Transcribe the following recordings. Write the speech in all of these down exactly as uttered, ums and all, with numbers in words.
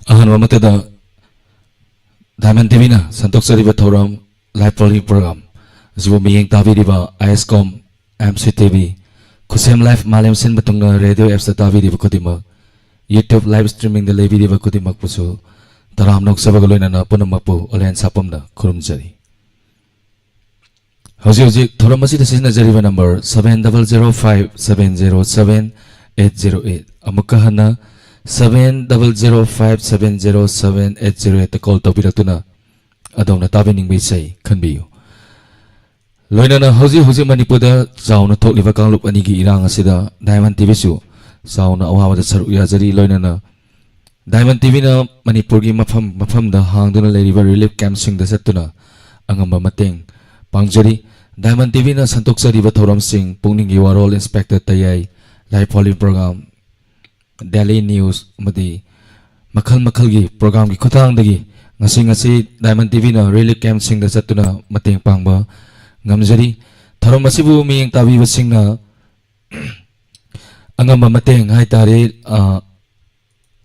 ꯑꯍꯥꯟꯕꯃꯛꯇꯗ Diamond ꯇꯤꯚꯤꯅ ꯁꯟꯗꯣꯛꯆꯔꯤꯕ ꯊꯧꯔꯝ Live Following Program ꯑꯁꯤꯕꯨ ꯃꯤꯠꯌꯦꯡ ꯇꯥꯕꯤꯔꯤꯕ ꯑꯥꯏ ꯑꯦꯁ ꯀꯣꯝ, ꯑꯦꯝ ꯁꯤ ꯇꯤꯚꯤ, ꯈꯨꯠꯁꯦꯝ ꯂꯥꯏꯐ ꯃꯥꯂꯦꯝ ꯁꯤꯟꯕ ꯊꯨꯡꯅ ꯔꯦꯗꯤꯑꯣ ꯑꯦꯞꯁꯇ ꯇꯥꯕꯤꯔꯤꯕ ꯈꯨꯗꯤꯡꯃꯛ, YouTube live streamingꯗ ꯂꯩꯕꯤꯔꯤꯕ ꯈꯨꯗꯤꯡꯃꯛꯄꯨꯁꯨ ꯇꯔꯥꯝꯅ ꯑꯣꯛꯆꯕꯒ ꯂꯣꯏꯅꯅ ꯄꯨꯝꯅꯃꯛꯄꯨ ꯑꯣꯂꯦꯟ ꯁꯥꯄꯝꯅ ꯈꯨꯔꯨꯝꯖꯔꯤ꯫ ꯍꯧꯖꯤꯛ ꯍꯧꯖꯤꯛ ꯊꯧꯔꯝ ꯑꯁꯤꯗ ꯁꯤꯖꯤꯟꯅꯖꯔꯤꯕ number seven double zero five seven zero seven eight zero eight꯫ ꯑꯃꯨꯛꯀ ꯍꯟꯅ seven double zero five seven zero seven eight zero eightꯇ ꯀꯣꯜ ꯇꯧꯕꯤꯔꯛꯇꯨꯅ ꯑꯗꯣꯝꯅ ꯇꯥꯕꯤꯅꯤꯡꯕ ꯏꯁꯩ ꯈꯟꯕꯤꯌꯨ꯫ ꯂꯣꯏꯅꯅ ꯍꯧꯖꯤꯛ ꯍꯧꯖꯤꯛ ꯃꯅꯤꯄꯨꯔꯗ ꯆꯥꯎꯅ ꯊꯣꯛꯂꯤꯕ ꯀꯥꯡꯂꯨꯞ ꯑꯅꯤꯒꯤ ꯏꯔꯥꯡ ꯑꯁꯤꯗ ꯗꯥꯏꯃꯟ ꯇꯤꯚꯤꯁꯨ ꯆꯥꯎꯅ ꯑꯋꯥꯕꯗ ꯁꯔꯨꯛ ꯌꯥꯖꯔꯤ꯫ ꯂꯣꯏꯅꯅ ꯗꯥꯏꯃꯟ ꯇꯤꯚꯤꯅ ꯃꯅꯤꯄꯨꯔꯒꯤ ꯃꯐꯝ ꯃꯐꯝꯗ ꯍꯥꯡꯗꯨꯅ ꯂꯩꯔꯤꯕ ꯔꯤꯂꯤꯐ ꯀꯦꯝꯞꯁꯤꯡꯗ ꯆꯠꯇꯨꯅ ꯑꯉꯝꯕ ꯃꯇꯦꯡ ꯄꯥꯡꯖꯔꯤ꯫ ꯗꯥꯏꯃꯟ ꯇꯤꯚꯤꯅ ꯁꯟꯗꯣꯛꯆꯔꯤꯕ ꯊꯧꯔꯝꯁꯤꯡ, ꯄꯨꯛꯅꯤꯡꯒꯤ ꯋꯥꯔꯣꯜ, ꯏꯟꯁꯄꯦꯛꯇꯔ ꯇꯌꯥꯏ, ꯂꯥꯏꯐ ꯐꯣꯂꯤꯡ ꯄ꯭ꯔꯣꯒ꯭ꯔꯥꯝ, ꯗꯦꯂꯤ ꯅ꯭ꯌꯨꯁ ꯑꯃꯗꯤ ꯃꯈꯜ ꯃꯈꯜꯒꯤ ꯄ꯭ꯔꯣꯒ꯭ꯔꯥꯝꯒꯤ ꯈꯨꯠꯊꯥꯡꯗꯒꯤ ꯉꯁꯤ ꯉꯁꯤ ꯗꯥꯏꯃꯟ ꯇꯤꯚꯤꯅ ꯔꯤꯂꯤꯐ ꯀꯦꯝꯞꯁꯤꯡꯗ ꯆꯠꯇꯨꯅ ꯃꯇꯦꯡ ꯄꯥꯡꯕ ꯉꯝꯖꯔꯤ꯫ ꯊꯧꯔꯝ ꯑꯁꯤꯕꯨ ꯃꯤꯠꯌꯦꯡ ꯇꯥꯕꯤꯕꯁꯤꯡꯅ ꯑꯉꯝꯕ ꯃꯇꯦꯡ ꯍꯥꯏꯇꯥꯔꯦ, ꯑ,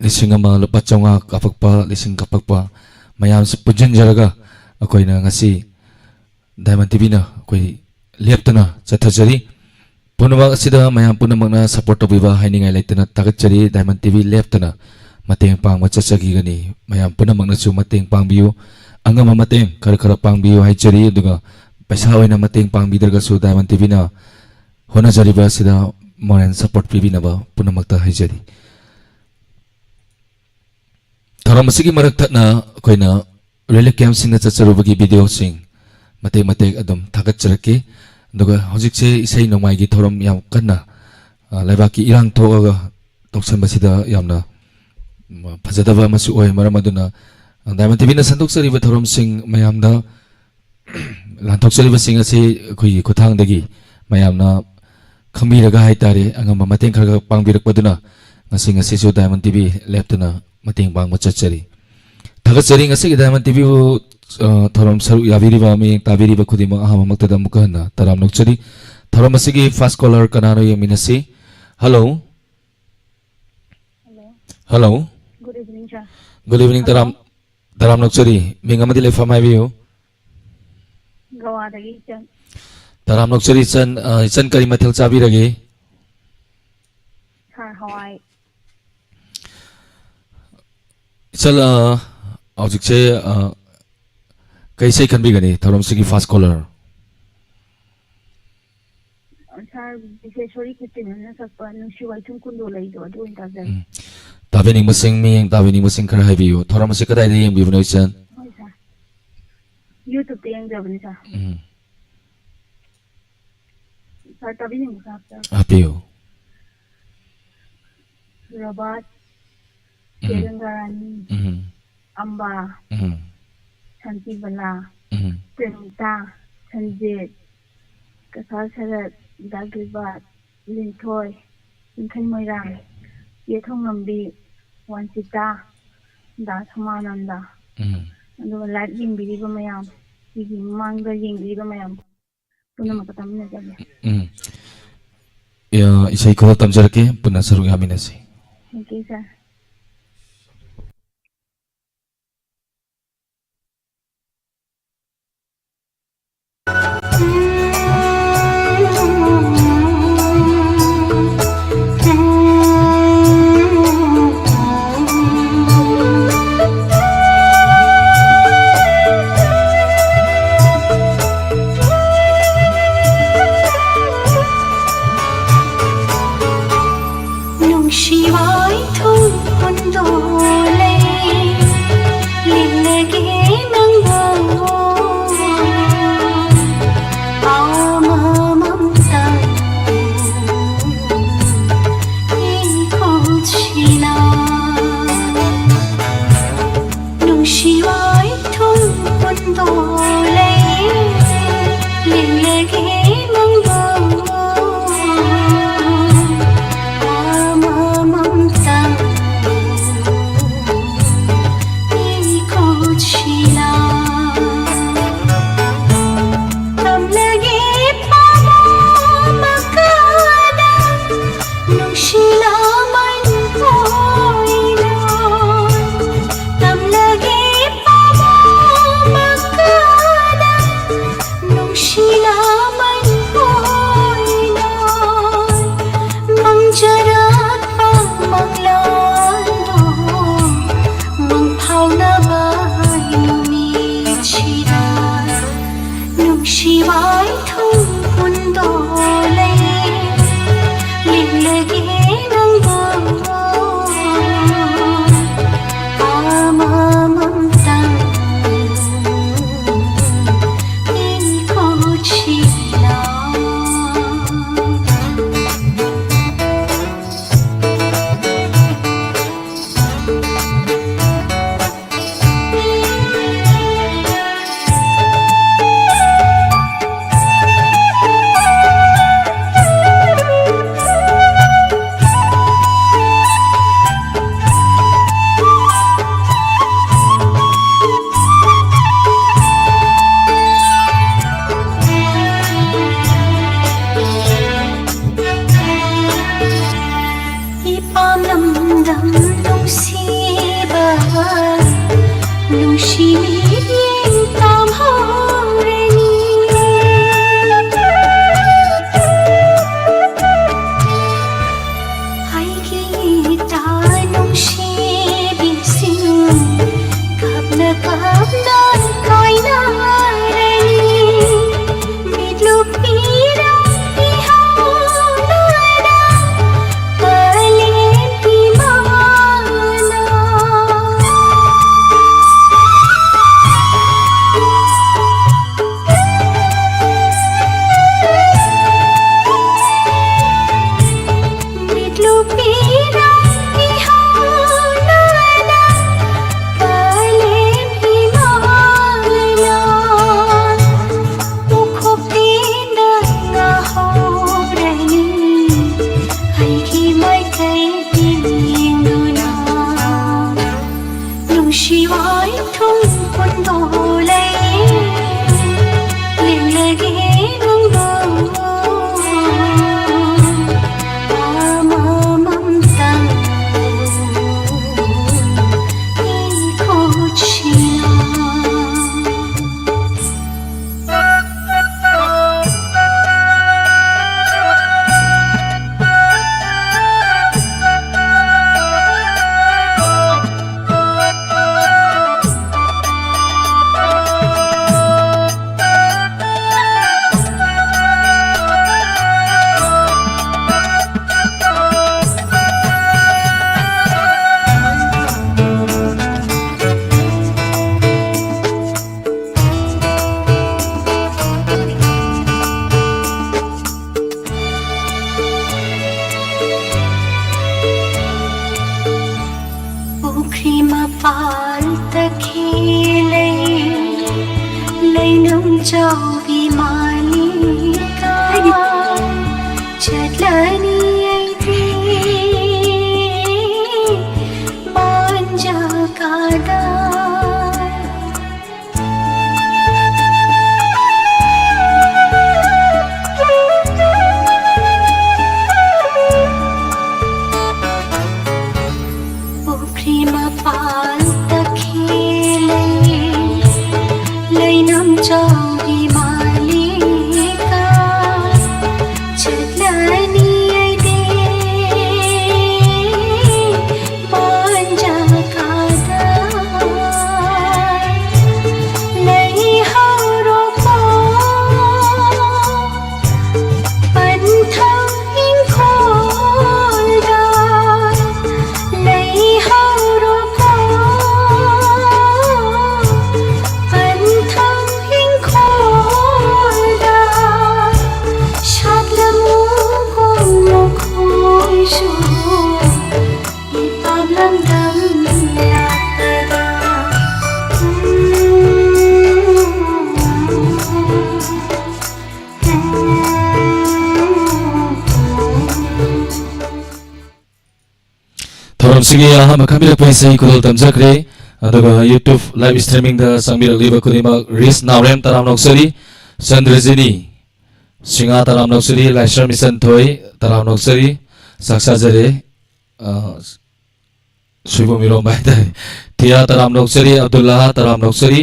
ꯂꯤꯁꯤꯡ ꯑꯃ ꯂꯨꯄꯥ ꯆꯥꯝꯃꯉꯥ ꯀꯥꯞꯄꯛꯄ, ꯂꯤꯁꯤꯡ ꯀꯥꯞꯄꯛꯄ ꯃꯌꯥꯝꯁꯤ ꯄꯨꯟꯁꯤꯟꯖꯔꯒ ꯑꯩꯈꯣꯏꯅ ꯉꯁꯤ ꯗꯥꯏꯃꯟ ꯇꯤꯚꯤꯅ ꯑꯩꯈꯣꯏ ꯂꯦꯞꯇꯅ ꯆꯠꯊꯖꯔꯤ꯫ ꯄꯨꯝꯅꯃꯛ ꯑꯁꯤꯗ ꯃꯌꯥꯝ ꯄꯨꯝꯅꯃꯛꯅ ꯁꯄꯣꯔꯠ ꯇꯧꯕꯤꯕ ꯍꯥꯏꯅꯤꯡꯉꯥꯏ ꯂꯩꯇꯅ ꯊꯥꯒꯠꯆꯔꯤ꯫ ꯗꯥꯏꯃꯟ ꯇꯤꯚꯤ ꯂꯦꯞꯇꯅ ꯃꯇꯦꯡ ꯄꯥꯡꯕ ꯆꯠꯆꯈꯤꯒꯅꯤ꯫ ꯃꯌꯥꯝ ꯄꯨꯝꯅꯃꯛꯅꯁꯨ ꯃꯇꯦꯡ ꯄꯥꯡꯕꯤꯌꯨ, ꯑꯉꯝꯕ ꯃꯇꯦꯡ ꯈꯔ ꯈꯔ ꯄꯥꯡꯕꯤꯌꯨ ꯍꯥꯏꯖꯔꯤ꯫ ꯑꯗꯨꯒ ꯄꯩꯁꯥ ꯑꯣꯏꯅ ꯃꯇꯦꯡ ꯄꯥꯡꯕꯤꯗ꯭ꯔꯒꯁꯨ ꯗꯥꯏꯃꯟ ꯇꯤꯚꯤꯅ ꯍꯣꯠꯅꯖꯔꯤꯕ ꯑꯁꯤꯗ ꯃꯣꯔꯦꯜ ꯁꯄꯣꯔꯠ ꯄꯤꯕꯤꯅꯕ ꯄꯨꯝꯅꯃꯛꯇ ꯍꯥꯏꯖꯔꯤ꯫ ꯊꯧꯔꯝ ꯑꯁꯤꯒꯤ ꯃꯔꯛ ꯊꯠꯅ ꯑꯩꯈꯣꯏꯅ ꯔꯤꯂꯤꯐ ꯀꯦꯝꯞꯁꯤꯡꯗ ꯆꯠꯆꯔꯨꯕꯒꯤ ꯚꯤꯗꯤꯑꯣꯁꯤꯡ ꯃꯇꯦꯛ ꯃꯇꯦꯛ ꯑꯗꯨꯝ ꯊꯥꯒꯠꯆꯔꯛꯀꯦ꯫ ꯑꯗꯨꯒ ꯍꯧꯖꯤꯛꯁꯦ ꯏꯁꯩ ꯅꯣꯡꯃꯥꯏꯒꯤ ꯊꯧꯔꯝ ꯌꯥꯝ ꯀꯟꯅ, ꯑ, ꯂꯩꯕꯥꯛꯀꯤ ꯏꯔꯥꯡ ꯊꯣꯛꯑꯒ ꯇꯧꯁꯟꯕꯁꯤꯗ ꯌꯥꯝꯅ, ꯎꯝ, ꯐꯖꯗꯕ ꯑꯃꯁꯨ ꯑꯣꯏ꯫ ꯃꯔꯝ ꯑꯗꯨꯅ ꯗꯥꯏꯃꯟ ꯇꯤꯚꯤꯅ ꯁꯟꯗꯣꯛꯆꯔꯤꯕ ꯊꯧꯔꯝꯁꯤꯡ ꯃꯌꯥꯝꯗ ꯂꯥꯟꯊꯣꯛꯆꯔꯤꯕꯁꯤꯡ ꯑꯁꯤ ꯑꯩꯈꯣꯏꯒꯤ ꯈꯨꯠꯊꯥꯡꯗꯒꯤ ꯃꯌꯥꯝꯅ ꯈꯪꯕꯤꯔꯒ ꯍꯥꯏꯇꯥꯔꯦ, ꯑꯉꯝꯕ ꯃꯇꯦꯡ ꯈꯔ ꯈꯔ ꯄꯥꯡꯕꯤꯔꯛꯄꯗꯨꯅ ꯉꯁꯤ ꯉꯁꯤꯁꯨ ꯗꯥꯏꯃꯟ ꯇꯤꯚꯤ ꯂꯦꯞꯇꯅ ꯃꯇꯦꯡ ꯄꯥꯡꯕ ꯆꯠꯆꯔꯤ꯫ ꯊꯥꯒꯠꯆꯔꯤ ꯉꯁꯤꯒꯤ ꯗꯥꯏꯃꯟ ꯇꯤꯚꯤꯕꯨ, ꯑ, ꯊꯧꯔꯝ ꯁꯔꯨꯛ ꯌꯥꯕꯤꯔꯤꯕ, ꯃꯤꯠꯌꯦꯡ ꯇꯥꯕꯤꯔꯤꯕ ꯈꯨꯗꯤꯡꯃꯛ ꯑꯍꯥꯟꯕꯃꯛꯇꯗ ꯑꯃꯨꯛꯀ ꯍꯟꯅ ꯇꯔꯥꯝꯅ ꯑꯣꯛꯆꯔꯤ꯫ ꯊꯧꯔꯝ ꯑꯁꯤꯒꯤ ꯐꯥꯔꯁ ꯀꯣꯂꯔ ꯀꯅꯥꯅꯣ ꯌꯦꯡꯃꯤꯟꯅꯁꯤ꯫ Hello. Hello. Hello. Good evening, sir. Good evening, ꯇꯔꯥꯝ, ꯇꯔꯥꯝ ꯅꯣꯛꯆꯔꯤ꯫ ꯃꯤꯡ ꯑꯃꯗꯤ ꯂꯩꯐꯝ ꯍꯥꯏꯕꯤꯌꯨ꯫ ꯒꯋꯥꯗꯒꯤ ꯏꯆꯟ꯫ ꯇꯔꯥꯝ ꯅꯣꯛꯆꯔꯤ ꯏꯆꯟ꯫ ꯑ, ꯏꯆꯟ ꯀꯔꯤ ꯃꯊꯦꯜ ꯆꯥꯕꯤꯔꯒꯦ? ꯁꯥꯔ, ꯍꯋꯥꯏ꯫ ꯏꯆꯟ, ꯑ, ꯍꯧꯖꯤꯛꯁꯦ, ꯑ, ꯀꯩ ꯏꯁꯩ ꯈꯟꯕꯤꯒꯅꯤ ꯊꯧꯔꯝꯁꯤꯒꯤ first caller? ꯁꯥꯔ, ꯕꯤꯁꯦꯁꯣꯔꯤ ꯈꯦꯇ꯭ꯔꯤꯃꯌꯨꯝꯅ ꯁꯛꯄ ꯅꯨꯡꯁꯤ ꯋꯥꯏꯊꯨꯝ ꯀꯨꯟꯗꯣ ꯂꯩꯗꯣ, ꯑꯗꯨ ꯑꯣꯏꯅ ꯇꯥꯖꯒꯦ꯫ ꯎꯝ꯫ ꯇꯥꯕꯤꯅꯤꯡꯕꯁꯤꯡ, ꯃꯤꯠꯌꯦꯡ ꯇꯥꯕꯤꯅꯤꯡꯕꯁꯤꯡ ꯈꯔ ꯍꯥꯏꯕꯤꯌꯨ꯫ ꯊꯧꯔꯝ ꯑꯁꯤ ꯀꯗꯥꯏꯗ ꯌꯦꯡꯕꯤꯕꯅꯣ, ꯏꯆꯟ? ꯍꯣꯏ, ꯁꯥꯔ꯫ YouTube-ꯇ ꯌꯦꯡꯖꯕꯅꯤ, ꯁꯥꯔ꯫ ꯎꯝ꯫ ꯁꯥꯔ, ꯇꯥꯕꯤꯅꯤꯡꯕ ꯈꯔ ꯍꯥꯞꯆꯔꯛꯀꯦ꯫ ꯍꯥꯞꯄꯤꯌꯨ꯫ ꯔꯣꯕꯥꯔꯠ, ꯎꯝ꯫ ꯆꯦ ꯒꯪꯒꯥꯔꯥꯅꯤ, ꯎꯝ꯫ ꯑꯝꯕꯥ, ꯎꯝ꯫ ꯁꯥꯟꯇꯤꯕꯂꯥ, ꯎꯝ꯫ ꯄ꯭ꯔꯦꯃꯤꯇꯥ, ꯁꯟꯖꯤꯠ, ꯀꯁꯥꯔ ꯁꯔꯠ, ꯗꯥ ꯒꯤꯜꯕꯥꯔꯠ, ꯂꯤꯟꯊꯣꯏ, ꯆꯤꯡꯈꯩ ꯃꯣꯏꯔꯥꯡ, ꯆꯦ ꯊꯣꯡꯂꯝꯕꯤ, ꯋꯥꯟꯁꯤꯇꯥ, ꯗꯥ ꯁꯣꯃꯥꯅꯟꯗ, ꯎꯝ꯫ ꯑꯗꯨꯒ live ꯌꯦꯡꯕꯤꯔꯤꯕ ꯃꯌꯥꯝ, ꯁꯤꯒꯤ ꯃꯃꯥꯡꯗ ꯌꯦꯡꯕꯤꯔꯤꯕ ꯃꯌꯥꯝ ꯄꯨꯝꯅꯃꯛꯀ ꯇꯥꯃꯤꯟꯅꯖꯒꯦ꯫ ꯎꯝ꯫ ꯑ, ꯏꯁꯩ ꯈꯔ ꯇꯝꯖꯔꯛꯀꯦ, ꯄꯨꯟꯅ ꯁꯔꯨꯛ ꯌꯥꯃꯤꯟꯅꯁꯤ꯫ Thank you, sir. ꯅꯨꯡꯁꯤ ꯋꯥꯏꯊꯨꯝ ꯅꯨꯡꯆꯥꯎꯕꯤ ꯃꯥꯂꯤꯀꯥ, ꯆꯠꯂꯅꯤ ꯑꯩꯗꯤ ꯃꯥꯟꯖꯥꯀꯥꯗ꯫ ꯄꯨꯈ꯭ꯔꯤ ꯃꯄꯥꯜꯗ ꯈꯦꯂꯩ, ꯂꯩꯅꯝ ꯆꯥꯎꯕꯤ ꯃꯥꯂꯤꯀꯥ, ꯆꯠꯂꯅꯤ ꯑꯩꯗꯤ ꯄꯥꯟꯖꯥꯀꯥꯗ꯫ ꯂꯩꯍꯧꯔꯣꯀꯣ ꯄꯟꯊꯧ ꯏꯪꯈꯣꯜꯗ, ꯂꯩꯍꯧꯔꯣꯀꯣ ꯄꯟꯊꯧ ꯏꯪꯈꯣꯜꯗ, ꯁꯥꯠꯂꯝꯃꯨꯀꯣ ꯅꯈꯣꯏꯁꯨ ꯏꯄꯥꯝ ꯂꯝꯗꯝ ꯂꯥꯛꯄꯗ꯫ ꯊꯧꯔꯝꯁꯤꯒꯤ ꯑꯍꯥꯟꯕ ꯈꯟꯕꯤꯔꯛꯄ ꯏꯁꯩ ꯈꯨꯗꯣꯜ ꯇꯝꯖꯈ꯭ꯔꯦ꯫ ꯑꯗꯨꯒ YouTube live streamingꯗ ꯆꯪꯕꯤꯔꯛꯂꯤꯕ ꯈꯨꯗꯤꯡꯃꯛ ꯔꯤꯁ ꯅꯥꯎꯔꯦꯝ ꯇꯔꯥꯝꯅ ꯑꯣꯛꯆꯔꯤ, ꯆꯟꯗ꯭ꯔꯖꯤꯅꯤ ꯁꯤꯡꯍꯥ ꯇꯔꯥꯝꯅ ꯑꯣꯛꯆꯔꯤ, ꯂꯥꯏꯁ꯭ꯔꯝ ꯏꯆꯟꯊꯣꯏ ꯇꯔꯥꯝꯅ ꯑꯣꯛꯆꯔꯤ꯫ ꯆꯥꯛ ꯆꯥꯖꯔꯦ꯫ ꯑ, ꯁꯣꯏꯕꯝ ꯏꯔꯣꯝꯕ ꯍꯥꯏꯇꯥꯔꯦ꯫ ꯇꯤꯌꯥ ꯇꯔꯥꯝꯅ ꯑꯣꯛꯆꯔꯤ, ꯑꯕꯗꯨꯜꯂꯥꯍ ꯇꯔꯥꯝꯅ ꯑꯣꯛꯆꯔꯤ,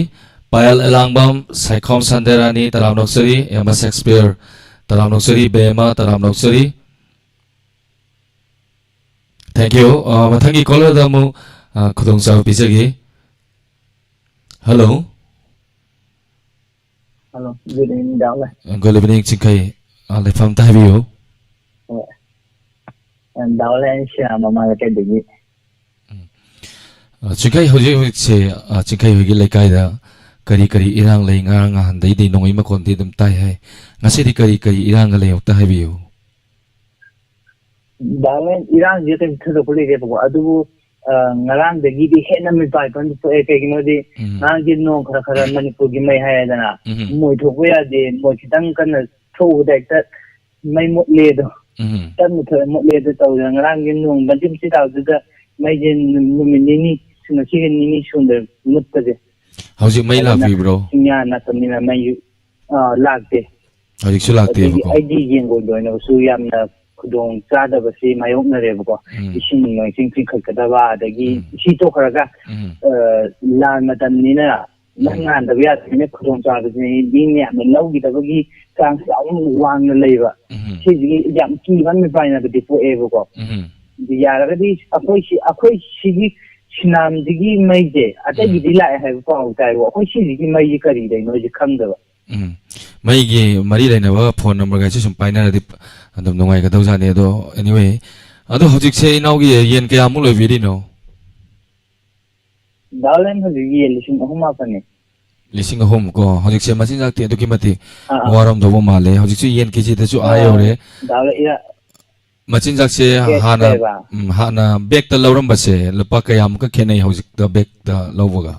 ꯄꯥꯌꯜ ꯑꯦꯂꯥꯡꯕꯝ, ꯁꯥꯏꯈꯣꯝ ꯁꯟꯗꯦꯔꯥꯅꯤ ꯇꯔꯥꯝꯅ ꯑꯣꯛꯆꯔꯤ, ꯑꯦꯝ ꯑꯦꯁ ꯁꯦꯛꯁꯄꯤꯌꯔ ꯇꯔꯥꯝꯅ ꯑꯣꯛꯆꯔꯤ, ꯕꯦꯃ ꯇꯔꯥꯝꯅ ꯑꯣꯛꯆꯔꯤ꯫ Thank you꯫ ꯑ, ꯃꯊꯪꯒꯤ caller-ꯗ ꯑꯃꯨꯛ, ꯑ, ꯈꯨꯗꯣꯡꯆꯥꯕ ꯄꯤꯖꯒꯦ꯫ Hello꯫ Hello, good evening, ꯗꯥ ꯍꯣꯏ꯫ Good evening, ꯆꯤꯡꯈꯩ꯫ ꯑ, ꯂꯩꯐꯝ ꯑꯝꯇ ꯍꯥꯏꯕꯤꯌꯨ꯫ ꯍꯣꯏ꯫ ꯑ, ꯗꯥ ꯍꯣꯏ, ꯑꯩ ꯁꯤꯔꯥ ꯃꯃꯥ ꯂꯩꯀꯥꯏꯗꯒꯤ꯫ ꯎꯝ꯫ ꯑ, ꯆꯤꯡꯈꯩ, ꯍꯧꯖꯤꯛ ꯍꯧꯖꯤꯛꯁꯦ, ꯑ, ꯆꯤꯡꯈꯩ ꯍꯣꯏꯒꯤ ꯂꯩꯀꯥꯏꯗ ꯀꯔꯤ ꯀꯔꯤ ꯏꯔꯥꯡ ꯂꯩ? ꯉꯔꯥꯡ ꯅꯍꯥꯟꯗꯩꯗꯤ ꯅꯣꯡꯃꯩ ꯃꯈꯣꯟꯗꯤ ꯑꯗꯨꯝ ꯇꯥꯏ ꯍꯥꯏ꯫ ꯉꯁꯤꯗꯤ ꯀꯔꯤ ꯀꯔꯤ ꯏꯔꯥꯡꯒ ꯂꯩ? ꯑꯃꯨꯛꯇ ꯍꯥꯏꯕꯤꯌꯨ꯫ ꯗꯥ ꯍꯣꯏ, ꯏꯔꯥꯡꯁꯦ ꯀꯩꯁꯨ ꯊꯣꯏꯗꯣꯛꯄ ꯂꯩꯇꯦꯕꯀꯣ, ꯑꯗꯨꯕꯨ ꯑ, ꯉꯔꯥꯡꯗꯒꯤꯗꯤ ꯍꯦꯟꯅ ꯃꯤꯄꯥꯏ ꯐꯟꯗ ꯊꯣꯛꯑꯦ꯫ ꯀꯩꯒꯤꯅꯣꯗꯤ ꯎꯝ꯫ ꯉꯔꯥꯡꯒꯤ ꯅꯣꯡ ꯈꯔ ꯈꯔ ꯃꯅꯤꯄꯨꯔꯒꯤ ꯃꯩ ꯍꯥꯏꯔꯦꯗꯅ, ꯎꯝ꯫ ꯃꯣꯏ ꯊꯣꯛꯄ ꯌꯥꯗꯦ, ꯃꯣꯏ ꯈꯤꯇꯪ ꯀꯟꯅ ꯊꯣꯛꯎꯕꯗ ꯍꯦꯛꯇ ꯃꯩ ꯃꯨꯠꯂꯦ ꯑꯗꯣ꯫ ꯎꯝ꯫ ꯇꯞꯅ ꯊꯣꯛꯑꯦ, ꯃꯨꯠꯂꯦ ꯑꯗꯣ ꯇꯧꯗꯅ ꯉꯔꯥꯡꯒꯤ ꯅꯣꯡ ꯃꯆꯤꯠ ꯃꯆꯤꯠ ꯇꯥꯕꯗꯨꯗ ꯃꯩꯁꯦ ꯅꯨ-, ꯅꯨꯃꯤꯠ ꯅꯤꯅꯤ, ꯉꯁꯤꯒ ꯅꯤꯅꯤ ꯁꯨꯗ꯭ꯔꯦ ꯃꯨꯠꯄꯁꯦ꯫ ꯍꯧꯖꯤꯛ ꯃꯩ ꯑꯗꯨꯅ ꯂꯥꯛꯄꯤꯕ꯭ꯔꯣ? ꯆꯤꯡꯌꯥ ꯅꯥꯀꯟꯅꯤꯅ ꯃꯩ, ꯑ, ꯂꯥꯛꯇꯦ꯫ ꯍꯧꯖꯤꯛꯁꯨ ꯑꯗꯒꯤ ꯂꯥꯛꯇꯦꯕꯀꯣ꯫ ꯑꯩꯗꯤ ꯌꯦꯟꯒꯣꯜꯗ ꯑꯣꯏꯅꯕꯁꯨ ꯌꯥꯝꯅ ꯈꯨꯗꯣꯡ ꯆꯥꯗꯕꯁꯤ ꯃꯥꯌꯣꯛꯅꯔꯦꯕꯀꯣ꯫ ꯎꯝ꯫ ꯏꯁꯤꯡ ꯅꯨꯡꯁꯤꯡ ꯆꯤꯡꯈꯠꯀꯗꯕ, ꯑꯗꯒꯤ ꯎꯝ꯫ ꯏꯁꯤꯡ ꯇꯣꯛꯈ꯭ꯔꯒ, ꯎꯝ꯫ ꯑ, ꯂꯥꯟ ꯃꯇꯝꯅꯤꯅ ꯅꯪ ꯎꯝ꯫ ꯉꯥꯟꯗꯕ ꯌꯥꯗꯕꯅꯤꯅ ꯈꯨꯗꯣꯡꯆꯥꯕꯁꯤ ꯃꯤ ꯃꯌꯥꯝꯅ ꯂꯧꯈꯤꯗꯕꯒꯤ ꯆꯥꯡꯁ ꯌꯥꯝ ꯋꯥꯡꯅ ꯂꯩꯕ꯫ ꯎꯝ꯫ ꯁꯤꯁꯤꯒꯤ ꯌꯥꯝ ꯀꯤꯕ ꯃꯤꯄꯥꯏꯅꯕꯗꯤ ꯄꯣꯛꯑꯦꯕꯀꯣ꯫ ꯎꯝ꯫ ꯑꯗꯨ ꯌꯥꯔꯒꯗꯤ ꯑꯩꯈꯣꯏ ꯁꯤ, ꯑꯩꯈꯣꯏ ꯁꯤꯒꯤ ꯁꯤꯅꯥꯝꯁꯤꯒꯤ ꯃꯩꯁꯦ ꯑꯇꯩꯒꯤꯗꯤ ꯎꯝ꯫ ꯂꯥꯛꯑꯦ ꯍꯥꯏꯕ ꯄꯥꯎ ꯇꯥꯏꯕ, ꯑꯩꯈꯣꯏ ꯁꯤꯁꯤꯒꯤ ꯃꯩꯁꯦ ꯀꯔꯤ ꯂꯩꯅꯣꯁꯦ ꯈꯪꯗꯕ꯫ ꯎꯝ꯫ ꯃꯩꯒꯤ ꯃꯔꯤ ꯂꯩꯅꯕ ꯐꯣꯟ ꯅꯝꯕꯔꯒꯩꯁꯨ ꯁꯨꯝ ꯄꯥꯏꯅꯔꯗꯤ ꯑꯗꯨꯝ ꯅꯨꯡꯉꯥꯏꯒꯗꯧꯖꯥꯠꯅꯤ꯫ ꯑꯗꯣ, anyway, ꯑꯗꯣ ꯍꯧꯖꯤꯛꯁꯦ ꯏꯅꯥꯎꯒꯤ ꯌꯦꯟ ꯀꯌꯥꯃꯨꯛ ꯂꯣꯏꯕꯤꯔꯤꯅꯣ? ꯗꯥ ꯂꯦꯟ ꯍꯧꯖꯤꯛ ꯌꯦꯟ ꯂꯤꯁꯤꯡ ꯑꯍꯨꯝ ꯃꯥꯄꯟꯅꯦ꯫ ꯂꯤꯁꯤꯡ ꯑꯍꯨꯝ ꯀꯣ꯫ ꯍꯧꯖꯤꯛꯁꯦ ꯃꯆꯤꯟꯖꯥꯛꯇꯤ ꯑꯗꯨꯛꯀꯤ ꯃꯇꯤꯛ ꯑꯥ, ꯑꯥ꯫ ꯋꯥꯔꯝꯗꯧꯕ ꯃꯥꯜꯂꯦ꯫ ꯍꯧꯖꯤꯛꯁꯨ ꯌꯦꯟ ꯀꯦꯖꯤꯗꯁꯨ ꯑꯥ ꯑꯥ, ꯌꯧꯔꯦ꯫ ꯗꯥ ꯂꯦꯟ, ꯏꯔꯥ-, ꯃꯆꯤꯟꯖꯥꯛꯁꯦ ꯀꯦ-, ꯍꯥꯟꯅ, ꯀꯩꯕ? ꯎꯝ, ꯍꯥꯟꯅ ꯕꯦꯛꯇ ꯂꯧꯔꯝꯕꯁꯦ ꯂꯨꯄꯥ ꯀꯌꯥꯃꯨꯛꯀ ꯈꯦꯠꯅꯩ ꯍꯧꯖꯤꯛꯇ ꯕꯦꯛꯇ ꯂꯧꯕꯒ?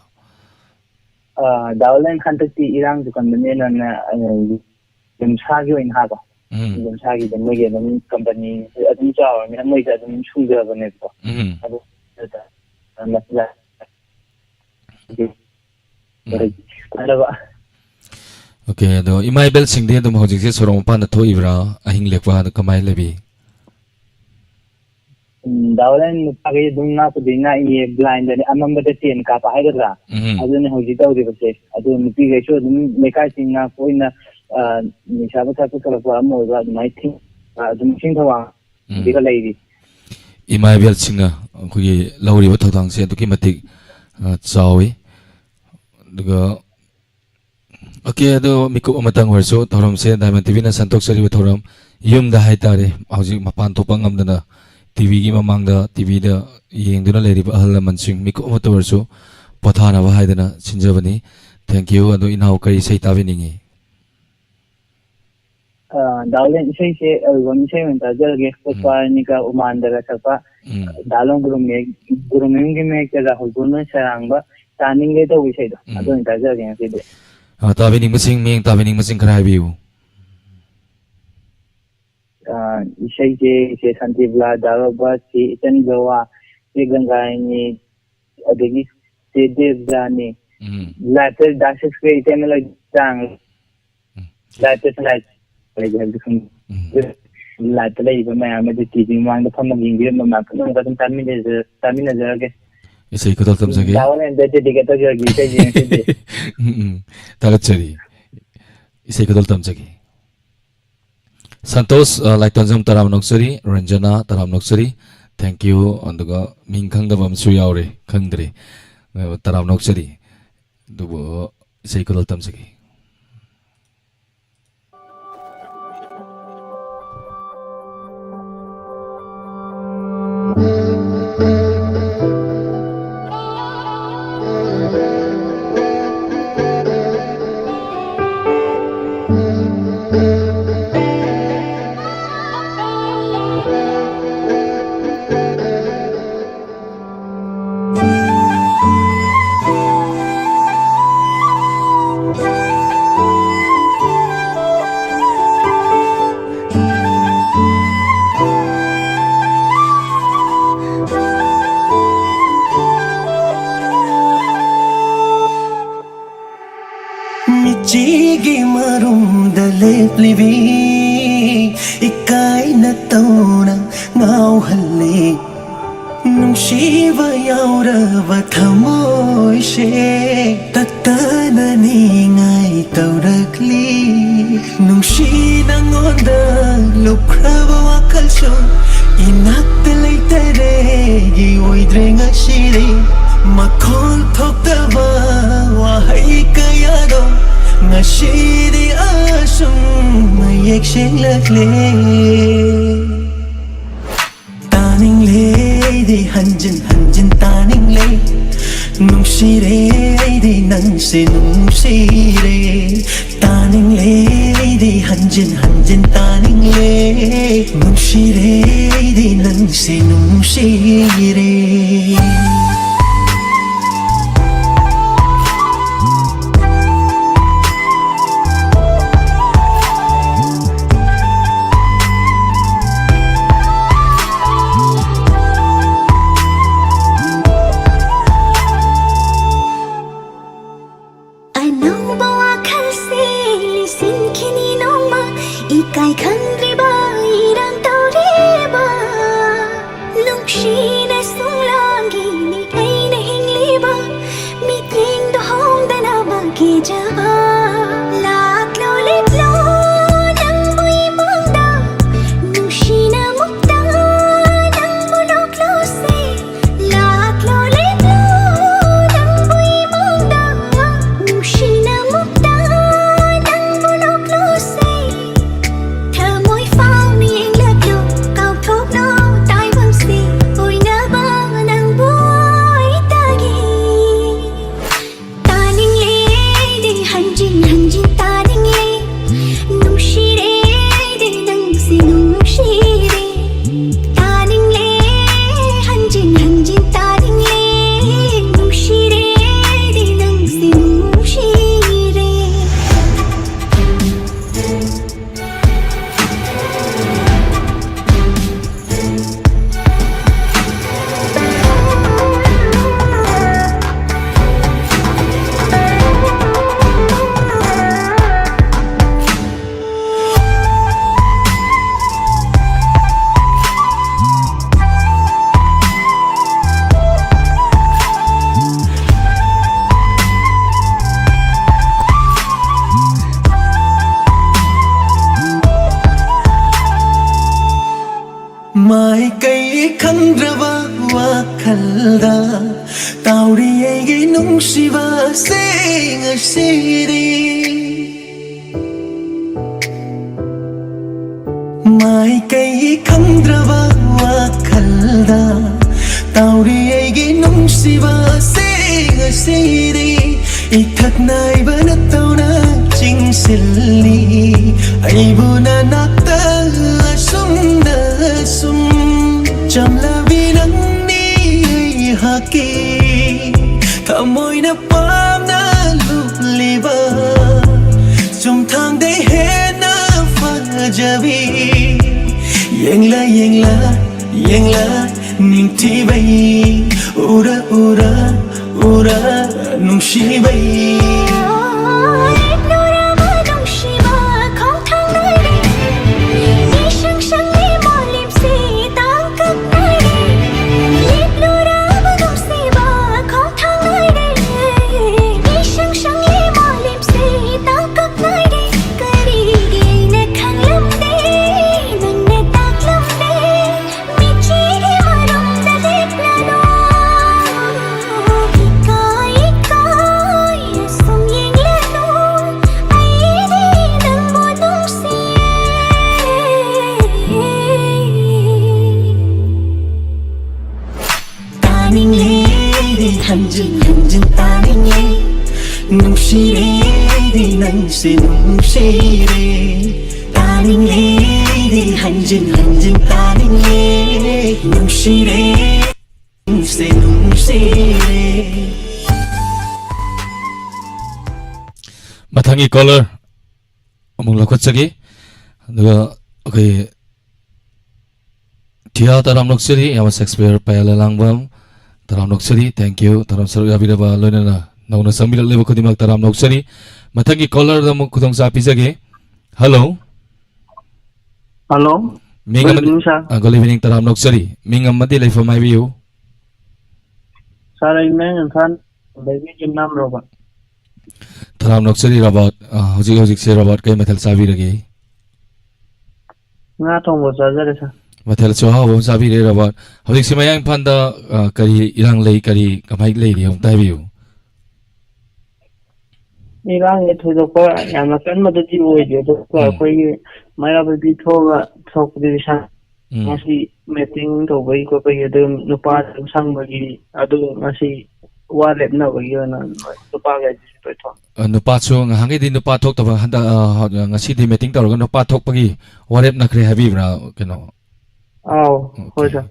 ꯑ, ꯗꯥ ꯂꯦꯟ, ꯍꯟꯗꯛꯇꯤ ꯏꯔꯥꯡꯁꯨ ꯀꯟꯕꯅꯤꯅꯅꯦ, ꯑ, ꯌꯨꯝꯁꯥꯒꯤ ꯑꯣꯏꯅ ꯍꯥꯏꯕ꯫ ꯎꯝ꯫ ꯌꯨꯝꯁꯥꯒꯤꯗ ꯃꯣꯏꯒꯤ ꯑꯗꯨꯝ ꯀꯝꯄꯅꯤ ꯑꯗꯨꯝ ꯆꯥꯎꯔꯕꯅꯤꯅ ꯃꯣꯏꯗ ꯑꯗꯨꯝ ꯁꯨꯡꯖꯕꯅꯦꯕꯀꯣ꯫ ꯎꯝ꯫ ꯑꯗꯨ ꯃꯆꯤꯟꯖꯥꯛ ꯎꯝ꯫ ꯐꯅꯕ꯫ OK, ꯑꯗꯣ ꯏꯃꯥ ꯏꯕꯦꯜꯁꯤꯡꯗꯤ ꯑꯗꯨꯝ ꯍꯧꯖꯤꯛꯁꯦ ꯁꯣꯔꯣꯛ ꯃꯄꯥꯟꯗ ꯊꯣꯛꯏꯕ꯭ꯔꯥ? ꯑꯍꯤꯡ ꯂꯦꯛꯄ ꯑꯗꯨ ꯀꯃꯥꯏꯅ ꯂꯩꯕꯤ? ꯎꯝ, ꯗꯥ ꯍꯣꯂꯦꯟ ꯅꯨꯄꯥꯈꯩ ꯑꯗꯨꯝ ꯉꯥꯛꯄꯨꯗꯤ ꯉꯥꯛꯏꯌꯦ, blindꯗꯅꯦ, ꯑꯃꯝꯕꯗ ꯇꯦꯟ ꯀꯥꯞꯄ ꯍꯥꯏꯒꯗ꯭ꯔꯥ? ꯎꯝ꯫ ꯑꯗꯨꯅꯦ ꯍꯧꯖꯤꯛ ꯇꯧꯔꯤꯕꯁꯦ꯫ ꯑꯗꯨ ꯅꯨꯄꯤꯈꯩꯁꯨ ꯑꯗꯨꯝ ꯂꯩꯀꯥꯏꯁꯤꯡ ꯉꯥꯛꯄ ꯑꯣꯏꯅ, ꯑ, ꯅꯤꯁꯥ ꯄꯁꯥ ꯄꯨꯁꯜꯂꯛꯄ ꯑꯃ ꯑꯣꯏꯕ ꯑꯗꯨꯃꯥꯏꯅ ꯊꯤꯡ-, ꯑꯗꯨꯝ ꯏꯁꯤꯡ ꯊꯧꯔꯥꯡ ꯎꯝ꯫ ꯁꯤꯒ ꯂꯩꯔꯤ꯫ ꯏꯃꯥ ꯏꯕꯦꯜꯁꯤꯡꯅ ꯑꯩꯈꯣꯏꯒꯤ ꯂꯧꯔꯤꯕ ꯊꯧꯗꯥꯡꯁꯦ ꯑꯗꯨꯛꯀꯤ ꯃꯇꯤꯛ, ꯑ, ꯆꯥꯎꯏ꯫ ꯑꯗꯨꯒ, OK, ꯑꯗꯣ ꯃꯤꯀꯨꯞ ꯑꯃꯇꯪ ꯑꯣꯏꯔꯁꯨ ꯊꯧꯔꯝꯁꯦ Diamond TVꯅ ꯁꯟꯗꯣꯛꯆꯔꯤꯕ ꯊꯧꯔꯝ ꯌꯨꯝꯗ ꯍꯥꯏꯇꯥꯔꯦ, ꯍꯧꯖꯤꯛ ꯃꯄꯥꯟ ꯊꯣꯛꯄ ꯉꯝꯗꯅ TVꯒꯤ ꯃꯃꯥꯡꯗ TVꯗ ꯌꯦꯡꯗꯨꯅ ꯂꯩꯔꯤꯕ ꯑꯍꯜ ꯂꯃꯟꯁꯤꯡ ꯃꯤꯀꯨꯞ ꯑꯃꯇ ꯑꯣꯏꯔꯁꯨ ꯄꯣꯊꯥꯅꯕ ꯍꯥꯏꯗꯅ ꯁꯤꯟꯖꯕꯅꯤ꯫ Thank you꯫ ꯑꯗꯣ ꯏꯅꯥꯎ ꯀꯔꯤ ꯏꯁꯩ ꯇꯥꯕꯤꯅꯤꯡꯉꯤ? ꯑ, ꯗꯥ ꯍꯣꯂꯦꯟ, ꯏꯁꯩꯁꯦ album ꯏꯁꯩ ꯑꯣꯏꯅ ꯇꯥꯖꯔꯒꯦ꯫ ꯎꯝ꯫ ꯄꯨꯁꯄꯥꯔꯥꯅꯤꯒ ꯎꯃꯥꯟꯗꯒ ꯁꯛꯄ ꯎꯝ꯫ ꯗꯥ ꯂꯣꯡ ꯒꯨꯔꯨ ꯃꯌꯦꯛ, ꯒꯨꯔꯨ ꯃꯌꯨꯝꯒꯤ ꯃꯌꯦꯛꯇ ꯔꯥꯍꯨꯜ ꯕꯣꯟ ꯍꯣꯏ ꯁꯩꯔꯥꯡꯕ ꯇꯥꯅꯤꯡꯂꯦ ꯇꯧꯕ ꯏꯁꯩꯗꯣ, ꯎꯝ꯫ ꯑꯗꯨ ꯑꯣꯏꯅ ꯇꯥꯖꯔꯒꯦ ꯉꯁꯤꯗꯤ꯫ ꯑ, ꯇꯥꯕꯤꯅꯤꯡꯕꯁꯤꯡ, ꯃꯤꯠꯌꯦꯡ ꯇꯥꯕꯤꯅꯤꯡꯕꯁꯤꯡ ꯈꯔ ꯍꯥꯏꯕꯤꯌꯨ꯫ ꯑ, ꯏꯁꯩꯁꯦ ꯏꯆꯦ ꯁꯥꯟꯇꯤꯕꯂꯥ, ꯗꯥ ꯔꯣꯕꯔꯠ, ꯆꯦ ꯏꯆꯟ ꯖꯋꯥ, ꯆꯦ ꯒꯪꯒꯥꯏꯅꯤ, ꯑꯗꯒꯤ ꯆꯦ ꯗꯦꯕꯖꯥꯅꯤ꯫ ꯎꯝ꯫ ꯂꯥꯏꯞꯇ ꯗꯥ ꯁꯤꯛꯁ ꯄꯦ ꯏꯇꯩꯃ ꯂꯩ ꯆꯥꯡ꯫ ꯎꯝ꯫ ꯂꯥꯏꯞꯇꯁꯨ ꯂꯥꯏꯞ ꯂꯩꯕ ꯍꯥꯏꯕꯗꯤ ꯈꯪꯗꯦ꯫ ꯎꯝ꯫ ꯂꯥꯏꯞꯇ ꯂꯩꯔꯤꯕ ꯃꯌꯥꯝ ꯑꯗꯨ ꯇꯤ ꯚꯤ ꯃꯃꯥꯡꯗ ꯐꯝꯃꯒ ꯌꯦꯡꯕꯤꯔꯝꯕ ꯃꯌꯥꯝ ꯄꯨꯝꯅꯃꯛ ꯑꯗꯨꯝ ꯇꯥꯃꯤꯟꯅꯖ-, ꯇꯥꯃꯤꯟꯅꯖꯔꯒꯦ꯫ ꯏꯁꯩ ꯈꯨꯗꯣꯜ ꯇꯝꯖꯒꯦ꯫ ꯗꯥ ꯋꯥꯟ ꯑꯦꯟ ꯗꯦꯗꯤꯀꯦꯠ ꯇꯧꯖꯔꯒꯦ ꯏꯁꯩꯁꯦ ꯉꯁꯤꯗꯤ꯫ ꯎꯝ, ꯎꯝ꯫ ꯊꯥꯒꯠꯆꯔꯤ꯫ ꯏꯁꯩ ꯈꯨꯗꯣꯜ ꯇꯝꯖꯒꯦ꯫ ꯁꯟꯇꯣꯁ, ꯑ, ꯂꯥꯏꯇꯣꯟꯖꯝ ꯇꯔꯥꯝꯅ ꯑꯣꯛꯆꯔꯤ, ꯔꯟꯖꯅꯥ ꯇꯔꯥꯝꯅ ꯑꯣꯛꯆꯔꯤ, thank you꯫ ꯑꯗꯨꯒ ꯃꯤꯡ ꯈꯪꯗꯕ ꯑꯃꯁꯨ ꯌꯥꯎꯔꯦ, ꯈꯪꯗ꯭ꯔꯦ, ꯑ, ꯇꯔꯥꯝꯅ ꯑꯣꯛꯆꯔꯤ꯫ ꯑꯗꯨꯕꯨ ꯏꯁꯩ ꯈꯨꯗꯣꯜ ꯇꯝꯖꯒꯦ꯫ ꯃꯤꯆꯤꯒꯤ ꯃꯔꯨꯝꯗ ꯂꯦꯞꯂꯤꯕꯤ ꯏꯀꯥꯏꯅ ꯇꯧꯅ ꯉꯥꯎꯍꯜꯂꯤ꯫ ꯅꯨꯡꯁꯤꯕ ꯌꯥꯎꯔꯕ ꯊꯃꯣꯏꯁꯦ ꯇꯠꯇꯅ ꯅꯤꯡꯉꯥꯏ ꯇꯧꯔꯛꯂꯤ꯫ ꯅꯨꯡꯁꯤ ꯅꯉꯣꯟꯗ ꯂꯨꯞꯈ꯭ꯔꯕ ꯋꯥꯈꯜꯁꯨ ꯏꯅꯥꯛꯇ ꯂꯩꯇꯔꯦꯒꯤ ꯑꯣꯏꯗ꯭ꯔꯦ ꯉꯁꯤꯗꯤ꯫ ꯃꯈꯣꯟ ꯊꯣꯛꯇꯕ ꯋꯥꯍꯩ ꯀꯌꯥꯗꯣ ꯉꯁꯤꯗꯤ ꯑꯁꯨꯝ ꯃꯌꯦꯛ ꯁꯦꯡꯂꯛꯂꯦ꯫ ꯇꯥꯅꯤꯡꯂꯦ ꯑꯩꯗꯤ ꯍꯟꯖꯤꯟ ꯍꯟꯖꯤꯟ ꯇꯥꯅꯤꯡꯂꯦ꯫ ꯅꯨꯡꯁꯤꯔꯦ ꯑꯩꯗꯤ ꯅꯪꯁꯦ ꯅꯨꯡꯁꯤꯔꯦ꯫ ꯇꯥꯅꯤꯡꯂꯦ ꯑꯩꯗꯤ ꯍꯟꯖꯤꯟ ꯍꯟꯖꯤꯟ ꯇꯥꯅꯤꯡꯂꯦ꯫ ꯅꯨꯡꯁꯤꯔꯦ ꯑꯩꯗꯤ ꯅꯪꯁꯦ ꯅꯨꯡꯁꯤ ꯈꯪꯗ꯭ꯔꯕ ꯋꯥꯈꯜꯗ ꯇꯥꯎꯔꯤ ꯑꯩꯒꯤ ꯅꯨꯡꯁꯤꯕꯁꯦ ꯉꯁꯤꯗꯤ꯫ ꯃꯥꯏꯀꯩ ꯈꯪꯗ꯭ꯔꯕ ꯋꯥꯈꯜꯗ ꯇꯥꯎꯔꯤ ꯑꯩꯒꯤ ꯅꯨꯡꯁꯤꯕꯁꯦ ꯉꯁꯤꯗꯤ꯫ ꯏꯊꯛ ꯅꯥꯏꯕ ꯅꯠꯇꯧꯅ ꯆꯤꯡꯁꯤꯜꯂꯤ ꯑꯩꯕꯨ ꯅꯅꯥꯛꯇ ꯑꯁꯨꯝꯅ ꯁꯨꯝ꯫ ꯆꯝꯂꯕꯤ ꯅꯪꯅꯤ ꯑꯩꯍꯥꯛꯀꯤ ꯊꯃꯣꯏꯅ ꯄꯥꯝꯅ ꯂꯨꯞꯂꯤꯕ ꯆꯨꯝꯊꯥꯡꯗꯩ ꯍꯦꯟꯅ ꯐꯖꯕꯤ꯫ ꯌꯦꯡꯂ ꯌꯦꯡꯂ ꯌꯦꯡꯂ ꯅꯤꯡꯊꯤꯕꯩ ꯎꯔ ꯎꯔ ꯎꯔ ꯅꯨꯡꯁꯤꯕꯩ꯫ ꯂꯦꯞꯂꯨꯔꯕ ꯅꯨꯡꯁꯤꯕ ꯈꯣꯡꯊꯥꯡ ꯅꯥꯏꯔꯦ꯫ ꯏꯁꯪ ꯁꯪꯂꯤ ꯃꯣꯂꯦꯝꯁꯤ ꯇꯥꯡꯀꯛ ꯅꯥꯏꯔꯦ꯫ ꯂꯦꯞꯂꯨꯔꯕ ꯅꯨꯡꯁꯤꯕ ꯈꯣꯡꯊꯥꯡ ꯅꯥꯏꯔꯦ꯫ ꯏꯁꯪ ꯁꯪꯂꯤ ꯃꯣꯂꯦꯝꯁꯤ ꯇꯥꯡꯀꯛ ꯅꯥꯏꯔꯦ꯫ ꯀꯔꯤꯒꯤ ꯑꯩꯅ ꯈꯪꯂꯝꯗꯦ, ꯅꯪꯅ ꯇꯥꯛꯂꯝꯂꯦ꯫ ꯃꯤꯠꯆꯤꯒꯤ ꯃꯔꯨꯝꯗ ꯂꯦꯞꯂꯅꯨ꯫ ꯏꯀꯥꯏ ꯏꯀꯥꯏ ꯑꯁꯨꯝ ꯌꯦꯡꯂꯅꯨ꯫ ꯑꯩꯗꯤ ꯅꯪꯕꯨ ꯅꯨꯡꯁꯤꯌꯦ꯫ ꯇꯥꯅꯤꯡꯂꯦ ꯑꯩꯗꯤ ꯍꯟꯖꯤꯟ ꯍꯟꯖꯤꯟ ꯇꯥꯅꯤꯡꯂꯦ꯫ ꯅꯨꯡꯁꯤꯔꯦ ꯑꯩꯗꯤ ꯅꯪꯁꯦ ꯅꯨꯡꯁꯤꯔꯦ꯫ ꯇꯥꯅꯤꯡꯂꯦ ꯑꯩꯗꯤ ꯍꯟꯖꯤꯟ ꯍꯟꯖꯤꯟ ꯇꯥꯅꯤꯡꯂꯦ꯫ ꯅꯨꯡꯁꯤꯔꯦ ꯅꯪꯁꯦ ꯅꯨꯡꯁꯤꯔꯦ꯫ ꯃꯊꯪꯒꯤ ꯀꯣꯂꯔ ꯑꯃꯨꯛ ꯂꯧꯈꯠꯆꯒꯦ꯫ ꯑꯗꯨꯒ ꯑꯩꯈꯣꯏ ꯊꯤꯌꯥ ꯇꯔꯥꯝ ꯅꯣꯛꯆꯔꯤ, ꯏꯌꯥꯝꯕ ꯁꯦꯛꯁꯄꯤꯌꯔ ꯄꯌꯥꯂ ꯂꯥꯡꯕꯝ ꯇꯔꯥꯝ ꯅꯣꯛꯆꯔꯤ꯫ Thank you꯫ ꯇꯔꯥꯝ ꯁꯔꯨꯛ ꯌꯥꯕꯤꯔꯕ ꯂꯣꯏꯅꯅ ꯅꯧꯅ ꯆꯪꯕꯤꯔꯛꯂꯤꯕ ꯈꯨꯗꯤꯡꯃꯛ ꯇꯔꯥꯝ ꯅꯣꯛꯆꯔꯤ꯫ ꯃꯊꯪꯒꯤ ꯀꯣꯂꯔꯗ ꯑꯃꯨꯛ ꯈꯨꯗꯣꯡꯆꯥꯕ ꯄꯤꯖꯒꯦ꯫ ꯍꯜꯂꯣ꯫ ꯍꯜꯂꯣ꯫ ꯃꯤꯡ Good ꯑꯃꯗꯤ evening, sir. ꯑ, good evening, ꯇꯔꯥꯝ ꯅꯣꯛꯆꯔꯤ꯫ ꯃꯤꯡ ꯑꯃꯗꯤ ꯂꯩꯐꯝ ꯍꯥꯏꯕꯤꯌꯨ꯫ Sir, ꯑꯩ ꯃꯌꯥꯡ ꯏꯝꯐꯥꯜ ꯗꯒꯤ ꯌꯨꯝꯅꯥꯝ ꯔꯣꯕꯥꯔꯠ꯫ ꯇꯔꯥꯝ ꯅꯣꯛꯆꯔꯤ ꯔꯣꯕꯥꯔꯠ꯫ ꯑ, ꯍꯧꯖꯤꯛ ꯍꯧꯖꯤꯛꯁꯦ ꯔꯣꯕꯥꯔꯠ ꯀꯩ ꯃꯊꯦꯜ ꯆꯥꯕꯤꯔꯒꯦ? ꯉꯥ ꯊꯣꯡꯕ ꯆꯥꯖꯔꯦ, sir꯫ ꯃꯊꯦꯜꯁꯨ ꯑꯍꯥꯎꯕ ꯑꯃ ꯆꯥꯕꯤꯔꯦ, ꯔꯣꯕꯥꯔꯠ꯫ ꯍꯧꯖꯤꯛꯁꯤ ꯃꯌꯥꯡ ꯏꯝꯐꯥꯜꯗ, ꯑ, ꯀꯔꯤ ꯏꯔꯥꯡ ꯂꯩ, ꯀꯔꯤ ꯀꯃꯥꯏ ꯂꯩꯔꯤ, ꯑꯝꯇ ꯍꯥꯏꯕꯤꯌꯨ꯫ ꯏꯔꯥꯡꯁꯦ ꯊꯣꯏꯗꯣꯛꯄ ꯌꯥꯝꯅ ꯀꯟꯕꯗꯨꯗꯤ ꯑꯣꯏꯗꯦ, ꯑꯗꯨꯒ ꯎꯝ꯫ ꯑꯩꯈꯣꯏꯒꯤ ꯃꯩꯔꯥ ꯄꯥꯏꯕꯤ ꯊꯣꯛꯑꯒ ꯊꯣꯛꯄꯗꯨꯗꯤ ꯁꯪ-, ꯎꯝ꯫ ꯉꯁꯤ meeting ꯇꯧꯕꯒꯤ ꯈꯣꯠꯄꯒꯤ ꯑꯗꯨ ꯅꯨꯄꯥ ꯑꯗꯨꯝ ꯁꯪꯕꯒꯤ ꯑꯗꯨ ꯉꯁꯤ ꯋꯥ ꯂꯦꯞꯅꯕꯒꯤ ꯑꯣꯏꯅ ꯅꯨꯄꯥꯈꯩꯗꯨꯁꯨ ꯂꯣꯏ ꯊꯣꯛꯑꯦ꯫ ꯑ, ꯅꯨꯄꯥꯁꯨ ꯉꯍꯥꯟꯈꯩꯗꯤ ꯅꯨꯄꯥ ꯊꯣꯛꯇꯕ, ꯍꯟꯗꯛ, ꯑ, ꯉꯁꯤꯗꯤ meeting ꯇꯧꯔꯒ ꯅꯨꯄꯥ ꯊꯣꯛꯄꯒꯤ ꯋꯥꯔꯦꯞ ꯅꯈ꯭ꯔꯦ ꯍꯥꯏꯕꯤꯕ꯭ꯔꯥ? ꯀꯩꯅꯣ? ꯑꯥꯎ, ꯍꯣꯏ, OK꯫ ꯁꯥꯔ꯫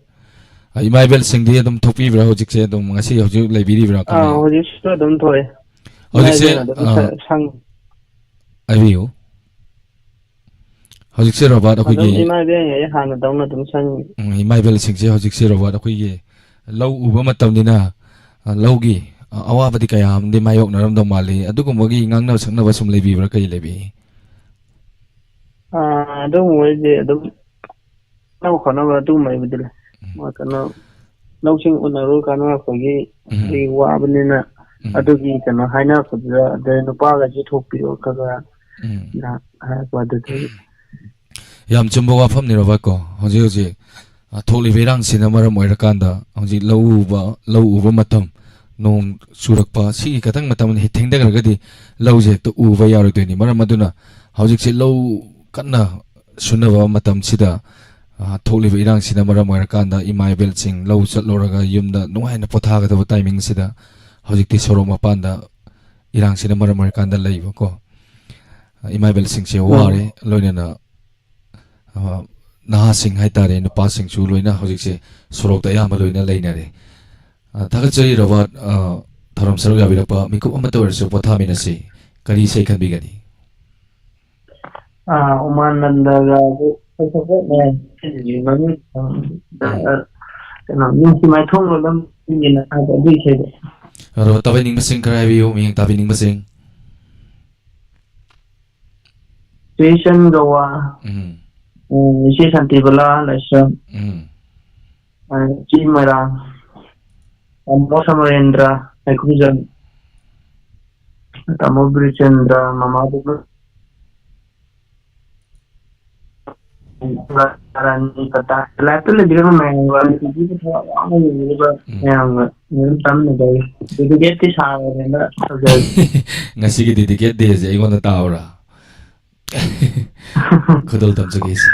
ꯑ, ꯏꯃꯥ ꯏꯕꯦꯜꯁꯤꯡꯗꯤ ꯑꯗꯨꯝ ꯊꯣꯛꯄꯤꯕ꯭ꯔꯥ ꯍꯧꯖꯤꯛꯁꯦ? ꯑꯗꯨꯝ ꯉꯁꯤ ꯍꯧꯖꯤꯛ ꯂꯩꯕꯤꯔꯤꯕ꯭ꯔꯥ ꯑꯥ, ꯀꯃꯥꯏꯅ? ꯍꯧꯖꯤꯛꯁꯨ ꯑꯗꯨꯝ ꯊꯣꯛꯑꯦ꯫ ꯍꯧꯖꯤꯛꯁꯦ, ꯏꯃꯥ ꯏꯕꯦꯜ ꯑꯗꯨꯝ ꯑ, ꯁ-, ꯁꯪ-, ꯍꯥꯏꯕꯤꯌꯨ꯫ ꯍꯧꯖꯤꯛꯁꯦ, ꯔꯣꯕꯥꯔꯠ, ꯑꯗꯨꯝ ꯑꯩꯈꯣꯏꯒꯤ ꯏꯃꯥ ꯏꯕꯦꯜ ꯑꯩ ꯍꯥꯟꯅꯗꯧꯅ ꯑꯗꯨꯝ ꯁꯪꯉꯤ꯫ ꯎꯝ, ꯏꯃꯥ ꯏꯕꯦꯜꯁꯤꯡꯁꯦ ꯍꯧꯖꯤꯛꯁꯦ, ꯔꯣꯕꯥꯔꯠ, ꯑꯩꯈꯣꯏꯒꯤ ꯂꯧ ꯎꯕ ꯃꯇꯝꯅꯤꯅ, ꯑ, ꯂꯧꯒꯤ, ꯑ, ꯑꯋꯥꯕꯗꯤ ꯀꯌꯥ ꯑꯃꯗꯤ ꯃꯥꯌꯣꯛꯅꯔꯝꯗꯧ ꯃꯥꯜꯂꯤ꯫ ꯑꯗꯨꯒꯨꯝꯕꯒꯤ ꯉꯥꯡꯅꯕ ꯁꯛꯅꯕ ꯁꯨꯝ ꯂꯩꯕꯤꯕ꯭ꯔꯥ? ꯀꯔꯤ ꯂꯩꯕꯤ? ꯑꯥ, ꯑꯗꯨꯒꯨꯝꯕꯩꯗꯤ ꯑꯗꯨꯝ ꯈꯠꯅꯕ ꯈꯣꯠꯅꯕ ꯑꯗꯨꯒꯨꯝꯕꯩꯕꯨꯗꯤ ꯂꯩ꯫ ꯎꯝ꯫ ꯃꯣꯏ ꯀꯩꯅꯣ, ꯂꯧꯁꯤꯡ ꯎꯅꯔꯨ ꯀꯥꯟꯅꯔꯛꯄꯒꯤ ꯎꯝ꯫ ꯑꯩ ꯋꯥꯕꯅꯤꯅ ꯎꯝ꯫ ꯑꯗꯨꯒꯤ ꯀꯩꯅꯣ ꯍꯥꯏꯅꯔꯛꯄꯗꯨꯗ, ꯑꯗꯩ ꯅꯨꯄꯥꯒꯁꯨ ꯊꯣꯛꯄꯤꯌꯣ ꯈꯔ ꯈꯔ ꯎꯝ꯫ ꯅ ꯍꯥꯏꯔꯛꯄ ꯑꯗꯨꯗꯨꯒꯤ꯫ ꯌꯥꯝ ꯆꯨꯝꯕ ꯋꯥꯐꯝꯅꯤ, ꯔꯣꯕꯥꯔꯠ, ꯀꯣ꯫ ꯍꯧꯖꯤꯛ ꯍꯧꯖꯤꯛ, ꯑ, ꯊꯣꯛꯂꯤꯕ ꯏꯔꯥꯡꯁꯤꯅ ꯃꯔꯝ ꯑꯣꯏꯔꯀꯥꯟꯗ ꯍꯧꯖꯤꯛ ꯂꯧ ꯎꯕ, ꯂꯧ ꯎꯕ ꯃꯇꯝ, ꯅꯣꯡ ꯆꯨꯔꯛꯄ, ꯁꯤꯒꯤ ꯈꯇꯪ ꯃꯇꯝ ꯍꯦꯛ ꯊꯦꯡꯊꯈ꯭ꯔꯒꯗꯤ ꯂꯧꯁꯦ ꯍꯦꯛꯇ ꯎꯕ ꯌꯥꯔꯣꯏꯗꯣꯏꯅꯤ꯫ ꯃꯔꯝ ꯑꯗꯨꯅ ꯍꯧꯖꯤꯛꯁꯦ ꯂꯧ ꯀꯟꯅ ꯁꯨꯅꯕ ꯃꯇꯝꯁꯤꯗ, ꯑ, ꯊꯣꯛꯂꯤꯕ ꯏꯔꯥꯡꯁꯤꯅ ꯃꯔꯝ ꯑꯣꯏꯔꯀꯥꯟꯗ ꯏꯃꯥ ꯏꯕꯦꯜꯁꯤꯡ ꯂꯧ ꯆꯠꯂꯨꯔꯒ ꯌꯨꯝꯗ ꯅꯨꯡꯉꯥꯏꯅ ꯄꯣꯊꯥꯒꯗꯕ timing ꯁꯤꯗ ꯍꯧꯖꯤꯛꯇꯤ ꯁꯣꯔꯣꯛ ꯃꯄꯥꯟꯗ ꯏꯔꯥꯡꯁꯤꯅ ꯃꯔꯝ ꯑꯣꯏꯔꯀꯥꯟꯗ ꯂꯩꯕꯀꯣ꯫ ꯏꯃꯥ ꯏꯕꯦꯜꯁꯤꯡꯁꯦ ꯎꯝ꯫ ꯋꯥꯔꯦ, ꯂꯣꯏꯅꯅ, ꯑ, ꯅꯍꯥꯁꯤꯡ ꯍꯥꯏꯇꯥꯔꯦ, ꯅꯨꯄꯥꯁꯤꯡꯁꯨ ꯂꯣꯏꯅ ꯍꯧꯖꯤꯛꯁꯦ ꯁꯣꯔꯣꯛꯇ ꯑꯌꯥꯝꯕ ꯂꯣꯏꯅ ꯂꯩꯅꯔꯦ꯫ ꯑ, ꯊꯥꯒꯠꯆꯔꯤ, ꯔꯣꯕꯥꯔꯠ, ꯑ, ꯊꯧꯔꯝ ꯁꯔꯨꯛ ꯌꯥꯕꯤꯔꯛꯄ꯫ ꯃꯤꯀꯨꯞ ꯑꯃꯇ ꯑꯣꯏꯔꯁꯨ ꯄꯣꯊꯥꯃꯤꯟꯅꯁꯤ꯫ ꯀꯔꯤ ꯏꯁꯩ ꯈꯟꯕꯤꯒꯅꯤ? ꯑꯥ, ꯎꯃꯥꯅꯟꯗꯒ ꯑꯗꯨ ꯁꯛꯄ ꯃꯌꯥꯝ ꯃꯃꯤꯡ, ꯑ, ꯎꯝ꯫ ꯀꯩꯅꯣ, ꯅꯨꯡꯁꯤ ꯃꯥꯏꯊꯣꯡ ꯂꯣꯜꯂꯝꯒꯤꯅ ꯍꯥꯏꯕ ꯑꯗꯨ ꯏꯁꯩꯗꯣ꯫ ꯑꯗꯣ ꯇꯥꯕꯤꯅꯤꯡꯕꯁꯤꯡ ꯈꯔ ꯍꯥꯏꯕꯤꯌꯨ, ꯃꯤꯌꯦꯡ ꯇꯥꯕꯤꯅꯤꯡꯕꯁꯤꯡ꯫ ꯆꯦ ꯏꯆꯟ ꯒꯋꯥ, ꯎꯝ꯫ ꯎꯝ, ꯏꯆꯦ ꯁꯥꯟꯇꯤꯕꯂꯥ ꯂꯥꯏꯁ꯭ꯔꯝ, ꯎꯝ꯫ ꯑ, ꯏꯆꯦ ꯃꯣꯏꯔꯥꯡ, ꯇꯥꯃꯣ ꯁꯃꯔꯦꯟꯗ꯭ꯔ ꯍꯩꯀ꯭ꯔꯨꯖꯝ, ꯇꯥꯃꯣ ꯕꯤꯔꯆꯟꯗ꯭ꯔ, ꯃꯃꯥ ꯕꯕꯂꯨ-, ꯂꯥꯏꯞꯇ ꯂꯩꯕꯤꯔꯤꯕ ꯃꯌꯥꯝꯒ, ꯅꯨꯄꯤꯒꯤ ꯊꯕꯛ ꯌꯥꯝꯅ ꯌꯦꯡꯉꯤꯕ ꯎꯝ꯫ ꯃꯌꯥꯝꯒ ꯑꯗꯨꯝ ꯆꯥꯃꯤꯟꯅꯖꯔꯤ꯫ ꯗꯦꯗꯤꯀꯦꯠꯇꯤ ꯁꯥꯔꯕꯅꯤꯅ ꯇꯧꯖꯔꯤ꯫ ꯉꯁꯤꯒꯤ ꯗꯦꯗꯤꯀꯦꯠ ꯗꯦꯁꯦ ꯑꯩꯉꯣꯟꯗ ꯇꯥꯎꯔꯥ? ꯈꯨꯗꯣꯜ ꯇꯝꯖꯒꯦꯁꯦ꯫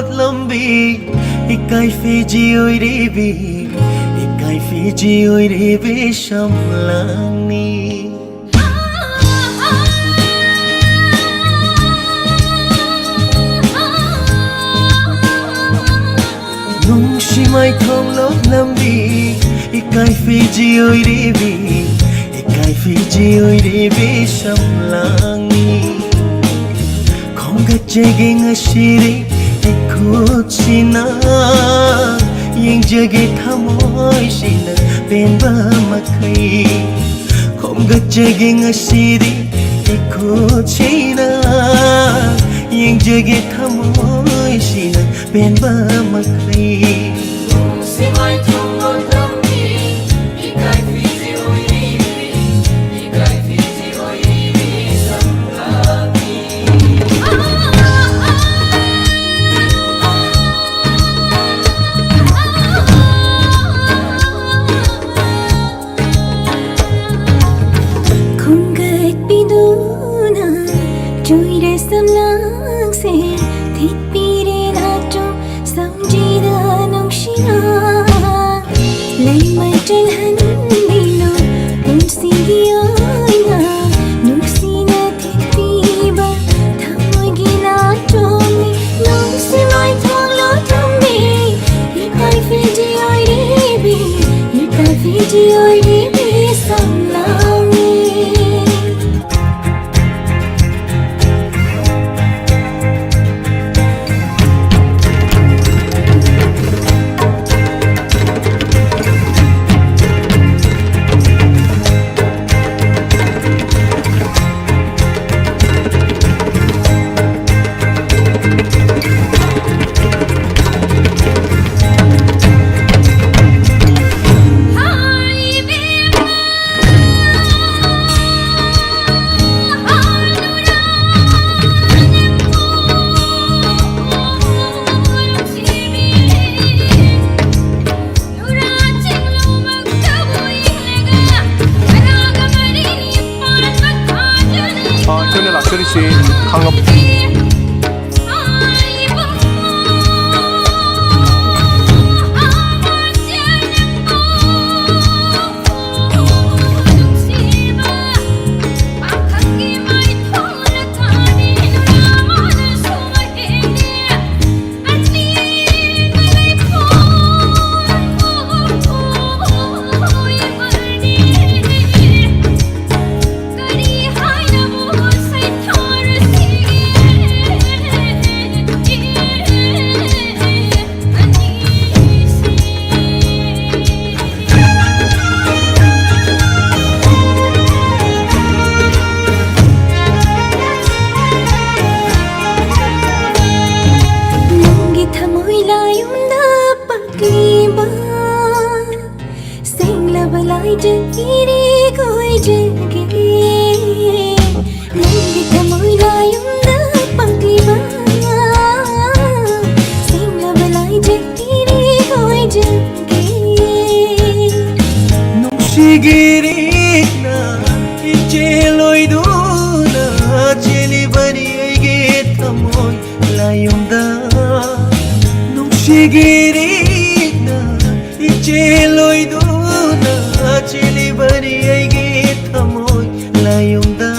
ꯂꯝꯕꯤ, ꯏꯀꯥꯏ ꯐꯤꯖꯤ ꯑꯣꯏꯔꯤꯕꯤ, ꯏꯀꯥꯏ ꯐꯤꯖꯤ ꯑꯣꯏꯔꯤꯕꯤ ꯁꯝꯂꯥꯡꯅꯤ꯫ ꯅꯨꯡꯁꯤ ꯃꯥꯏꯊꯣꯡꯂꯣꯛ ꯂꯝꯕꯤ, ꯏꯀꯥꯏ ꯐꯤꯖꯤ ꯑꯣꯏꯔꯤꯕꯤ, ꯏꯀꯥꯏ ꯐꯤꯖꯤ ꯑꯣꯏꯔꯤꯕꯤ ꯁꯝꯂꯥꯡꯅꯤ꯫ ꯈꯣꯝꯒꯠꯆꯒꯦ ꯉꯁꯤꯗꯤ ꯏꯈꯨꯠꯁꯤꯅ, ꯌꯦꯡꯖꯒꯦ ꯊꯃꯣꯏꯁꯤꯅ ꯄꯦꯟꯕ ꯃꯈꯩ꯫ ꯈꯣꯝꯒꯠꯆꯒꯦ ꯉꯁꯤꯗꯤ ꯏꯈꯨꯠꯁꯤꯅ, ꯌꯦꯡꯖꯒꯦ ꯊꯃꯣꯏꯁꯤꯅ ꯄꯦꯟꯕ ꯃꯈꯩ꯫ ꯈꯣꯝꯒꯠꯄꯤꯗꯨꯅ ꯆꯨꯏꯔꯦ ꯁꯝꯂꯥꯡꯁꯦ, ꯊꯤꯠꯄꯤꯔꯦ ꯅꯥꯇꯣꯝ ꯁꯝꯖꯤꯗ ꯅꯨꯡꯁꯤꯅ꯫ ꯂꯩꯃꯩ ꯆꯦꯜꯍꯟꯕꯤꯅꯨ ꯄꯨꯟꯁꯤꯒꯤ ꯑꯣꯏꯅ, ꯅꯨꯡꯁꯤꯅ ꯊꯤꯠꯄꯤꯕ ꯊꯃꯣꯏꯒꯤ ꯅꯥꯇꯣꯝꯅꯤ꯫ ꯅꯨꯡꯁꯤ ꯃꯥꯏꯊꯣꯡꯂꯣꯛ ꯂꯝꯕꯤ, ꯏꯀꯥꯏ ꯐꯤꯖꯤ ꯑꯣꯏꯔꯤꯕꯤ, ꯏꯀꯥꯏ ꯐꯤꯖꯤ ꯑꯣꯏꯔꯤꯕꯤ ꯁꯝꯂꯥꯡꯅꯤ꯫ ꯑꯩꯈꯣꯏꯅ ꯂꯥꯛꯆꯔꯤꯁꯤ ꯈꯥꯡꯉꯕꯣꯛ꯫ ꯒꯤꯔꯤꯅ ꯏꯆꯦꯜ ꯑꯣꯏꯗꯨꯅ ꯆꯦꯜꯂꯤꯕꯅꯤ ꯑꯩꯒꯤ ꯊꯃꯣꯏ ꯂꯥꯏꯌꯨꯝꯗ꯫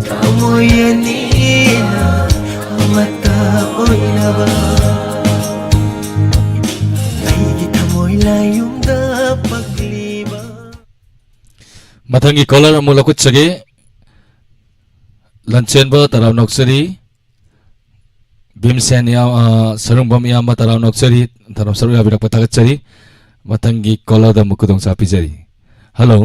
ꯊꯃꯣꯏ ꯑꯅꯤꯅ ꯑꯃꯠꯇ ꯑꯣꯏꯅꯕ꯫ ꯑꯩꯒꯤ ꯊꯃꯣꯏ ꯂꯥꯏꯌꯨꯝꯗ ꯄꯛꯂꯤꯕ꯫ ꯃꯊꯪꯒꯤ ꯀꯣꯂꯔ ꯑꯃꯨꯛ ꯂꯧꯈꯠꯆꯒꯦ꯫ ꯂꯟꯆꯦꯟꯕ ꯇꯔꯥꯝꯅ ꯑꯣꯛꯆꯔꯤ꯫ ꯚꯤꯝꯁꯦꯟ ꯏꯌꯥꯝ-, ꯑ, ꯁꯔꯨꯡꯕꯝ ꯏꯌꯥꯝꯕ ꯇꯔꯥꯝꯅ ꯑꯣꯛꯆꯔꯤ꯫ ꯇꯔꯥꯝ ꯁꯔꯨꯛ ꯌꯥꯕꯤꯔꯛꯄ ꯊꯥꯒꯠꯆꯔꯤ꯫ ꯃꯊꯪꯒꯤ ꯀꯣꯂꯔꯗ ꯑꯃꯨꯛ ꯈꯨꯗꯣꯡꯆꯥꯕ ꯄꯤꯖꯔꯤ꯫ ꯍꯜꯂꯣ꯫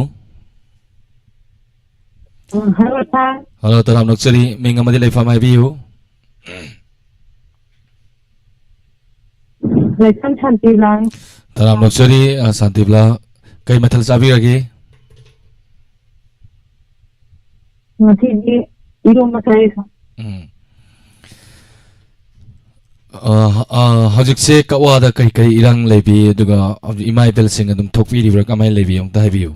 ꯎꯝ, ꯍꯜꯂꯣ, ꯁꯥꯔ꯫ ꯍꯜꯂꯣ, ꯇꯔꯥꯝꯅ ꯑꯣꯛꯆꯔꯤ꯫ ꯃꯤꯡ ꯑꯃꯗꯤ ꯂꯩꯐꯝ ꯍꯥꯏꯕꯤꯌꯨ꯫ ꯂꯩꯐꯝ ꯁꯥꯟꯇꯤꯕꯂꯥꯅꯤ꯫ ꯇꯔꯥꯝꯅ ꯑꯣꯛꯆꯔꯤ, ꯑ, ꯁꯥꯟꯇꯤꯕꯂꯥ꯫ ꯀꯩ ꯃꯊꯦꯜ ꯆꯥꯕꯤꯔꯒꯦ? ꯉꯁꯤꯗꯤ ꯏꯔꯣꯝꯕ ꯆꯥꯏ, ꯁꯥꯔ꯫ ꯎꯝ꯫ ꯑ, ꯑ, ꯍꯧꯖꯤꯛꯁꯦ ꯀꯛꯋꯥꯗ ꯀꯔꯤ ꯀꯔꯤ ꯏꯔꯥꯡ ꯂꯩꯕꯤ, ꯑꯗꯨꯒ ꯍꯧꯖꯤꯛ ꯏꯃꯥ ꯏꯕꯦꯜꯁꯤꯡ ꯑꯗꯨꯝ ꯊꯣꯛꯄꯤꯔꯤꯕ꯭ꯔꯥ, ꯀꯃꯥꯏꯅ ꯂꯩꯕꯤ, ꯑꯝꯇ ꯍꯥꯏꯕꯤꯌꯨ꯫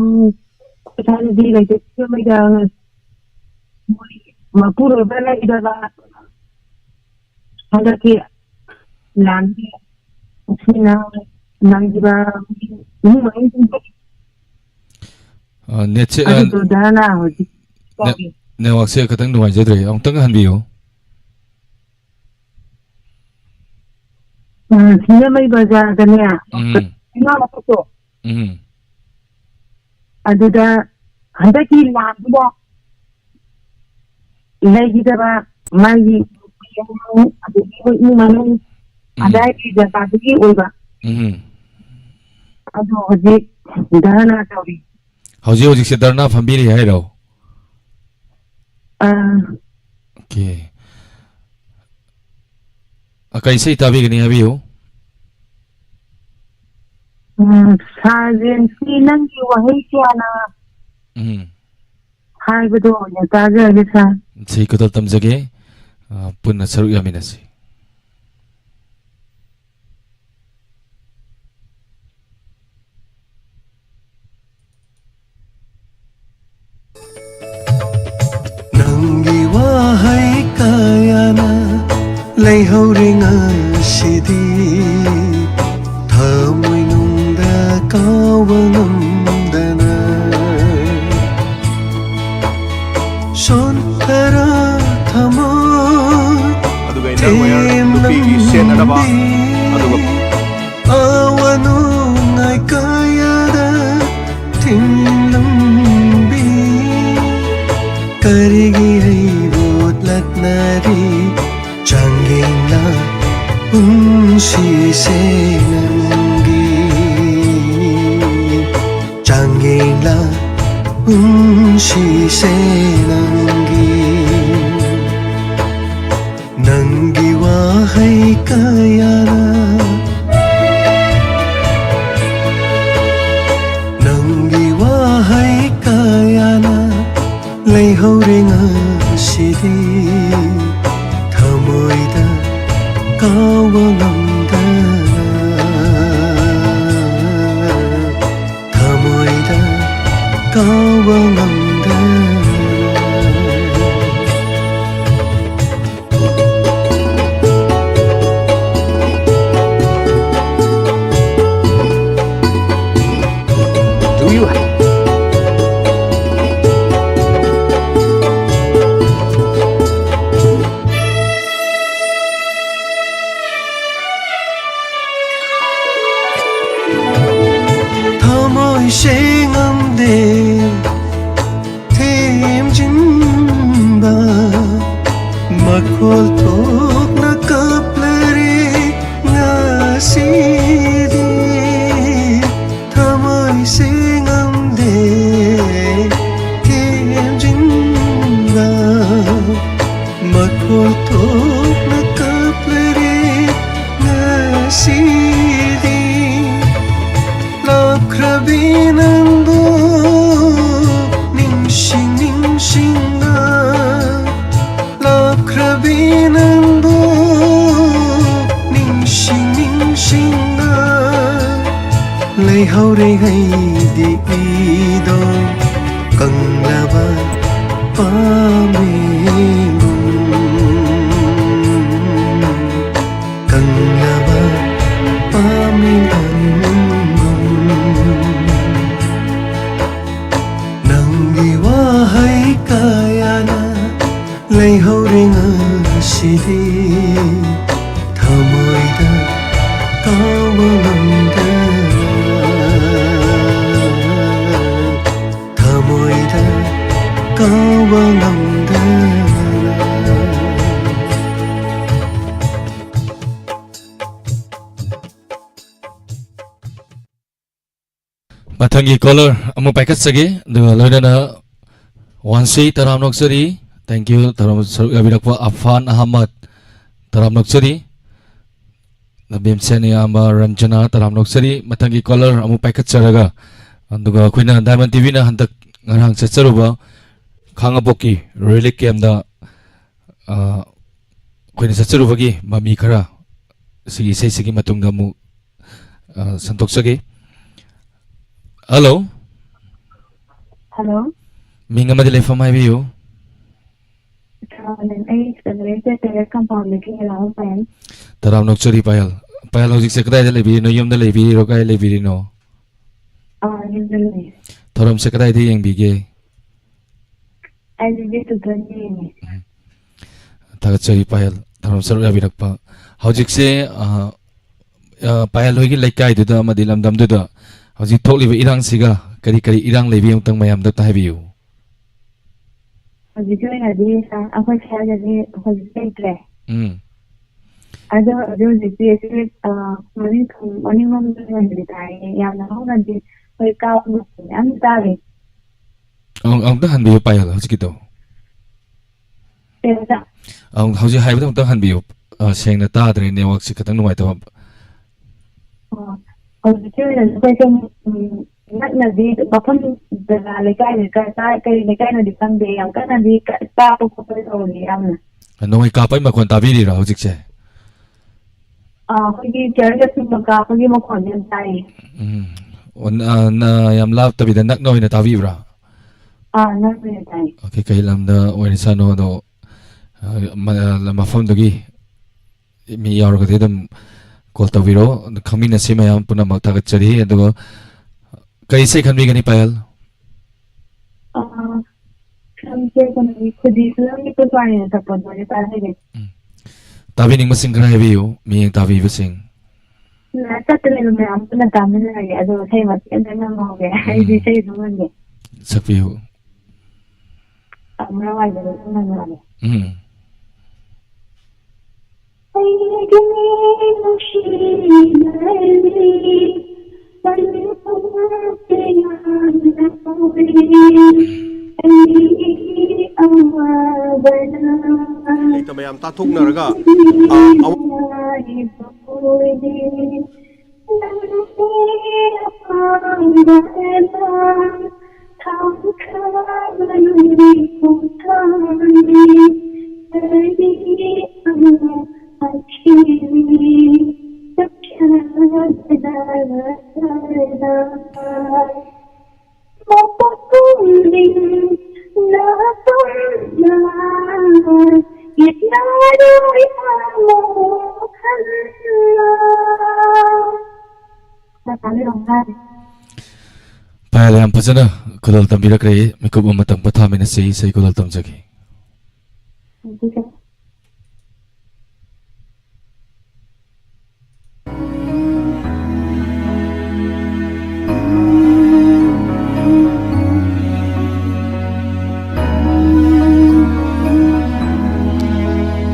ꯎꯝ, ꯏꯆꯥꯅꯨꯄꯤ ꯂꯩꯇꯕꯤꯗ ꯃꯣꯏ ꯃꯄꯨꯔꯣꯏꯕ ꯂꯩꯇꯕ ꯍꯟꯗꯛꯀꯤ ꯂꯥꯟꯒꯤ ꯑꯁꯤꯅ ꯅꯪꯈꯤꯕ ꯏꯃꯨꯡ ꯃꯅꯨꯡꯁꯤꯡꯗꯣ ꯑ, ꯅꯦꯠꯁꯦ, ꯑ, ꯑꯗꯨꯗꯣ ꯙꯔꯅꯥ ꯍꯧꯖꯤꯛ ꯅꯦ-, ꯇꯧꯔꯤ꯫ ꯅꯦꯠꯋꯥꯛꯁꯦ ꯈꯤꯇꯪ ꯅꯨꯡꯉꯥꯏꯖꯗ꯭ꯔꯦ꯫ ꯑꯃꯨꯛꯇꯪ ꯍꯟꯕꯤꯌꯨ꯫ ꯎꯝ, ꯁꯤꯡꯖꯃꯩ ꯕꯖꯥꯔꯗꯅꯦ, ꯎꯝ꯫ ꯏꯃꯥ ꯃꯀꯨꯞꯇꯣ꯫ ꯎꯝ꯫ ꯑꯗꯨꯗ ꯍꯟꯗꯛꯀꯤ ꯂꯥꯟꯗꯨꯗ ꯂꯩꯈꯤꯗꯕ ꯃꯥꯒꯤ ꯅꯨꯄꯤ ꯑꯉꯥꯡ, ꯑꯗꯒꯤ ꯃꯣꯏ ꯏꯃꯨꯡ ꯃꯅꯨꯡ, ꯎꯝ꯫ ꯑꯗꯥꯏꯒꯤ ꯖꯒꯥꯗꯨꯒꯤ ꯑꯣꯏꯕ꯫ ꯎꯝ꯫ ꯑꯗꯣ ꯍꯧꯖꯤꯛ ꯙꯔꯅꯥ ꯇꯧꯔꯤ꯫ ꯍꯧꯖꯤꯛ ꯍꯧꯖꯤꯛꯁꯦ ꯙꯔꯅꯥ ꯐꯝꯕꯤꯔꯤ ꯍꯥꯏꯔꯣ? ꯑꯥ꯫ ꯑꯣꯀꯦ꯫ ꯑ, ꯀꯩ ꯏꯁꯩ ꯇꯥꯕꯤꯒꯅꯤ ꯍꯥꯏꯕꯤꯌꯨ꯫ ꯎꯝ, ꯁꯥꯔ ꯖꯦꯝꯁꯀꯤ ꯅꯪꯒꯤ ꯋꯥꯍꯩ ꯀꯌꯥꯅ ꯎꯝ꯫ ꯍꯥꯏꯕꯗꯣ ꯑꯣꯏꯅ ꯇꯥꯖꯔꯒꯦ, ꯁꯥꯔ꯫ ꯏꯁꯩ ꯈꯨꯗꯣꯜ ꯇꯝꯖꯒꯦ꯫ ꯑ, ꯄꯨꯟꯅ ꯁꯔꯨꯛ ꯌꯥꯃꯤꯟꯅꯁꯤ꯫ ꯅꯪꯒꯤ ꯋꯥꯍꯩ ꯀꯌꯥꯅ ꯂꯩꯍꯧꯔꯦ ꯉꯁꯤꯗꯤ ꯊꯃꯣꯏꯅꯨꯡꯗ ꯀꯥꯎꯕ ꯉꯝꯗꯅ꯫ ꯁꯣꯟꯊꯔ ꯊꯃꯣꯏ ꯑꯗꯨꯒ inner wear ꯅꯨꯄꯤꯒꯤ ꯁꯦꯠꯅꯅꯕ, ꯊꯦꯝꯂꯝꯕꯤ ꯑꯗꯨꯒ ꯑꯋꯥ ꯅꯨꯡꯉꯥꯏ ꯀꯌꯥꯗ ꯊꯤꯡꯂꯝꯕꯤ, ꯀꯔꯤꯒꯤ ꯑꯩꯕꯨ ꯂꯛꯅꯔꯤ? ꯆꯥꯡꯌꯦꯡꯂ ꯄꯨꯟꯁꯤꯁꯦ ꯅꯪꯒꯤ, ꯆꯥꯡꯌꯦꯡꯂ ꯄꯨꯟꯁꯤꯁꯦ ꯅꯪꯒꯤ꯫ ꯅꯪꯒꯤ ꯋꯥꯍꯩ ꯀꯌꯥꯅ, ꯅꯪꯒꯤ ꯋꯥꯍꯩ ꯀꯌꯥꯅ ꯂꯩꯍꯧꯔꯦ ꯉꯁꯤꯗꯤ ꯊꯃꯣꯏꯗ ꯀꯥꯎꯕ ꯉꯝꯗꯅ, ꯊꯃꯣꯏꯗ ꯀꯥꯎꯕ ꯉꯝꯗꯅ꯫ Do you have ꯊꯃꯣꯏ ꯁꯦꯡꯉꯝꯗꯦ ꯊꯦꯝꯖꯤꯟꯕ, ꯃꯈꯣꯜ ꯊꯣꯛꯅ ꯀꯞꯂꯔꯦ ꯉꯁꯤꯗꯤ꯫ ꯊꯃꯣꯏ ꯁꯦꯡꯉꯝꯗꯦ ꯊꯦꯝꯖꯤꯟꯕ, ꯃꯈꯣꯜ ꯊꯣꯛꯅ ꯀꯞꯂꯔꯦ ꯉꯁꯤꯗꯤ꯫ ꯂꯥꯞꯈ꯭ꯔꯕꯤ ꯅꯪꯕꯨ ꯅꯤꯡꯁꯤꯡ ꯅꯤꯡꯁꯤꯡꯅ, ꯂꯥꯞꯈ꯭ꯔꯕꯤ ꯅꯪꯕꯨ ꯅꯤꯡꯁꯤꯡ ꯅꯤꯡꯁꯤꯡꯅ ꯂꯩꯍꯧꯔꯦ ꯑꯩꯗꯤ ꯏꯗꯣ ꯀꯪꯂꯕ ꯄꯥꯝꯕꯤꯒꯨꯝ꯫ ꯃꯊꯪꯒꯤ caller ꯑꯃꯨꯛ ꯄꯥꯏꯈꯠꯆꯒꯦ, ꯑꯗꯨꯒ ꯂꯣꯏꯅꯅ ꯋꯥꯟꯁꯤ ꯇꯔꯥꯝꯅ ꯑꯣꯛꯆꯔꯤ꯫ Thank you, ꯇꯔꯥꯝ ꯁꯔꯨꯛ ꯌꯥꯕꯤꯔꯛꯄ ꯑꯐꯥꯟ ꯑꯍꯃꯗ, ꯇꯔꯥꯝꯅ ꯑꯣꯛꯆꯔꯤ꯫ ꯂꯝꯕꯦꯝꯁꯦꯟ ꯏꯌꯥꯝꯕ ꯔꯟꯖꯅꯥ, ꯇꯔꯥꯝꯅ ꯑꯣꯛꯆꯔꯤ꯫ ꯃꯊꯪꯒꯤ caller ꯑꯃꯨꯛ ꯄꯥꯏꯈꯠꯆꯔꯒ, ꯑꯗꯨꯒ ꯑꯩꯈꯣꯏꯅ Diamond ꯇꯤꯚꯤꯅ ꯍꯟꯗꯛ ꯉꯔꯥꯡ ꯆꯠꯆꯔꯨꯕ ꯈꯥꯡꯉꯕꯣꯛꯀꯤ relief campꯇ, ꯑ, ꯑꯩꯈꯣꯏꯅ ꯆꯠꯆꯔꯨꯕꯒꯤ ꯃꯃꯤ ꯈꯔ ꯁꯤꯒꯤ ꯏꯁꯩꯁꯤꯒꯤ ꯃꯇꯨꯡꯗ ꯑꯃꯨꯛ, ꯑ, ꯁꯟꯗꯣꯛꯆꯒꯦ꯫ Hello꯫ Hello꯫ ꯃꯤꯡ ꯑꯃꯗꯤ ꯂꯩꯐꯝ ꯍꯥꯏꯕꯤꯌꯨ꯫ ꯇꯔꯥꯝꯅ, ꯑꯩ ꯁꯤꯗ ꯂꯩꯔꯛꯇ ꯇꯦꯔꯦꯁ ꯀꯝꯄꯥꯎꯟꯗꯒꯤ ꯍꯦꯂꯥ ꯄꯥꯌꯦꯜ꯫ ꯇꯔꯥꯝꯅ ꯑꯣꯛꯆꯔꯤ ꯄꯥꯌꯜ꯫ ꯄꯥꯌꯜ, ꯍꯧꯖꯤꯛꯁꯦ ꯀꯗꯥꯏꯗ ꯂꯩꯕꯤꯔꯤꯅꯣ? ꯌꯨꯝꯗ ꯂꯩꯕꯤꯔꯤꯔꯣ? ꯀꯥꯏ ꯂꯩꯕꯤꯔꯤꯅꯣ? ꯑꯥ, ꯌꯨꯝꯗ ꯂꯩꯌꯦ꯫ ꯊꯧꯔꯝꯁꯦ ꯀꯗꯥꯏꯗ ꯌꯦꯡꯕꯤꯒꯦ? ꯑꯩꯗꯤ YouTubeꯇ ꯌꯦꯡꯉꯦ꯫ ꯎꯝ꯫ ꯊꯥꯒꯠꯆꯔꯤ ꯄꯥꯌꯜ, ꯊꯧꯔꯝ ꯁꯔꯨꯛ ꯌꯥꯕꯤꯔꯛꯄ꯫ ꯍꯧꯖꯤꯛꯁꯦ, ꯑ, ꯑ, ꯄꯥꯌꯜ ꯍꯣꯏꯒꯤ ꯂꯩꯀꯥꯏꯗꯨꯗ ꯑꯃꯗꯤ ꯂꯝꯗꯝꯗꯨꯗ ꯍꯧꯖꯤꯛ ꯊꯣꯛꯂꯤꯕ ꯏꯔꯥꯡꯁꯤꯒ ꯀꯔꯤ ꯀꯔꯤ ꯏꯔꯥꯡ ꯂꯩꯕꯤ ꯑꯃꯨꯛꯇꯪ ꯃꯌꯥꯝꯗ ꯑꯝꯇ ꯍꯥꯏꯕꯤꯌꯨ꯫ ꯍꯧꯖꯤꯛꯀꯤ ꯑꯣꯏꯅꯗꯤ ꯁꯥ-, ꯑꯩꯈꯣꯏ ꯁ꯭ꯋꯥꯏꯗꯗꯤ ꯍꯧꯖꯤꯛ ꯂꯩꯇ꯭ꯔꯦ꯫ ꯎꯝ꯫ ꯑꯗꯣ ꯍꯧꯖꯤꯛ ꯍꯧꯖꯤꯛꯇꯤ ꯑꯁꯤ, ꯑ, ꯃꯅꯤꯡ ꯊꯣꯡ, ꯃꯅꯤꯡꯂꯣꯝꯗ ꯑꯣꯏꯅꯗꯤ ꯇꯥꯏꯌꯦ꯫ ꯌꯥꯝꯅ ꯍꯧꯅꯗꯤ ꯑꯩꯈꯣꯏ ꯀꯥꯕ ꯃꯈꯣꯟ ꯌꯥꯝ ꯇꯥꯔꯤ꯫ ꯑꯃꯨꯛ-, ꯑꯃꯨꯛꯇ ꯍꯟꯕꯤꯌꯨ ꯄꯥꯌꯜ, ꯍꯧꯖꯤꯛꯀꯤꯗꯣ꯫ ꯀꯩ ꯍꯥꯏꯕ? ꯑꯃꯨꯛ ꯍꯧꯖꯤꯛ ꯍꯥꯏꯕꯗꯣ ꯑꯃꯨꯛꯇ ꯍꯟꯕꯤꯌꯨ꯫ ꯑ, ꯁꯦꯡꯅ ꯇꯥꯗ꯭ꯔꯦ, networkꯁꯦ ꯈꯤꯇꯪ ꯅꯨꯡꯉꯥꯏꯇꯕ꯫ ꯑꯣ, ꯍꯧꯖꯤꯛꯀꯤ ꯑꯣꯏꯅꯗꯤ ꯑꯩꯈꯣꯏ ꯁꯨꯝ, ꯎꯝ, ꯅꯛꯅꯗꯤ ꯃꯐꯝ ꯖꯒꯥ ꯂꯩꯀꯥꯏ ꯂꯩꯀꯥꯏ ꯀꯥꯏ-, ꯀꯔꯤ ꯂꯩꯀꯥꯏꯅꯣꯗꯤ ꯈꯪꯗꯦ, ꯌꯥꯝ ꯀꯟꯅꯗꯤ ꯀ-, ꯀꯥꯞꯄ ꯈꯣꯠꯄ ꯇꯧꯔꯤ ꯌꯥꯝꯅ꯫ ꯅꯣꯡꯃꯩ ꯀꯥꯞꯄꯩ ꯃꯈꯣꯟ ꯇꯥꯕꯤꯔꯤꯔꯣ ꯍꯧꯖꯤꯛꯁꯦ? ꯑꯥ, ꯑꯩꯈꯣꯏꯒꯤ tear gas ꯀꯨꯝꯕ ꯀꯥꯞꯄꯒꯤ ꯃꯈꯣꯟꯗꯤ ꯌꯥꯝ ꯇꯥꯏꯌꯦ꯫ ꯎꯝ꯫ ꯑꯣ, ꯅ-, ꯅ-, ꯌꯥꯝ ꯂꯥꯞꯇꯕꯤꯗ ꯅꯛꯅ ꯑꯣꯏꯅ ꯇꯥꯕꯤꯕ꯭ꯔꯥ? ꯑꯥ, ꯅꯛꯅ ꯑꯣꯏꯅ ꯇꯥꯏꯌꯦ꯫ Okay, ꯀꯩ ꯂꯝꯗ ꯑꯣꯏꯔꯁꯥꯅꯣ ꯑꯗꯣ, ꯑ, ꯃ-, ꯃꯐꯝꯗꯨꯒꯤ ꯃꯤ ꯌꯥꯎꯔꯒꯗꯤ ꯑꯗꯨꯝ call ꯇꯧꯕꯤꯔꯛꯑꯣ꯫ ꯑꯗꯨ ꯈꯪꯃꯤꯟꯅꯁꯤ ꯃꯌꯥꯝ ꯄꯨꯝꯅꯃꯛ꯫ ꯊꯥꯒꯠꯆꯔꯤ꯫ ꯑꯗꯨꯒ ꯀꯔꯤ ꯏꯁꯩ ꯈꯟꯕꯤꯒꯅꯤ, ꯄꯥꯌꯜ? ꯑꯥ, ꯈꯟꯁꯦ ꯀꯩꯅꯣꯒꯤ, ꯈꯨꯗꯤ ꯐꯤꯂꯝꯒꯤ ꯄꯨꯁꯄꯥꯅꯤꯅ ꯁꯛꯄꯗꯣ ꯑꯣꯏꯅ ꯇꯥꯖꯒꯦ꯫ ꯎꯝ꯫ ꯇꯥꯕꯤꯅꯤꯡꯕꯁꯤꯡ ꯈꯔ ꯍꯥꯏꯕꯤꯌꯨ, ꯃꯤꯠꯌꯦꯡ ꯇꯥꯕꯤꯕꯁꯤꯡ꯫ ꯂꯥꯏꯞꯇ ꯂꯩꯕ ꯃꯌꯥꯝ ꯄꯨꯟꯅ ꯇꯥꯃꯤꯟꯅꯔꯒꯦ, ꯑꯗꯣ ꯏꯁꯩ ꯃꯇꯦꯛ ꯑꯝꯇꯪ ꯉꯪꯍꯧꯒꯦ꯫ ꯑꯩꯗꯤ ꯎꯝ꯫ ꯏꯁꯩ ꯑꯗꯨꯝ ꯉꯪꯒꯦ꯫ ꯁꯛꯄꯤꯌꯨ꯫ ꯑꯃꯨꯔꯛ ꯋꯥꯏꯗ ꯑꯗꯨꯝ ꯉꯪꯉꯛꯑꯒꯦ꯫ ꯎꯝ꯫ ꯑꯩꯒꯤ ꯅꯨꯡꯁꯤꯅꯔꯤ, ꯃꯅꯤꯄꯨꯔ ꯃꯌꯥꯝ ꯇꯥꯊꯣꯛꯅꯔꯒ, ꯑ, ꯑ, ꯄꯥꯌꯜ, ꯌꯥꯝ ꯐꯖꯅ ꯈꯨꯗꯣꯜ ꯇꯝꯕꯤꯔꯛꯈ꯭ꯔꯦ꯫ ꯃꯤꯀꯨꯞ ꯑꯃꯇꯪ ꯄꯣꯊꯥꯃꯤꯟꯅꯁꯤ, ꯏꯁꯩ ꯈꯨꯗꯣꯜ ꯇꯝꯖꯒꯦ꯫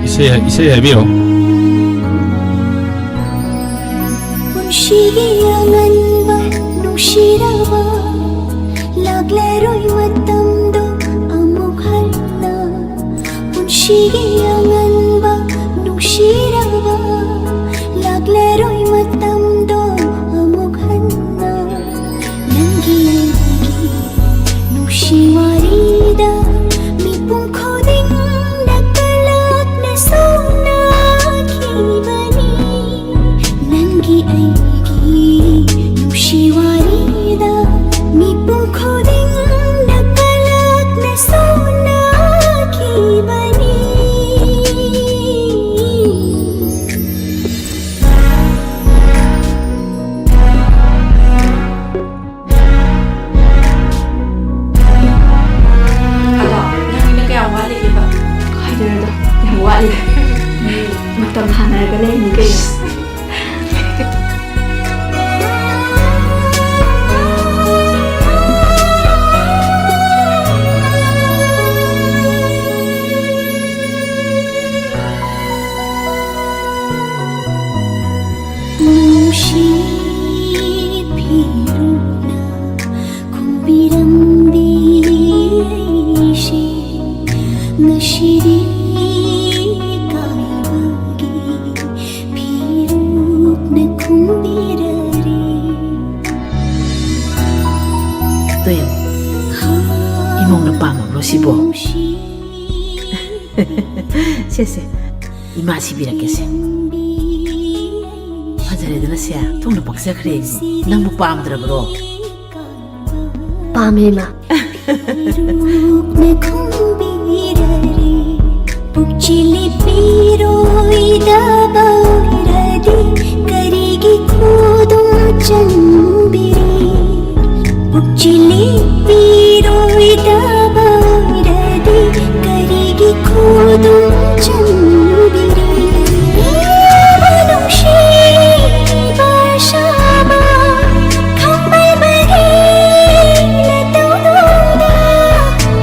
ꯏꯁꯩ, ꯏꯁꯩ ꯍꯥꯏꯕꯤꯌꯣ꯫ ꯄꯨꯟꯁꯤꯒꯤ ꯑꯉꯟꯕ ꯅꯨꯡꯁꯤꯔꯕ, ꯂꯥꯛꯂꯔꯣꯏ ꯃꯇꯝꯗꯣ ꯑꯃꯨꯛ ꯍꯟꯅ꯫ ꯄꯨꯟꯁꯤꯒꯤ ꯑꯉꯟꯕ ꯅꯨꯡꯁꯤꯔꯕ, ꯂꯥꯛꯂꯔꯣꯏ ꯃꯇꯝꯗꯣ ꯑꯃꯨꯛ ꯍꯟꯅ꯫ ꯅꯪꯒꯤ ꯑꯩꯒꯤ ꯅꯨꯡꯁꯤ ꯋꯥꯔꯤꯗ ꯃꯤꯄꯨꯝ ꯈꯨꯗꯤꯡꯅ ꯀꯂꯛꯅ ꯁꯣꯟꯅꯈꯤꯕꯅꯤ꯫ ꯅꯪꯒꯤ ꯑꯩꯒꯤ ꯅꯨꯡꯁꯤ ꯋꯥꯔꯤꯗ ꯃꯤꯄꯨꯝ ꯈꯨꯗꯤꯡꯅ ꯀꯂꯛꯅ ꯁꯣꯟꯅꯈꯤꯕꯅꯤ꯫ ꯑꯗꯣ ꯅꯪꯒꯤꯅ ꯀꯌꯥꯝ ꯋꯥꯠꯂꯤꯒꯦꯕ? ꯍꯥꯏꯗꯣꯏꯔꯣꯗ, ꯌꯥꯝ ꯋꯥꯠꯂꯤꯗ꯫ ꯃꯇꯝ ꯍꯥꯟꯅꯔꯒ ꯂꯩꯔꯤꯅꯤ ꯀꯩꯅꯣ꯫ ꯅꯨꯡꯁꯤ ꯐꯤꯔꯨꯝꯅ ꯈꯨꯝꯕꯤꯔꯝꯕꯤ ꯑꯩꯁꯦ ꯉꯁꯤꯗꯤ ꯇꯣ ꯌꯦꯡꯉꯨ, ꯏꯃꯧꯅ ꯄꯥꯝꯃꯕ꯭ꯔꯣ ꯁꯤꯕꯣ? ꯁꯦ, ꯁꯦ, ꯏꯃꯥ ꯁꯤꯕꯤꯔꯛꯀꯦꯁꯦ꯫ ꯐꯖꯔꯦꯗꯅ ꯁꯦ, ꯊꯣꯡꯅ ꯄꯛꯆꯈ꯭ꯔꯦ ꯑꯩꯁꯦ꯫ ꯅꯪꯕꯨ ꯄꯥꯝꯗ꯭ꯔꯕ꯭ꯔꯣ? ꯄꯥꯝꯃꯦ, ꯏꯃꯥ꯫ ꯔꯨꯛꯅ ꯈꯨꯝꯕꯤꯔꯔꯦ, ꯄꯨꯛꯆꯤꯂꯤ ꯄꯤꯔꯣꯏꯗꯕ ꯑꯣꯏꯔꯗꯤ ꯀꯔꯤꯒꯤ ꯈꯨꯗꯣꯡ ꯆꯟꯕꯤꯔꯤ? ꯄꯨꯛꯆꯤꯂꯤ ꯄꯤꯔꯣꯏꯗꯕ ꯑꯣꯏꯔꯗꯤ ꯀꯔꯤꯒꯤ ꯈꯨꯗꯣꯡ ꯆꯟꯕꯤꯔꯤ? ꯅꯨꯡꯁꯤ ꯕꯔꯁꯥꯕ ꯈꯝꯕꯩ ꯃꯔꯤꯅ ꯇꯧꯗꯨꯅ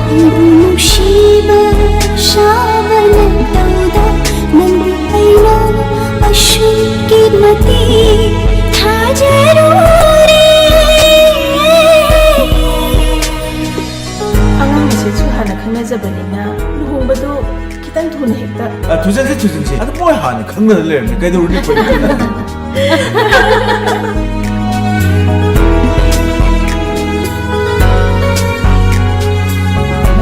ꯑꯩꯕꯨ ꯅꯨꯡꯁꯤꯕ ꯁꯥꯕ ꯅꯇꯧꯗ ꯅꯪꯕꯨ ꯑꯩꯅ ꯑꯁꯨꯛꯀꯤ ꯃꯇꯤꯛ ꯊꯥꯖꯔꯨꯔꯦ꯫ ꯑꯉꯥꯡ ꯃꯁꯦꯟꯁꯨ ꯍꯥꯟꯅ ꯈꯪꯅꯖꯕꯅꯤꯅ ꯂꯨꯍꯣꯡꯕꯗꯨ ꯈꯤꯇꯪ ꯊꯨꯅ ꯍꯦꯛꯇ꯫ ꯑ, ꯊꯨꯖꯟꯁꯤ, ꯊꯨꯖꯟꯁꯤ꯫ ꯑꯗꯨ ꯃꯣꯏ ꯍꯥꯟꯅ ꯈꯪꯅꯔ ꯂꯩꯔꯝꯃꯦ꯫ ꯀꯩꯗꯧꯔꯨꯅꯤ ꯑꯩꯈꯣꯏꯅ?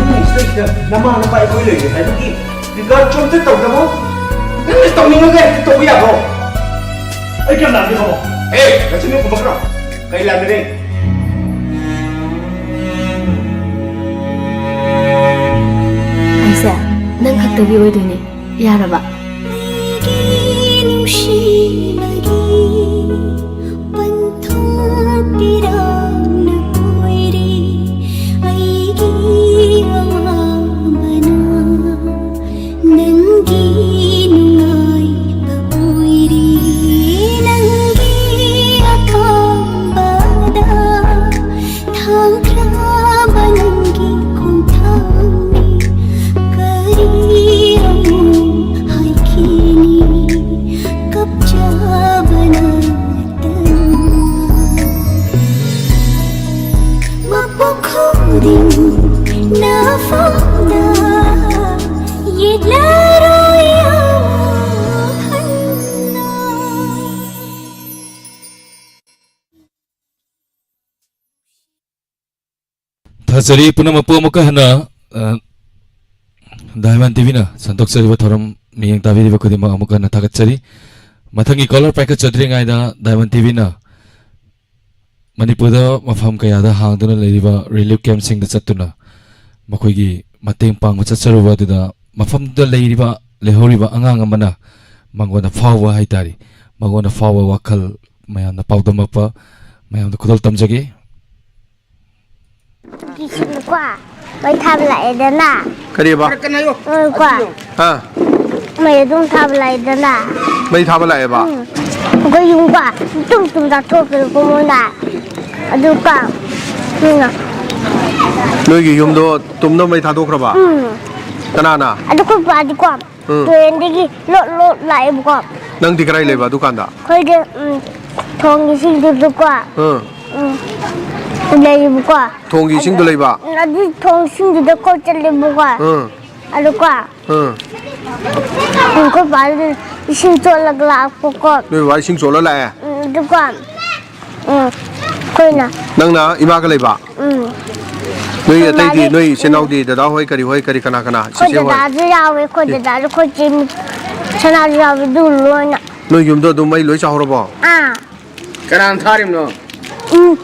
ꯅꯪ ꯁꯤꯗ, ꯁꯤꯗ ꯅꯃꯥ ꯅꯄꯥ ꯑꯩꯈꯣꯏ ꯂꯩꯔꯦ ꯍꯥꯏꯕꯒꯤ regard ꯆꯣꯝꯇ ꯇꯧꯗꯕꯣ? ꯅꯪꯅ ꯇꯧꯅꯤꯡꯉꯒ ꯍꯦꯛꯇ ꯇꯧꯕ ꯌꯥꯕ꯭ꯔꯣ? ꯑꯩ ꯀꯌꯥꯝ ꯂꯥꯟꯒꯦ ꯈꯪꯉꯣ? ꯑꯦ, ꯅꯆꯤꯟ ꯈꯨꯝꯃꯛꯀꯅꯣ꯫ ꯀꯩ ꯂꯥꯟꯒꯅꯤ? ꯑꯩꯁꯦ ꯅꯪ ꯈꯛꯇꯒꯤ ꯑꯣꯏꯗꯣꯏꯅꯦ, ꯌꯥꯔꯕ? ꯑꯩꯒꯤ ꯅꯨꯡꯁꯤꯕꯒꯤ ꯄꯟꯊꯨꯡ ꯄꯤꯔꯝꯅ ꯀꯣꯏꯔꯤ ꯑꯩꯒꯤ ꯑꯋꯥꯕꯅ꯫ ꯅꯪꯒꯤ ꯅꯨꯡꯉꯥꯏꯕ ꯑꯣꯏꯔꯤ, ꯅꯪꯒꯤ ꯑꯄꯥꯝꯕꯗ ꯊꯥꯡꯈ꯭ꯔꯕ ꯅꯪꯒꯤ ꯈꯣꯡꯊꯥꯡꯅꯤ꯫ ꯀꯔꯤ ꯑꯃꯨꯛ ꯍꯥꯏꯈꯤꯅꯤ? ꯀꯞꯆꯕ ꯅꯠꯇꯅ꯫ ꯃꯄꯣꯛ ꯈꯨꯗꯤꯡ ꯅꯐꯝꯗ ꯌꯦꯠꯂꯔꯣꯏ ꯑꯃꯨꯛ ꯍꯟꯅ꯫ ꯐꯖꯔꯤ ꯄꯨꯝꯅꯃꯛꯄꯨ ꯑꯃꯨꯛꯀ ꯍꯟꯅ, ꯑ, ꯗꯥꯏꯃꯟ ꯇꯤꯚꯤꯅ ꯁꯟꯗꯣꯛꯆꯔꯤꯕ ꯊꯧꯔꯝ ꯃꯤꯠꯌꯦꯡ ꯇꯥꯕꯤꯔꯤꯕ ꯈꯨꯗꯤꯡꯃꯛ ꯑꯃꯨꯛ ꯍꯟꯅ ꯊꯥꯒꯠꯆꯔꯤ꯫ ꯃꯊꯪꯒꯤ caller ꯄꯥꯏꯈꯠꯆꯗ꯭ꯔꯤꯉꯩꯗ ꯗꯥꯏꯃꯟ ꯇꯤꯚꯤꯅ ꯃꯅꯤꯄꯨꯔꯗ ꯃꯐꯝ ꯀꯌꯥꯗ ꯍꯥꯡꯗꯨꯅ ꯂꯩꯔꯤꯕ relief campꯁꯤꯡꯗ ꯆꯠꯇꯨꯅ ꯃꯈꯣꯏꯒꯤ ꯃꯇꯦꯡ ꯄꯥꯡꯕ ꯆꯠꯆꯔꯨꯕ ꯑꯗꯨꯗ ꯃꯐꯝꯗꯨꯗ ꯂꯩꯔꯤꯕ, ꯂꯩꯍꯧꯔꯤꯕ ꯑꯉꯥꯡ ꯑꯃꯅ ꯃꯉꯣꯟꯗ ꯐꯥꯎꯕ ꯍꯥꯏꯇꯥꯔꯦ, ꯃꯉꯣꯟꯗ ꯐꯥꯎꯕ ꯋꯥꯈꯜ ꯃꯌꯥꯝꯅ ꯄꯥꯎꯗꯝꯃꯛꯄ ꯃꯌꯥꯝꯗ ꯈꯨꯗꯣꯜ ꯇꯝꯖꯒꯦ꯫ ꯀꯤꯁꯤꯜꯂꯨꯀꯣ꯫ ꯃꯩ ꯊꯥꯕ ꯂꯥꯛꯑꯦꯗꯅ꯫ ꯀꯔꯤꯕ? ꯎꯝ, ꯀꯣ꯫ ꯍꯥ? ꯃꯩ ꯑꯗꯨꯝ ꯊꯥꯕ ꯂꯥꯛꯑꯦꯗꯅ꯫ ꯃꯩ ꯊꯥꯕ ꯂꯥꯛꯑꯦꯕ? ꯎꯝ꯫ ꯑꯩꯈꯣꯏ ꯌꯨꯝꯀꯣ꯫ ꯇꯨꯝ ꯇꯨꯝ ꯆꯥꯊꯣꯛꯈ꯭ꯔꯦꯀꯣ ꯃꯣꯏꯅ꯫ ꯑꯗꯨꯀꯣ꯫ ꯃꯤꯅ꯫ ꯅꯣꯏꯒꯤ ꯌꯨꯝꯗꯣ ꯇꯨꯝꯅꯕ ꯃꯩ ꯊꯥꯗꯣꯛꯈ꯭ꯔꯕ? ꯎꯝ꯫ ꯀꯅꯥꯅ? ꯑꯗꯨ ꯑꯩꯈꯣꯏ ꯄꯥꯗꯤꯀꯣ꯫ ꯎꯝ꯫ ꯇꯨꯔꯦꯟꯗꯒꯤ ꯂꯣꯠ ꯂꯣꯠ ꯂꯥꯛꯑꯦꯕꯀꯣ꯫ ꯅꯪꯗꯤ ꯀꯗꯥꯏ ꯂꯩꯕ ꯑꯗꯨꯀꯥꯟꯗ? ꯑꯩꯈꯣꯏꯗꯤ, ꯎꯝ, ꯊꯣꯡꯒꯤ ꯏꯁꯤꯡꯗꯨꯗꯀꯣ꯫ ꯎꯝ꯫ ꯎꯝ꯫ ꯂꯩꯌꯦꯕꯀꯣ꯫ ꯊꯣꯡꯒꯤ ꯏꯁꯤꯡꯗꯣ ꯂꯩꯕ? ꯎꯝ, ꯑꯗꯨ ꯊꯣꯡ ꯏꯁꯤꯡꯗꯨꯗ ꯀꯣꯏ ꯆꯠꯂꯦꯕꯀꯣ꯫ ꯎꯝ꯫ ꯑꯗꯨꯀꯣ꯫ ꯎꯝ꯫ ꯎꯝ, ꯑꯩꯈꯣꯏ ꯄꯥꯗꯤ ꯏꯁꯤꯡ ꯆꯣꯠꯂꯒ ꯂꯥꯛꯄꯀꯣ꯫ ꯅꯣꯏ ꯕꯕꯥ ꯏꯁꯤꯡ ꯆꯣꯠꯂ ꯂꯥꯛꯑꯦ? ꯎꯝ, ꯑꯗꯨꯀꯣ꯫ ꯎꯝ꯫ ꯑꯩꯈꯣꯏꯅ꯫ ꯅꯪꯅ ꯏꯃꯥꯒ ꯂꯩꯕ? ꯎꯝ꯫ ꯅꯣꯏ ꯑꯇꯩꯗꯤ, ꯃꯥꯗꯤ ꯅꯣꯏ ꯏꯆꯤꯟ ꯏꯅꯥꯎꯗꯤ, ꯗꯗꯥ ꯍꯣꯏ, ꯀꯔꯤ ꯍꯣꯏ, ꯀꯔꯤ ꯀꯅꯥ ꯀꯅꯥ? ꯑꯩꯈꯣꯏ ꯆꯤꯆꯦ ꯍꯣꯏ? ꯗꯗꯥꯁꯨ ꯌꯥꯎꯋꯦ, ꯑꯩꯈꯣꯏ ꯑꯦ꯫ ꯗꯗꯥꯁꯨ, ꯑꯩꯈꯣꯏ ꯆꯦ ꯁꯅꯥꯁꯨ ꯌꯥꯎꯋꯦ, ꯑꯗꯨ ꯂꯣꯏꯅ꯫ ꯅꯣꯏ ꯌꯨꯝꯗꯣ ꯑꯗꯨꯝ ꯃꯩ ꯂꯣꯏ ꯆꯥꯍꯧꯔꯕꯣ? ꯑꯥ꯫ ꯀꯅꯥꯅ ꯊꯥꯔꯤꯕꯅꯣ? ꯎꯝ,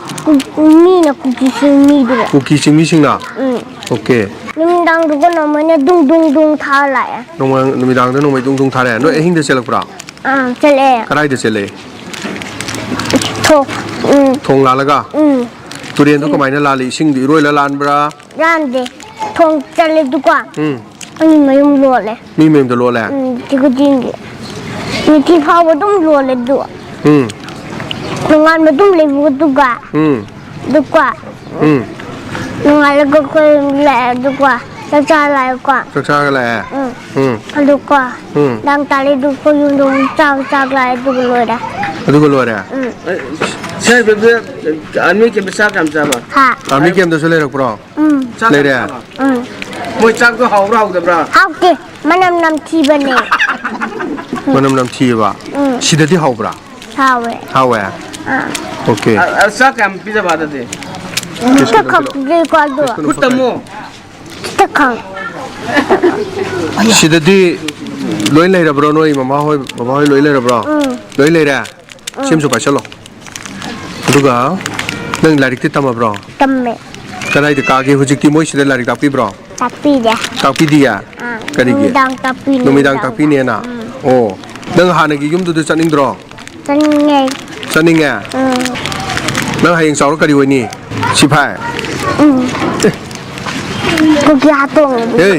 ꯎꯝ, ꯃꯤꯅ ꯀꯨꯀꯤ ꯆꯤꯡꯃꯤꯗꯨꯅ꯫ ꯀꯨꯀꯤ ꯆꯤꯡꯃꯤꯁꯤꯡꯅ? ꯎꯝ꯫ ꯑꯣꯀꯦ꯫ ꯅꯨꯃꯤꯗꯥꯡꯗꯨꯒ ꯅꯣꯡꯃꯩꯅ ꯗꯨꯡ ꯗꯨꯡ ꯗꯨꯡ ꯊꯥꯔ ꯂꯥꯛꯑꯦ꯫ ꯅꯣꯡꯃ-, ꯅꯨꯃꯤꯗꯥꯡꯗ ꯅꯣꯡꯃꯩ ꯗꯨꯡ ꯗꯨꯡ ꯊꯥꯔꯛꯑꯦ꯫ ꯅꯣꯏ ꯎꯝ꯫ ꯑꯍꯤꯡꯗ ꯆꯦꯜꯂꯛꯄ꯭ꯔꯥ? ꯑꯥ, ꯆꯦꯜꯂꯛꯑꯦ꯫ ꯀꯗꯥꯏꯗ ꯆꯦꯜꯂꯛꯏ? ꯊꯣ-, ꯎꯝ꯫ ꯊꯣꯡ ꯂꯥꯜꯂꯒ? ꯎꯝ꯫ ꯇꯨꯔꯦꯟꯗꯣ ꯎꯝ꯫ ꯀꯃꯥꯏꯅ ꯂꯥꯜꯂꯤ? ꯏꯁꯤꯡꯗꯤ ꯏꯔꯣꯏꯂ ꯂꯥꯟꯕ꯭ꯔꯥ? ꯂꯥꯟꯗꯦ꯫ ꯊꯣꯡ ꯆꯠꯂꯦ ꯑꯗꯨꯀꯣ꯫ ꯎꯝ꯫ ꯃꯤ ꯃꯌꯨꯝ ꯂꯣꯜꯂꯦ꯫ ꯃꯤ ꯃꯌꯨꯝꯗ ꯂꯣꯜꯂꯦ? ꯎꯝ, ꯅꯨꯡꯇꯤ ꯈꯨꯗꯤꯡꯒꯤ꯫ ꯅꯨꯡꯇꯤ ꯐꯥꯎꯕ ꯑꯗꯨꯝ ꯂꯣꯜꯂꯦ ꯑꯗꯨ꯫ ꯎꯝ꯫ ꯅꯣꯡꯉꯥꯟꯕ ꯑꯗꯨꯝ ꯂꯩꯕ ꯑꯗꯨꯒ꯫ ꯎꯝ꯫ ꯑꯗꯨꯀꯣ꯫ ꯎꯝ꯫ ꯅꯣꯡꯉꯥꯜꯂꯒ ꯑꯩꯈꯣꯏ ꯂꯥꯛꯑꯦ ꯑꯗꯨꯀꯣ꯫ ꯆꯥꯛ ꯆꯥꯔ ꯂꯥꯛꯑꯦꯀꯣ꯫ ꯆꯥꯛ ꯆꯥꯔꯒ ꯂꯥꯛꯑꯦ? ꯎꯝ꯫ ꯎꯝ꯫ ꯑꯗꯨꯀꯣ꯫ ꯎꯝ꯫ ꯅꯨꯡꯗꯥꯡ ꯇꯥꯔꯦ ꯑꯗꯨ ꯑꯩꯈꯣꯏ ꯌꯨꯝꯗ ꯑꯃꯨꯛ ꯆꯥꯛ ꯆꯥꯛ ꯂꯥꯛꯑꯦ ꯑꯗꯨꯒ ꯂꯣꯏꯔꯦ꯫ ꯑꯗꯨꯒ ꯂꯣꯏꯔꯦ? ꯎꯝ꯫ ꯑꯦ, ꯁꯤ ꯍꯥꯏꯕꯗꯨ army campꯇ ꯆꯥꯛ ꯀꯌꯥꯝ ꯆꯥꯕ? ꯍꯥ꯫ Army campꯇꯁꯨ ꯂꯩꯔꯛꯄ꯭ꯔꯣ? ꯎꯝ꯫ ꯆꯥꯛ ꯂꯩꯔꯦ? ꯀꯌꯥꯝ ꯆꯥꯕ? ꯎꯝ꯫ ꯃꯣꯏ ꯆꯥꯛꯇꯣ ꯍꯥꯎꯕ꯭ꯔꯥ ꯍꯥꯎꯗꯕ꯭ꯔꯥ? ꯍꯥꯎꯇꯦ꯫ ꯃꯅꯝ ꯅꯝꯊꯤꯕꯅꯦ꯫ ꯃꯅꯝ ꯅꯝꯊꯤꯑꯕ? ꯎꯝ꯫ ꯁꯤꯗꯗꯤ ꯍꯥꯎꯕ꯭ꯔꯥ? ꯍꯥꯎꯋꯦ꯫ ꯍꯥꯎꯋꯦ? ꯑꯥ꯫ ꯑꯣꯀꯦ꯫ ꯑ, ꯑ, ꯆꯥꯛ ꯀꯌꯥꯝ ꯄꯤꯖꯕ ꯑꯗꯨꯗꯤ? ꯈꯨꯠꯇ ꯈꯛ ꯄꯤꯔꯛꯑꯣ ꯑꯗꯣ꯫ ꯈꯨꯠ ꯇꯝꯃꯣ꯫ ꯈꯨꯠꯇ ꯈꯛ꯫ ꯁꯤꯗꯗꯤ ꯂꯣꯏ ꯂꯩꯔꯕ꯭ꯔꯣ? ꯅꯣꯏ ꯃꯃꯥ ꯍꯣꯏ, ꯕꯕꯥ ꯍꯣꯏ ꯂꯣꯏ ꯂꯩꯔꯕ꯭ꯔꯣ? ꯎꯝ꯫ ꯂꯣꯏ ꯂꯩꯔꯦ? ꯎꯝ꯫ ꯁꯤꯝꯁꯨ ꯄꯥꯏꯁꯜꯂꯣ꯫ ꯑꯗꯨꯒ ꯅꯪ ꯂꯥꯏꯔꯤꯛꯇꯤ ꯇꯝꯃꯕ꯭ꯔꯣ? ꯇꯝꯃꯦ꯫ ꯀꯗꯥꯏꯗ ꯀꯥꯒꯦ ꯍꯧꯖꯤꯛꯇꯤ? ꯃꯣꯏ ꯁꯤꯗ ꯂꯥꯏꯔꯤꯛ ꯇꯥꯛꯄꯤꯕ꯭ꯔꯣ? ꯇꯥꯛꯄꯤꯗꯦ꯫ ꯇꯥꯛꯄꯤꯗꯤꯌꯦ? ꯑꯥ, ꯀꯔꯤꯒꯤ? ꯅꯨꯃꯤꯗꯥꯡ ꯇꯥꯛꯄꯤꯅꯦ, ꯅꯨꯃꯤꯗꯥꯡ ꯅꯨꯃꯤꯗꯥꯡꯗ꯫ ꯇꯥꯛꯄꯤꯅꯦꯅ? ꯎꯝ꯫ ꯑꯣ, ꯅꯪ ꯍꯥꯟꯅꯒꯤ ꯌꯨꯝꯗꯨꯗ ꯆꯠꯅꯤꯡꯗ꯭ꯔꯣ? ꯆꯠꯅꯤꯡꯉꯦ꯫ ꯆꯠꯅꯤꯡꯉꯦ? ꯎꯝ꯫ ꯅꯪ ꯍꯌꯦꯡ ꯆꯥꯎꯔ ꯀꯔꯤ ꯑꯣꯏꯅꯤ? ꯁꯤꯐꯥꯏ? ꯎꯝ꯫ ꯑꯦ꯫ ꯀꯨꯀꯤ ꯍꯥꯠꯇꯣꯛꯅꯕ꯫ ꯍꯦ꯫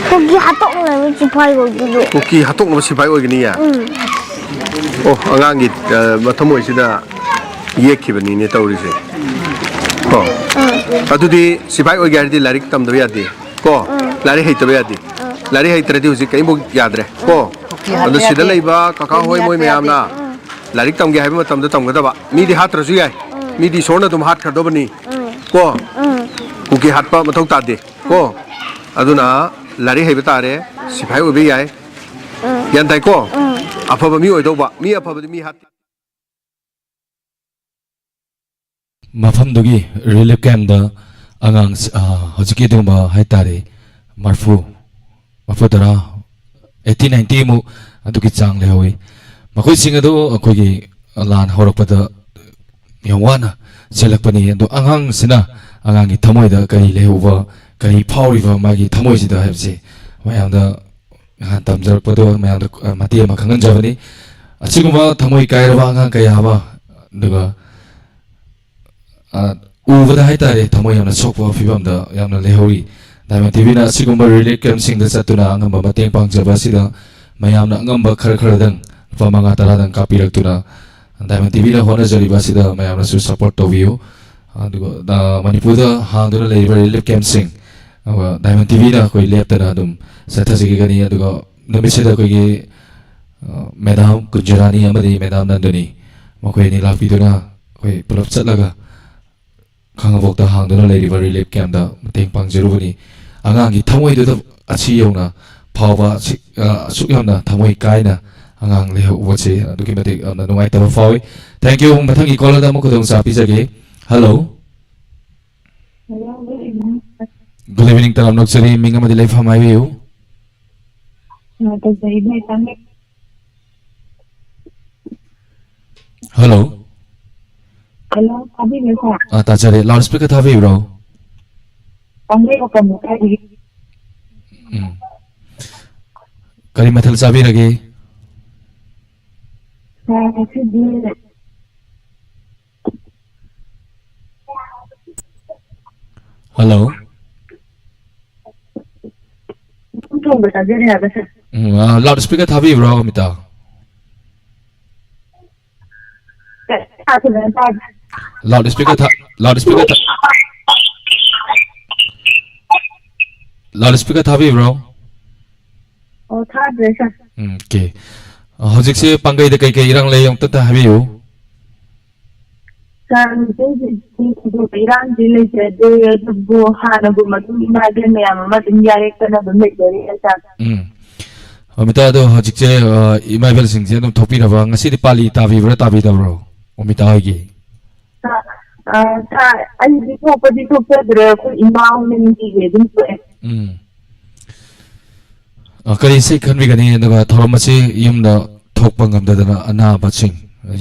ꯀꯨꯀꯤ ꯍꯥꯠꯇꯣꯛꯅꯕ ꯁꯤꯐꯥꯏ ꯑꯣꯏꯗꯣꯏꯅꯦ꯫ ꯀꯨꯀꯤ ꯍꯥꯠꯇꯣꯛꯅꯕ ꯁꯤꯐꯥꯏ ꯑꯣꯏꯒꯅꯤꯌꯦ? ꯎꯝ꯫ ꯑꯣ, ꯑꯉꯥꯡꯒꯤ, ꯑ, ꯃꯊꯃꯣꯏꯁꯤꯗ ꯌꯦꯛꯈꯤꯕꯅꯤꯅꯦ ꯇꯧꯔꯤꯁꯦ꯫ ꯀꯣ? ꯎꯝ꯫ ꯑꯗꯨꯗꯤ ꯁꯤꯐꯥꯏ ꯑꯣꯏꯒꯦ ꯍꯥꯏꯔꯗꯤ ꯂꯥꯏꯔꯤꯛ ꯇꯝꯗꯕ ꯌꯥꯗꯦ꯫ ꯀꯣ? ꯎꯝ꯫ ꯂꯥꯏꯔꯤꯛ ꯍꯩꯇꯕ ꯌꯥꯗꯦ꯫ ꯎꯝ꯫ ꯂꯥꯏꯔꯤꯛ ꯍꯩꯇ꯭ꯔꯗꯤ ꯍꯧꯖꯤꯛ ꯀꯔꯤꯝꯐꯥꯎ ꯌꯥꯗ꯭ꯔꯦ꯫ ꯀꯣ? ꯎꯝ꯫ ꯑꯗꯣ ꯁꯤꯗ ꯂꯩꯕ ꯀꯀꯥ ꯍꯣꯏ ꯃꯣꯏ ꯃꯌꯥꯝꯅ ꯎꯝ꯫ ꯂꯥꯏꯔꯤꯛ ꯇꯝꯒꯦ ꯍꯥꯏꯕ ꯃꯇꯝꯗ ꯇꯝꯒꯗꯕ꯫ ꯃꯤꯗꯤ ꯍꯥꯠꯇ꯭ꯔꯁꯨ ꯌꯥꯏ꯫ ꯎꯝ꯫ ꯃꯤꯗꯤ ꯏꯁꯣꯔꯅ ꯑꯗꯨꯝ ꯍꯥꯠꯈ꯭ꯔꯗꯕꯅꯤ꯫ ꯎꯝ꯫ ꯀꯣ? ꯎꯝ꯫ ꯀꯨꯀꯤ ꯍꯥꯠꯄ ꯃꯊꯧ ꯇꯥꯗꯦ꯫ ꯀꯣ? ꯎꯝ꯫ ꯑꯗꯨꯅ ꯂꯥꯏꯔꯤꯛ ꯍꯩꯕ ꯇꯥꯔꯦ, ꯎꯝ꯫ ꯁꯤꯐꯥꯏ ꯑꯣꯏꯕ ꯌꯥꯏ꯫ ꯎꯝ꯫ ꯒ꯭ꯌꯥꯟ ꯇꯥꯏꯀꯣ? ꯎꯝ꯫ ꯑꯐꯕ ꯃꯤ ꯑꯣꯏꯗꯧꯕ, ꯃꯤ ꯑꯐꯕꯗꯤ ꯃꯤ ꯍꯥꯠ- ꯃꯐꯝꯗꯨꯒꯤ ꯔꯤꯂꯤꯐ ꯀꯦꯝꯗ ꯑꯉꯥꯡ, ꯑ, ꯍꯧꯖꯤꯛꯀꯤ ꯑꯗꯨꯒꯨꯝꯕ ꯍꯥꯏꯇꯥꯔꯦ, ꯃꯔꯐꯨ, ꯃꯔꯐꯨ ꯇꯔꯥ, ꯑꯩꯠꯇꯤ ꯅꯥꯏꯟꯇꯤ ꯃꯨꯛ ꯑꯗꯨꯒꯤ ꯆꯥꯡ ꯂꯩꯍꯧꯋꯤ꯫ ꯃꯈꯣꯏꯁꯤꯡ ꯑꯗꯨ ꯑꯩꯈꯣꯏꯒꯤ ꯂꯥꯟ ꯍꯧꯔꯛꯄꯗ ꯌꯥꯝ ꯋꯥꯅ ꯆꯦꯜꯂꯛꯄꯅꯤ꯫ ꯑꯗꯣ ꯑꯉꯥꯡꯁꯤꯅ ꯑꯉꯥꯡꯒꯤ ꯊꯃꯣꯏꯗ ꯀꯔꯤ ꯂꯩꯍꯧꯕ, ꯀꯔꯤ ꯐꯥꯎꯔꯤꯕ ꯃꯥꯒꯤ ꯊꯃꯣꯏꯁꯤꯗ ꯍꯥꯏꯕꯁꯦ ꯃꯌꯥꯝꯗ ꯅꯍꯥꯟ ꯇꯝꯖꯔꯛꯄꯗꯣ ꯃꯌꯥꯝꯗ, ꯑ, ꯃꯇꯦꯛ ꯑꯃ ꯈꯪꯍꯟꯖꯕꯅꯤ꯫ ꯑꯁꯤꯒꯨꯝꯕ ꯊꯃꯣꯏ ꯀꯥꯏꯔꯕ ꯑꯉꯥꯡ ꯀꯌꯥ ꯑꯃ, ꯑꯗꯨꯒ, ꯑ, ꯎꯕꯗ ꯍꯥꯏꯇꯥꯔꯦ, ꯊꯃꯣꯏ ꯌꯥꯝꯅ ꯁꯣꯛꯄ ꯐꯤꯕꯝꯗ ꯌꯥꯝꯅ ꯂꯩꯍꯧꯔꯤ꯫ ꯗꯥꯏꯃꯟ ꯇꯤꯚꯤꯅ ꯑꯁꯤꯒꯨꯝꯕ ꯔꯤꯂꯤꯐ ꯀꯦꯝꯞꯁꯤꯡꯗ ꯆꯠꯇꯨꯅ ꯑꯉꯝꯕ ꯃꯇꯦꯡ ꯄꯥꯡꯖꯕ ꯑꯁꯤꯗ ꯃꯌꯥꯝꯅ ꯑꯉꯝꯕ ꯈꯔ ꯈꯔꯗꯪ ꯂꯨꯄꯥ ꯃꯉꯥ ꯇꯔꯥꯗꯪ ꯀꯥꯞꯄꯤꯔꯛꯇꯨꯅ ꯗꯥꯏꯃꯟ ꯇꯤꯚꯤꯅ ꯍꯣꯠꯅꯖꯔꯤꯕ ꯑꯁꯤꯗ ꯃꯌꯥꯝꯅꯁꯨ ꯁꯄꯣꯔꯠ ꯇꯧꯕꯤꯌꯨ꯫ ꯑꯗꯨꯒ, ꯑ, ꯃꯅꯤꯄꯨꯔꯗ ꯍꯥꯡꯗꯨꯅ ꯂꯩꯔꯤꯕ ꯔꯤꯂꯤꯐ ꯀꯦꯝꯞꯁꯤꯡ, ꯑꯗꯨꯒ ꯗꯥꯏꯃꯟ ꯇꯤꯚꯤꯅ ꯑꯩꯈꯣꯏ ꯂꯦꯞꯇꯅ ꯑꯗꯨꯝ ꯆꯠꯊꯖꯈꯤꯒꯅꯤ꯫ ꯑꯗꯨꯒ ꯅꯨꯃꯤꯠꯁꯤꯗ ꯑꯩꯈꯣꯏꯒꯤ, ꯑ, ꯃꯦꯗꯥꯝ ꯀꯨꯟꯖꯔꯥꯅꯤ ꯑꯃꯗꯤ ꯃꯦꯗꯥꯝ ꯅꯟꯗꯅꯤ, ꯃꯈꯣꯏ ꯑꯅꯤ ꯂꯥꯛꯄꯤꯗꯨꯅ ꯑꯩꯈꯣꯏ ꯄꯨꯂꯞ ꯆꯠꯂꯒ ꯈꯥꯉꯕꯣꯛꯇ ꯍꯥꯡꯗꯨꯅ ꯂꯩꯔꯤꯕ ꯔꯤꯂꯤꯐ ꯀꯦꯝꯞꯇ ꯃꯇꯦꯡ ꯄꯥꯡꯖꯔꯨꯕꯅꯤ꯫ ꯑꯉꯥꯡꯒꯤ ꯊꯃꯣꯏꯗꯨꯗ ꯑꯁꯤ ꯌꯧꯅ ꯐꯥꯎꯕ, ꯑꯁꯤ, ꯑ, ꯑꯁꯨꯛ ꯌꯥꯝꯅ ꯊꯃꯣꯏ ꯀꯥꯏꯅ ꯑꯉꯥꯡ ꯂꯩꯍꯧꯕꯁꯦ ꯑꯗꯨꯛꯀꯤ ꯃꯇꯤꯛ ꯌꯥꯝꯅ ꯅꯨꯡꯉꯥꯏꯇꯕ ꯐꯥꯎꯏ꯫ Thank you꯫ ꯃꯊꯪꯒꯤ caller ꯗ ꯑꯃꯨꯛ ꯈꯨꯗꯣꯡꯆꯥꯕ ꯄꯤꯖꯒꯦ꯫ Hello꯫ Hello, good evening. Good evening, ꯇꯔꯥꯝꯅ ꯑꯣꯛꯆꯔꯤ꯫ ꯃꯤꯡ ꯑꯃꯗꯤ ꯂꯩꯐꯝ ꯍꯥꯏꯕꯤꯌꯨ꯫ ꯑ, ꯇꯧꯖꯔꯤꯕ ꯇꯥꯃꯣ꯫ Hello꯫ Hello, ꯇꯥꯕꯤꯕ꯭ꯔꯥ, sir? ꯑ, ꯇꯥꯖꯔꯦ꯫ Loud speaker ꯊꯥꯕꯤꯕ꯭ꯔꯣ? ꯄꯥꯡꯒꯩ ꯃꯄꯥꯟ ꯂꯩꯀꯥꯏꯗꯒꯤ꯫ ꯎꯝ꯫ ꯀꯔꯤ ꯃꯊꯦꯜ ꯆꯥꯕꯤꯔꯒꯦ? Sir, ꯉꯁꯤꯗꯤ Hello꯫ ꯊꯣꯡꯕ ꯆꯥꯖꯔꯦ ꯍꯥꯏꯕ, sir꯫ ꯎꯝ, ꯑ, loud speaker ꯊꯥꯕꯤꯕ꯭ꯔꯣ, ꯑꯃꯤꯇꯥ? Sir, ꯐꯖꯅ ꯇꯥꯗꯦ꯫ Loud speaker ꯊꯥ-, loud speaker ꯊꯥ-, loud speaker ꯊꯥꯕꯤꯕ꯭ꯔꯣ? ꯑꯣ, ꯊꯥꯗ꯭ꯔꯦ, sir꯫ ꯎꯝ, okay꯫ ꯑ, ꯍꯧꯖꯤꯛꯁꯦ ꯄꯥꯡꯒꯩꯗ ꯀꯩꯀꯩ ꯏꯔꯥꯡ ꯂꯩ, ꯑꯃꯨꯛꯇ ꯍꯥꯏꯕꯤꯌꯨ꯫ Sir, ꯍꯧꯖꯤꯛ ꯍꯧꯖꯤꯛꯇꯤ ꯊꯣꯏꯗꯣꯛꯄ ꯏꯔꯥꯡꯗꯤ ꯂꯩꯖꯗꯦ, ꯑꯗꯨꯕꯨ ꯍꯥꯟꯅꯒꯨꯝꯕ ꯑꯗꯨꯝ ꯏꯃꯥ ꯏꯕꯦꯟ ꯃꯌꯥꯝ ꯑꯃ ꯑꯗꯨꯝ ꯌꯥꯔꯦꯛꯇꯅ ꯑꯗꯨꯝ ꯂꯩꯖꯔꯤ, sir꯫ ꯎꯝ꯫ ꯑꯃꯤꯇꯥ, ꯑꯗꯣ ꯍꯧꯖꯤꯛꯁꯦ, ꯑ, ꯏꯃꯥ ꯏꯕꯦꯜꯁꯤꯡꯁꯦ ꯑꯗꯨꯝ ꯊꯣꯛꯄꯤꯔꯕ? ꯉꯁꯤꯗꯤ ꯄꯥꯂꯤ ꯇꯥꯕꯤꯕ꯭ꯔꯥ ꯇꯥꯕꯤꯗꯕ꯭ꯔꯣ, ꯑꯃꯤꯇꯥ ꯍꯣꯏꯒꯤ? ꯑ, ꯑ, sir, ꯑꯩꯗꯤ ꯊꯣꯛꯄꯗꯤ ꯊꯣꯛꯆꯗ꯭ꯔꯦ, ꯑꯩꯈꯣꯏ ꯏꯃꯥ ꯍꯣꯏꯅ ꯅꯨꯡꯇꯤꯒꯤ ꯑꯗꯨꯝ ꯊꯣꯛꯑꯦ꯫ ꯎꯝ꯫ ꯑ, ꯀꯔꯤ ꯏꯁꯩ ꯈꯟꯕꯤꯒꯅꯤ? ꯑꯗꯨꯒ ꯊꯧꯔꯝ ꯑꯁꯤ ꯌꯨꯝꯗ ꯊꯣꯛꯄ ꯉꯝꯗꯗꯅ ꯑꯅꯥꯕꯁꯤꯡ,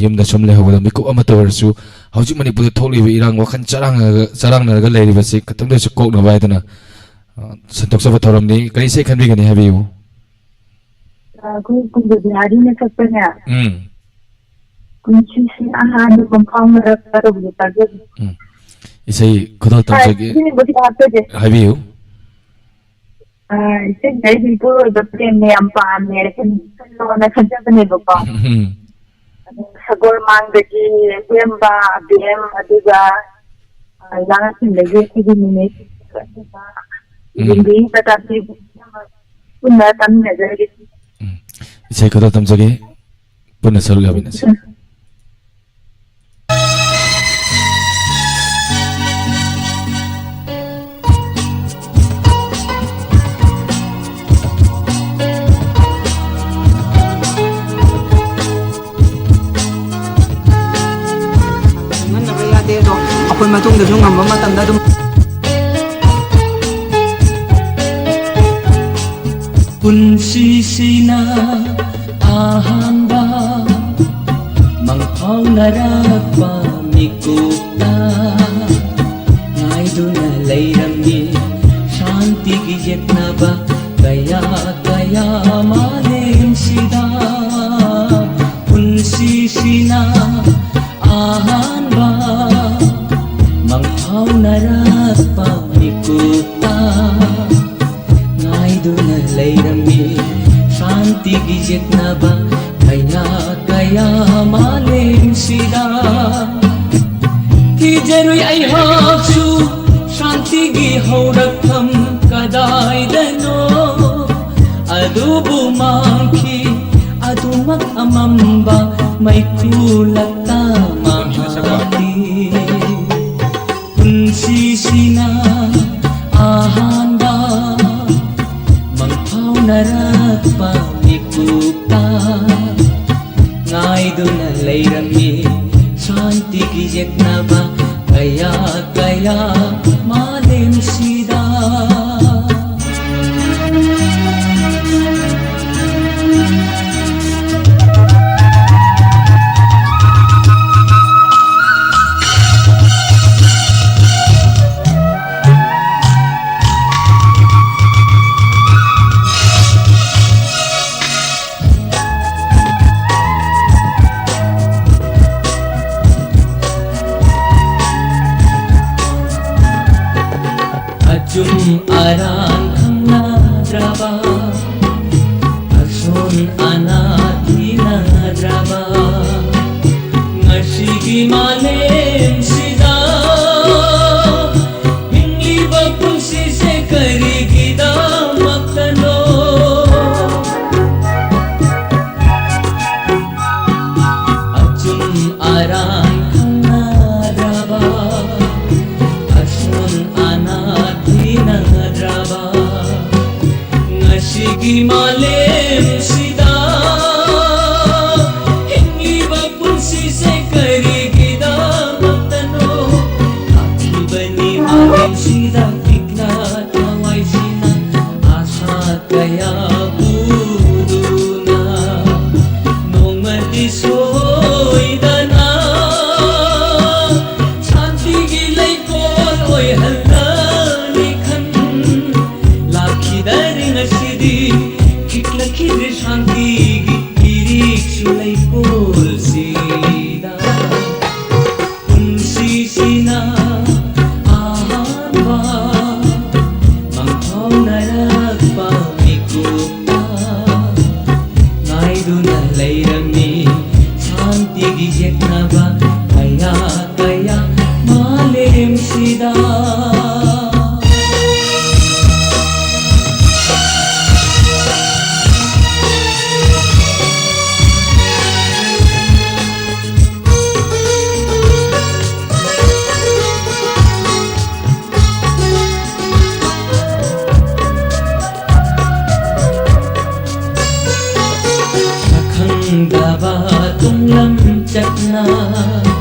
ꯌꯨꯝꯗ ꯁꯨꯝ ꯂꯩꯍꯧꯕꯗ ꯃꯤꯀꯨꯞ ꯑꯃꯠꯇ ꯑꯣꯏꯔꯁꯨ ꯍꯧꯖꯤꯛ ꯃꯅꯤꯄꯨꯔꯗ ꯊꯣꯛꯂꯤꯕ ꯏꯔꯥꯡ, ꯋꯥꯈꯜ ꯆꯔꯥꯡꯅꯔꯒ, ꯆꯔꯥꯡꯅꯔꯒ ꯂꯩꯔꯤꯕꯁꯤ ꯈꯤꯇꯪꯗ ꯑꯣꯏꯔꯁꯨ ꯀꯣꯛꯅꯕ ꯍꯥꯏꯗꯅ, ꯑ, ꯁꯟꯗꯣꯛꯆꯕ ꯊꯧꯔꯝꯅꯤ꯫ ꯀꯔꯤ ꯏꯁꯩ ꯈꯟꯕꯤꯒꯅꯤ ꯍꯥꯏꯕꯤꯌꯨ꯫ ꯑ, ꯑꯩꯈꯣꯏ ꯀꯨꯟꯖꯕꯤꯍꯥꯔꯤꯅ ꯁꯛꯄꯅꯦ꯫ ꯎꯝ꯫ ꯄꯨꯟꯁꯤꯁꯦ ꯑꯍꯥꯟꯕ ꯄꯨꯡꯐꯥꯎꯅꯔꯛꯄ ꯇꯧꯕꯗꯣ ꯇꯥꯖꯒꯦ꯫ ꯎꯝ꯫ ꯏꯁꯩ ꯈꯨꯗꯣꯜ ꯍꯣꯏ, ꯇꯝꯖꯒꯦ꯫ ꯁꯤꯒꯨꯝꯕꯁꯤ ꯍꯥꯞꯆꯒꯦ꯫ ꯍꯥꯏꯕꯤꯌꯨ꯫ ꯑ, ꯏꯁꯩꯁꯦ ꯑꯩꯗꯤ ꯏꯄꯨꯔꯣꯏꯕ ꯄ꯭ꯔꯦꯝꯅ ꯌꯥꯝ ꯄꯥꯝꯃꯦ, ꯈꯟ-, ꯈꯜꯂꯣꯅ ꯈꯟꯖꯕꯅꯦꯕꯀꯣ꯫ ꯎꯝ꯫ ꯑꯗꯣ ꯁꯒꯣꯜꯃꯥꯡꯗꯒꯤ ꯍꯦꯝꯕ, ꯑꯕꯦꯝ, ꯑꯗꯨꯒ, ꯑ, ꯂꯥꯡꯉꯊꯦꯜꯗꯒꯤ ꯑꯩꯈꯣꯏꯒꯤ ꯅꯦꯅꯦ, ꯑꯗꯨꯒ ꯎꯝ꯫ ꯌꯦꯡꯕꯤꯔꯤꯕ ꯇꯥꯕꯤꯔꯤꯕ ꯄꯨꯟꯅ ꯇꯥꯃꯤꯟꯅꯖꯔꯒꯦ꯫ ꯎꯝ꯫ ꯏꯁꯩ ꯈꯨꯗꯣꯜ ꯇꯝꯖꯒꯦ꯫ ꯄꯨꯟꯅ ꯁꯔꯨꯛ ꯌꯥꯃꯤꯟꯅꯁꯤ꯫ ꯑꯗꯣ ꯑꯩꯈꯣꯏ ꯃꯇꯨꯡꯗꯁꯨ ꯉꯝꯕ ꯃꯇꯝꯗ ꯑꯗꯨꯝ ꯄꯨꯟꯁꯤꯁꯤꯅ ꯑꯍꯥꯟꯕ ꯃꯪꯐꯥꯎꯅꯔꯛꯄ ꯃꯤꯀꯨꯞꯇ ꯉꯥꯏꯗꯨꯅ ꯂꯩꯔꯝꯃꯤ ꯁꯥꯟꯇꯤꯒꯤ ꯌꯦꯛꯅꯕ ꯀꯌꯥ ꯀꯌꯥ ꯃꯥꯂꯦꯝꯁꯤꯗ꯫ ꯄꯨꯟꯁꯤꯁꯤꯅ ꯑꯍꯥꯟꯕ ꯃꯪꯐꯥꯎꯅꯔꯛꯄ ꯃꯤꯀꯨꯞꯇ ꯉꯥꯏꯗꯨꯅ ꯂꯩꯔꯝꯃꯤ ꯁꯥꯟꯇꯤꯒꯤ ꯌꯦꯛꯅꯕ ꯀꯌꯥ ꯀꯌꯥ ꯃꯥꯂꯦꯝꯁꯤꯗ꯫ ꯊꯤꯖꯔꯨꯏ ꯑꯩꯍꯥꯛꯁꯨ ꯁꯥꯟꯇꯤꯒꯤ ꯍꯧꯔꯛꯐꯝ ꯀꯗꯥꯏꯗꯅꯣ, ꯑꯗꯨꯕꯨ ꯃꯥꯡꯈꯤ ꯑꯗꯨꯃꯛ ꯑꯃꯝꯕ ꯃꯩꯈꯨ ꯂꯛꯇ ꯃꯍꯥꯛꯇꯤ꯫ ꯄꯨꯟꯁꯤꯁꯤꯅ ꯑꯍꯥꯟꯕ ꯃꯪꯐꯥꯎꯅꯔꯛꯄ ꯃꯤꯀꯨꯞꯇ ꯉꯥꯏꯗꯨꯅ ꯂꯩꯔꯝꯃꯤ ꯁꯥꯟꯇꯤꯒꯤ ꯌꯦꯛꯅꯕ ꯀꯌꯥ ꯀꯌꯥ ꯃꯥꯂꯦꯝꯁꯤꯗ꯫ ꯑꯆꯨꯝ ꯑꯔꯥꯟ ꯈꯪꯅꯗ꯭ꯔꯕ, ꯑꯁꯣꯟ ꯑꯅꯥ ꯊꯤꯅꯗ꯭ꯔꯕ, ꯉꯁꯤꯒꯤ ꯃꯥꯂꯦꯝꯁꯤꯗ ꯍꯤꯡꯂꯤꯕ ꯄꯨꯟꯁꯤꯁꯦ ꯀꯔꯤꯒꯤꯗꯃꯛꯇꯅꯣ? ꯑꯆꯨꯝ ꯑꯔꯥꯟ ꯈꯪꯅꯗ꯭ꯔꯕ, ꯑꯁꯣꯟ ꯑꯅꯥ ꯊꯤꯅꯗ꯭ꯔꯕ, ꯉꯁꯤꯒꯤ ꯃꯥꯂꯦꯝꯁꯤꯗ ꯍꯤꯡꯂꯤꯕ ꯄꯨꯟꯁꯤꯁꯦ ꯀꯔꯤꯒꯤꯗꯃꯛꯇꯅꯣ? ꯀꯌꯥ ꯀꯌꯥ ꯃꯥꯂꯦꯝꯁꯤꯗ꯫ ꯈꯪꯗꯕ ꯇꯨꯡꯂꯝ ꯆꯠꯅ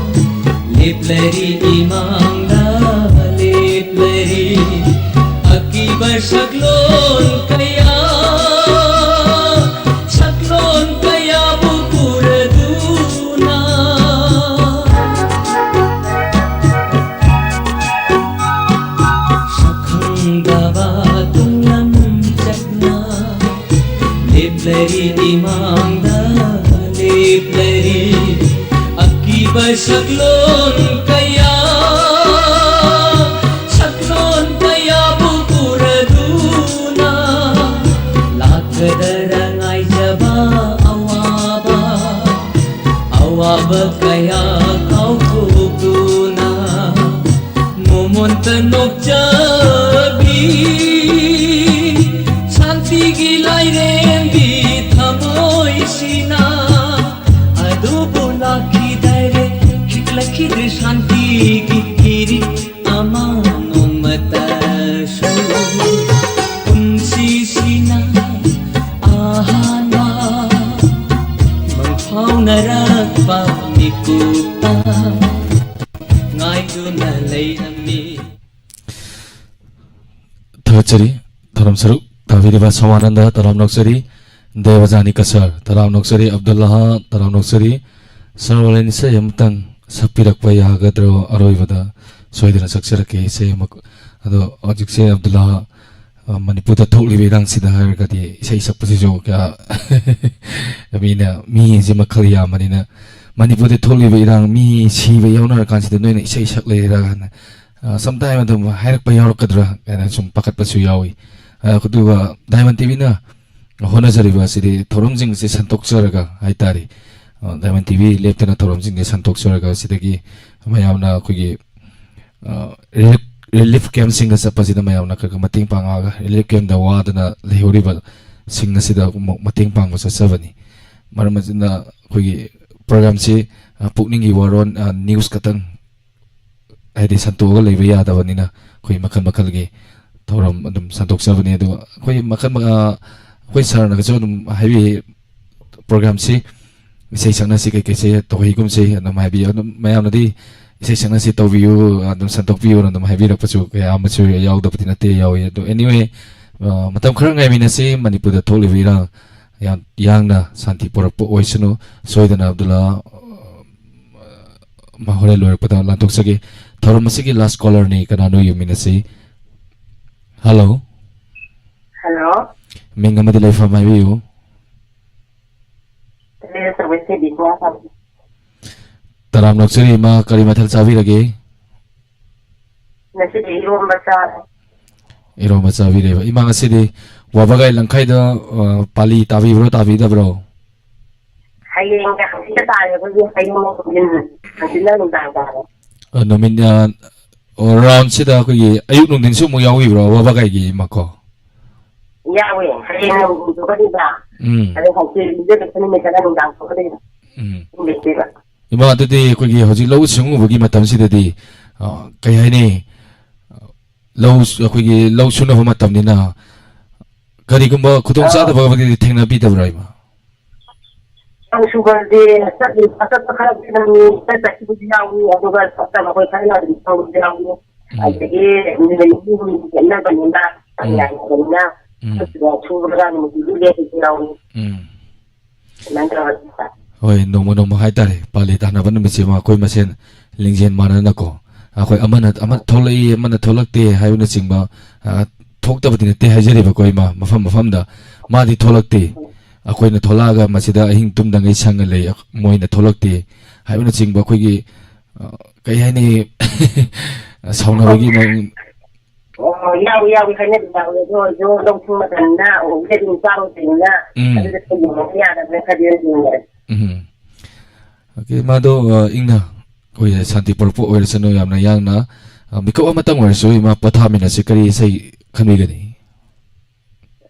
ꯂꯦꯞꯂꯔꯤ, ꯏꯃꯥꯡꯗ ꯂꯦꯞꯂꯔꯤ꯫ ꯑꯀꯤꯕ ꯁꯛꯂꯣꯟ ꯀꯌꯥ, ꯁꯛꯂꯣꯟ ꯀꯌꯥꯕꯨ ꯄꯨꯔꯗꯨꯅ꯫ ꯁꯛꯈꯪꯗꯕ ꯇꯨꯡꯂꯝ ꯆꯠꯅ ꯂꯦꯞꯂꯔꯤ, ꯏꯃꯥꯡꯗ ꯂꯦꯞꯂꯔꯤ꯫ ꯑꯀꯤꯕ ꯁꯛꯂꯣꯟ ꯀꯌꯥ, ꯁꯛꯂꯣꯟ ꯀꯌꯥꯕꯨ ꯎꯔꯗꯨꯅ ꯂꯥꯛꯀꯗꯔ ꯉꯥꯏꯖꯕ ꯑꯋꯥꯕ, ꯑꯋꯥꯕ ꯀꯌꯥ ꯀꯥꯎꯊꯣꯛꯇꯨꯅ ꯃꯣꯃꯣꯟꯇ ꯅꯣꯛꯆꯕꯤ, ꯁꯥꯟꯇꯤꯒꯤ ꯂꯥꯏꯔꯦꯝꯕꯤ ꯊꯃꯣꯏꯁꯤꯅ꯫ ꯑꯗꯨꯕꯨ ꯂꯥꯛꯈꯤꯗꯔꯦ, ꯈꯤꯛꯂꯛꯈꯤꯗ꯭ꯔꯦ ꯁꯥꯟꯇꯤꯒꯤ ꯏꯔꯤꯛ ꯑꯃ ꯅꯣꯡꯃꯇꯁꯨ꯫ ꯄꯨꯟꯁꯤꯁꯤꯅ ꯑꯍꯥꯟꯕ ꯃꯪꯐꯥꯎꯅꯔꯛꯄ ꯃꯤꯀꯨꯞꯇ ꯉꯥꯏꯗꯨꯅ ꯂꯩꯔꯝꯃꯤ꯫ ꯊꯥꯒꯠꯆꯔꯤ꯫ ꯊꯧꯔꯝ ꯁꯔꯨꯛ ꯇꯥꯕꯤꯔꯤꯕ ꯁꯣꯃꯥꯅꯟꯗ, ꯇꯔꯥꯝ ꯅꯣꯛꯆꯔꯤ꯫ ꯗꯦꯕꯖꯥꯅꯤ ꯀꯁꯔ, ꯇꯔꯥꯝ ꯅꯣꯛꯆꯔꯤ꯫ ꯑꯕꯗꯨꯜꯂꯥꯍ, ꯇꯔꯥꯝ ꯅꯣꯛꯆꯔꯤ꯫ ꯁꯔ ꯋꯥꯂꯦꯟ, ꯏꯁꯩ ꯑꯃꯇꯪ ꯁꯛꯄꯤꯔꯛꯄ ꯌꯥꯒꯗ꯭ꯔꯣ? ꯑꯔꯣꯏꯕꯗ ꯁꯣꯏꯗꯅ ꯁꯛꯆꯔꯛꯀꯦ ꯏꯁꯩ ꯑꯃ꯫ ꯑꯗꯣ ꯍꯧꯖꯤꯛꯁꯦ ꯑꯕꯗꯨꯜꯂꯥꯍ, ꯑ, ꯃꯅꯤꯄꯨꯔꯗ ꯊꯣꯛꯂꯤꯕ ꯏꯔꯥꯡꯁꯤꯗ ꯍꯥꯏꯔꯒꯗꯤ ꯏꯁꯩ ꯁꯛꯄꯁꯤꯁꯨ ꯀꯌꯥ ꯃꯤꯅ, ꯃꯤꯁꯦ ꯃꯈꯜ ꯌꯥꯝꯕꯅꯤꯅ, ꯃꯅꯤꯄꯨꯔꯗ ꯊꯣꯛꯂꯤꯕ ꯏꯔꯥꯡ, ꯃꯤ ꯁꯤꯕ ꯌꯥꯎꯅꯔꯀꯥꯟꯁꯤꯗ ꯅꯣꯏꯅ ꯏꯁꯩ ꯁꯛ ꯂꯩꯔꯥ ꯍꯥꯏꯅ, ꯑ, sometime ꯑꯗꯨꯝ ꯍꯥꯏꯔꯛꯄ ꯌꯥꯎꯔꯛꯀꯗ꯭ꯔꯥ ꯀꯥꯏꯅ ꯁꯨꯝ ꯄꯥꯈꯠꯄꯁꯨ ꯌꯥꯎꯏ꯫ ꯑ, ꯑꯗꯨꯒ ꯗꯥꯏꯃꯟ ꯇꯤꯚꯤꯅ ꯍꯣꯠꯅꯖꯔꯤꯕ ꯑꯁꯤꯗꯤ ꯊꯧꯔꯝꯁꯤꯡꯁꯦ ꯁꯟꯗꯣꯛꯆꯔꯒ ꯍꯥꯏꯇꯥꯔꯦ, ꯑ, Diamond T V ꯂꯦꯞꯇꯅ ꯊꯧꯔꯝꯁꯤꯡꯁꯦ ꯁꯟꯗꯣꯛꯆꯔꯒ, ꯁꯤꯗꯒꯤ ꯃꯌꯥꯝꯅ ꯑꯩꯈꯣꯏꯒꯤ, ꯑ, relief, relief campꯁꯤꯡꯗ ꯆꯠꯄꯁꯤꯗ ꯃꯌꯥꯝꯅ ꯈꯔ ꯈꯔ ꯃꯇꯦꯡ ꯄꯥꯡꯉꯛꯑꯒ, relief campꯇ ꯋꯥꯗꯅ ꯂꯩꯍꯧꯔꯤꯕꯁꯤꯡ ꯑꯁꯤꯗ ꯑꯃꯨꯛ ꯃꯇꯦꯡ ꯄꯥꯡꯕ ꯆꯠꯆꯕꯅꯤ꯫ ꯃꯔꯝ ꯑꯁꯤꯅ ꯑꯩꯈꯣꯏꯒꯤ programꯁꯤ, ꯑ, ꯄꯨꯛꯅꯤꯡꯒꯤ ꯋꯥꯔꯣꯜ, ꯑ, news ꯈꯛꯇꯪ, ꯍꯥꯏꯗꯤ, ꯁꯟꯇꯣꯛꯑꯒ ꯂꯩꯕ ꯌꯥꯗꯕꯅꯤꯅ, ꯑꯩꯈꯣꯏ ꯃꯈꯜ ꯃꯈꯜꯒꯤ ꯊꯧꯔꯝ ꯑꯗꯨꯝ ꯁꯟꯗꯣꯛꯆꯕꯅꯤ꯫ ꯑꯗꯨꯒ ꯑꯩꯈꯣꯏ ꯃꯈꯜ ꯃ-, ꯑ, ꯑꯩꯈꯣꯏ sirꯅꯒꯁꯨ ꯑꯗꯨꯝ ꯍꯥꯏꯕꯤ, programꯁꯤ ꯏꯁꯩ ꯁꯛꯅꯁꯤ, ꯀꯩꯀꯩꯁꯦ ꯇꯧꯍꯩꯒꯨꯝꯁꯤ ꯑꯗꯨꯝ ꯍꯥꯏꯕꯤꯌꯨ꯫ ꯑꯗꯨꯝ ꯃꯌꯥꯝꯅꯗꯤ ꯏꯁꯩ ꯁꯛꯅꯁꯤ ꯇꯧꯕꯤꯌꯨ, ꯑꯗꯨꯝ ꯁꯟꯗꯣꯛꯄꯤꯌꯨꯅ ꯑꯗꯨꯝ ꯍꯥꯏꯕꯤꯔꯛꯄꯁꯨ ꯀꯌꯥ ꯑꯃꯁꯨ ꯌꯥꯎꯗꯕꯗꯤ ꯅꯠꯇꯦ, ꯌꯥꯎꯏ꯫ ꯑꯗꯣ, anyway, ꯑ, ꯃꯇꯝ ꯈꯔ ꯉꯥꯏꯃꯤꯟꯅꯁꯤ꯫ ꯃꯅꯤꯄꯨꯔꯗ ꯊꯣꯛꯂꯤꯕ ꯏꯔꯥꯡ ꯌꯥꯝ ꯌꯥꯡꯅ ꯁꯥꯟꯇꯤ ꯄꯨꯔꯛꯄ ꯑꯣꯏꯁꯅꯨ꯫ ꯁꯣꯏꯗꯅ ꯑꯕꯗꯨꯜꯂꯥ, ꯑ, ꯃꯥ ꯍꯣꯔꯦꯟ ꯂꯣꯏꯔꯛꯄꯗ ꯂꯥꯟꯊꯣꯛꯆꯒꯦ꯫ ꯊꯧꯔꯝ ꯑꯁꯤꯒꯤ last callerꯅꯤ, ꯀꯅꯥꯅꯣ ꯌꯦꯡꯃꯤꯟꯅꯁꯤ꯫ Hello꯫ Hello꯫ ꯃꯤꯡ ꯑꯃꯗꯤ ꯂꯩꯐꯝ ꯍꯥꯏꯕꯤꯌꯨ꯫ ꯇꯔꯦꯠ ꯑꯆꯧꯕ ꯏꯆꯦ ꯕꯤꯁ꯭ꯋꯥ ꯁꯥꯟꯇꯤ꯫ ꯇꯔꯥꯝ ꯅꯣꯛꯆꯔꯤ ꯏꯃꯥ, ꯀꯔꯤ ꯃꯊꯦꯜ ꯆꯥꯕꯤꯔꯒꯦ? ꯉꯁꯤꯗꯤ ꯏꯔꯣꯝꯕ ꯆꯥꯔꯦ꯫ ꯏꯔꯣꯝꯕ ꯆꯥꯕꯤꯔꯦꯕ꯫ ꯏꯃꯥ, ꯉꯁꯤꯗꯤ ꯋꯥꯕꯒꯥꯏ ꯂꯝꯈꯥꯏꯗ, ꯑ, ꯄꯥꯂꯤ ꯇꯥꯕꯤꯕ꯭ꯔꯣ, ꯇꯥꯕꯤꯗꯕ꯭ꯔꯣ? ꯍꯌꯦꯡꯒ ꯍꯪꯆꯤꯠꯀ ꯇꯥꯔꯦ ꯑꯩꯈꯣꯏꯒꯤ, ꯍꯌꯦꯡ ꯅꯨꯡꯊꯤꯜ, ꯍꯪꯆꯤꯠꯅ ꯅꯨꯡꯗꯥꯡ ꯇꯥꯔꯦ꯫ ꯑ, ꯅꯨꯃꯤꯠ, ꯑ, ꯑꯣ, roundꯁꯤꯗ ꯑꯩꯈꯣꯏꯒꯤ ꯑꯌꯨꯛ ꯅꯨꯡꯊꯤꯟꯁꯨ ꯑꯃꯨꯛ ꯌꯥꯎꯕꯤꯕ꯭ꯔꯣ ꯋꯥꯕꯒꯥꯏꯒꯤ ꯏꯃꯥꯀꯣ? ꯌꯥꯎꯋꯦ꯫ ꯍꯌꯦꯡ ꯅꯨꯡꯊꯤꯜ ꯊꯣꯛꯀꯗꯣꯏꯕ꯫ ꯎꯝ꯫ ꯑꯗꯩ ꯍꯪꯆꯤꯠ ꯅꯨꯃꯤꯠꯇꯅ ꯅꯨꯡꯗꯥꯡ ꯊꯣꯛꯀꯗꯣꯏꯕ꯫ ꯎꯝ꯫ ꯂꯩꯇꯦꯕ꯫ ꯏꯃꯥ, ꯑꯗꯨꯗꯤ ꯑꯩꯈꯣꯏꯒꯤ ꯍꯧꯖꯤꯛ ꯂꯧꯎ ꯁꯤꯡꯎꯕꯒꯤ ꯃꯇꯝꯁꯤꯗꯗꯤ, ꯑ, ꯀꯩ ꯍꯥꯏꯅꯤ? ꯂꯧ, ꯑꯩꯈꯣꯏꯒꯤ ꯂꯧ ꯁꯨꯅꯕ ꯃꯇꯝꯅꯤꯅ ꯀꯔꯤꯒꯨꯝꯕ ꯈꯨꯗꯣꯡ ꯑꯥ꯫ ꯆꯥꯗꯕꯒꯗꯤ ꯊꯦꯡꯅꯕꯤꯗꯕ꯭ꯔꯥ, ꯏꯃꯥ? ꯂꯧ ꯁꯨꯕꯗꯤ ꯆꯠꯂꯤ, ꯑꯆꯠꯄ ꯈꯔꯗꯤ ꯑꯗꯨꯝ ꯆꯠꯄꯁꯨ ꯌꯥꯎꯏ, ꯑꯗꯨꯒ ꯆꯠꯇꯕ ꯑꯩꯈꯣꯏ ꯈꯔ ꯑꯗꯨꯝ ꯇꯧꯕꯁꯨ ꯌꯥꯎꯏ꯫ ꯎꯝ꯫ ꯑꯗꯒꯤ ꯅꯨꯃꯤꯠ ꯅꯤꯅꯤ ꯍꯨꯝꯅꯤ ꯈꯦꯠꯅꯕꯅꯤꯅ, ꯎꯝ꯫ ꯌꯥꯗꯕꯅꯤꯅ, ꯎꯝ꯫ ꯆꯠꯄꯗ ꯁꯨꯔꯒ ꯅꯨꯃꯤꯠ ꯅꯤꯅꯤ ꯂꯦꯞꯄꯁꯨ ꯌꯥꯎꯏ꯫ ꯎꯝ꯫ ꯑꯗꯨꯃꯥꯏꯅ ꯇꯧꯔꯒ ꯍꯣꯏ, ꯅꯣꯡꯃ ꯅꯣꯡꯃ ꯍꯥꯏꯇꯥꯔꯦ, ꯄꯥꯂꯤ ꯇꯥꯅꯕ ꯅꯨꯃꯤꯠꯁꯤꯃ ꯑꯩꯈꯣꯏ ꯃꯁꯦꯟ ꯂꯤꯡꯖꯦꯜ ꯃꯥꯟꯅꯅꯀꯣ, ꯑꯩꯈꯣꯏ ꯑꯃꯅ ꯑꯃ ꯊꯣꯛꯂꯛꯏ, ꯑꯃꯅ ꯊꯣꯛꯂꯛꯇꯦ ꯍꯥꯏꯕꯅꯆꯤꯡꯕ, ꯑ, ꯊꯣꯛꯇꯕꯗꯤ ꯅꯠꯇꯦ ꯍꯥꯏꯖꯔꯤꯕꯀꯣ, ꯏꯃꯥ, ꯃꯐꯝ ꯃꯐꯝꯗ꯫ ꯃꯥꯗꯤ ꯊꯣꯛꯂꯛꯇꯦ, ꯑꯩꯈꯣꯏꯅ ꯊꯣꯛꯂꯛꯑꯒ ꯃꯁꯤꯗ ꯑꯍꯤꯡ ꯇꯨꯝꯗꯉꯩ ꯁꯪꯉ ꯂꯩ, ꯃꯣꯏꯅ ꯊꯣꯛꯂꯛꯇꯦ ꯍꯥꯏꯕꯅꯆꯤꯡꯕ ꯑꯩꯈꯣꯏꯒꯤ, ꯑ, ꯀꯩ ꯍꯥꯏꯅꯤ, ꯁꯥꯎꯅꯕꯒꯤ ꯃꯑꯣꯡ꯫ ꯑꯣ, ꯌꯥꯎꯏ, ꯌꯥꯎꯏ, ꯍꯥꯏꯅꯕ ꯌꯥꯎꯏ꯫ ꯑꯗꯨ ꯑꯣꯏꯔꯁꯨ ꯂꯧ ꯁꯤꯡ ꯃꯇꯝꯅꯤꯅ, ꯑꯣ, ꯍꯧꯖꯤꯛ ꯑꯗꯨꯝ ꯆꯥꯔꯨꯗ꯭ꯔꯤꯕꯅꯤꯅ, ꯎꯝ꯫ ꯑꯗꯨꯗ ꯊꯦꯡꯖꯤꯟꯕꯗꯤ ꯌꯥꯗꯕꯅꯤꯅ ꯈꯔꯗꯤ ꯑꯗꯨꯝ ꯌꯦꯡꯅꯔꯦ꯫ ꯎꯝ꯫ ꯑꯣꯀꯦ, ꯃꯥꯗꯣ, ꯑ, ꯏꯪꯅ ꯑꯩꯈꯣꯏ ꯁꯥꯟꯇꯤ ꯄꯨꯔꯛꯄ ꯑꯣꯏꯔꯁꯅꯨ, ꯌꯥꯝꯅ ꯌꯥꯡꯅ, ꯑ, ꯃꯤꯀꯨꯞ ꯑꯃꯇꯪ ꯑꯣꯏꯔꯁꯨ ꯏꯃꯥ ꯄꯣꯊꯥꯃꯤꯟꯅꯁꯤ꯫ ꯀꯔꯤ ꯏꯁꯩ ꯈꯟꯕꯤꯒꯅꯤ?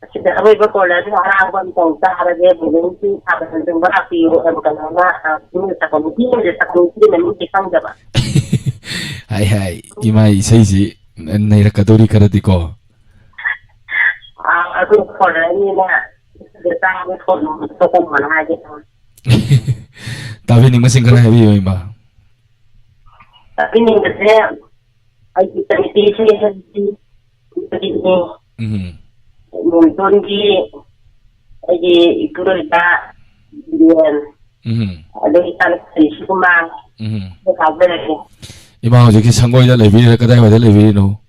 ꯑꯁꯤꯗ ꯑꯔꯣꯏꯕ ꯀꯣꯂꯔꯗꯨ ꯑꯔꯥꯡꯕ ꯑꯝꯇꯪ ꯇꯥꯔꯒꯦ, ꯕꯣꯂꯨꯝꯁꯤ ꯁꯥꯕ ꯍꯦꯟꯖꯤꯟꯕ ꯂꯥꯛꯄꯤꯌꯨ ꯍꯥꯏꯕ ꯀꯩꯅꯣꯝꯃ, ꯑ, ꯃꯤꯅ ꯁꯛꯄ ꯅꯨꯄꯤ ꯑꯃꯁꯦ ꯁꯛꯄ ꯅꯨꯄꯤꯒꯤ ꯃꯃꯤꯡꯗꯤ ꯈꯪꯗꯕ꯫ ꯍꯥꯏ ꯍꯥꯏ, ꯏꯃꯥ ꯏꯁꯩꯁꯤ ꯅꯩꯔꯛꯀꯗꯧꯔꯤ ꯈꯔꯗꯤꯀꯣ꯫ ꯑ, ꯑꯗꯨ ꯀꯣꯂꯔꯅꯤꯅ ꯁꯤꯗ ꯇꯥꯕ ꯐꯣꯟ ꯅꯝꯕꯔꯗꯣ ꯀꯃꯥꯏꯅ ꯍꯥꯏꯒꯦ ꯇꯧꯕ꯫ ꯇꯥꯕꯤꯅꯤꯡꯕꯁꯤꯡ ꯈꯔ ꯍꯥꯏꯕꯤꯌꯨ, ꯏꯃꯥ꯫ ꯇꯥꯕꯤꯅꯤꯡꯕꯁꯦ ꯑꯩꯒꯤ ꯀꯃꯤꯇꯤꯁꯦ ꯍꯥꯏꯕꯗꯤ ꯀꯔꯤꯅꯣ? ꯎꯝ꯫ ꯃꯣꯟꯇꯣꯟꯒꯤ ꯑꯩꯒꯤ ꯏꯄꯨꯔꯣꯏꯕ ꯕꯤꯔꯦꯟ, ꯎꯝ꯫ ꯑꯗꯒꯤ ꯏꯆꯥꯅꯨꯄꯤ ꯁꯤꯀꯨꯃꯥꯔ, ꯎꯝ꯫ ꯑꯗꯨ ꯊꯥꯖꯔꯒꯦ꯫ ꯏꯃꯥ ꯍꯧꯖꯤꯛꯁꯤ ꯁꯪꯒꯣꯏꯗ ꯂꯩꯕꯤꯔꯤꯔꯥ, ꯀꯗꯥꯏꯋꯥꯏꯗ ꯂꯩꯕꯤꯔꯤꯅꯣ?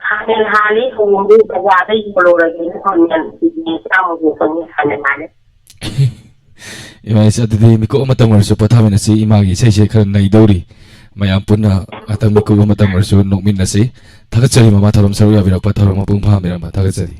ꯈꯥꯃꯦꯟ ꯍꯥꯜꯂꯤ, ꯍꯌꯦꯡꯗꯤ ꯕꯖꯥꯔꯗ ꯌꯣꯜꯂꯨꯔꯒꯦꯅ ꯈꯥꯃꯦꯟ ꯀꯦꯖꯤ ꯆꯥꯝꯃ ꯍꯦꯟꯕꯒꯤ ꯈꯥꯃꯦꯟ ꯍꯥꯜꯂꯤ꯫ ꯏꯃꯥ, ꯏꯆꯥ, ꯑꯗꯨꯗꯤ ꯃꯤꯀꯨꯞ ꯑꯃꯇꯪ ꯑꯣꯏꯔꯁꯨ ꯄꯣꯊꯥꯃꯤꯟꯅꯁꯤ꯫ ꯏꯃꯥꯒꯤ ꯏꯁꯩꯁꯦ ꯈꯔ ꯅꯩꯗꯧꯔꯤ꯫ ꯃꯌꯥꯝ ꯄꯨꯟꯅ ꯉꯥꯛꯇꯪ ꯃꯤꯀꯨꯞ ꯑꯃꯇꯪ ꯑꯣꯏꯔꯁꯨ ꯅꯣꯛꯃꯤꯟꯅꯁꯤ꯫ ꯊꯥꯒꯠꯆꯔꯤ ꯃꯃꯥ, ꯊꯧꯔꯝ ꯁꯔꯨꯛ ꯌꯥꯕꯤꯔꯛꯄ, ꯊꯧꯔꯝ ꯃꯄꯨꯡ ꯐꯥꯍꯟꯕꯤꯔꯝꯕ ꯊꯥꯒꯠꯆꯔꯤ꯫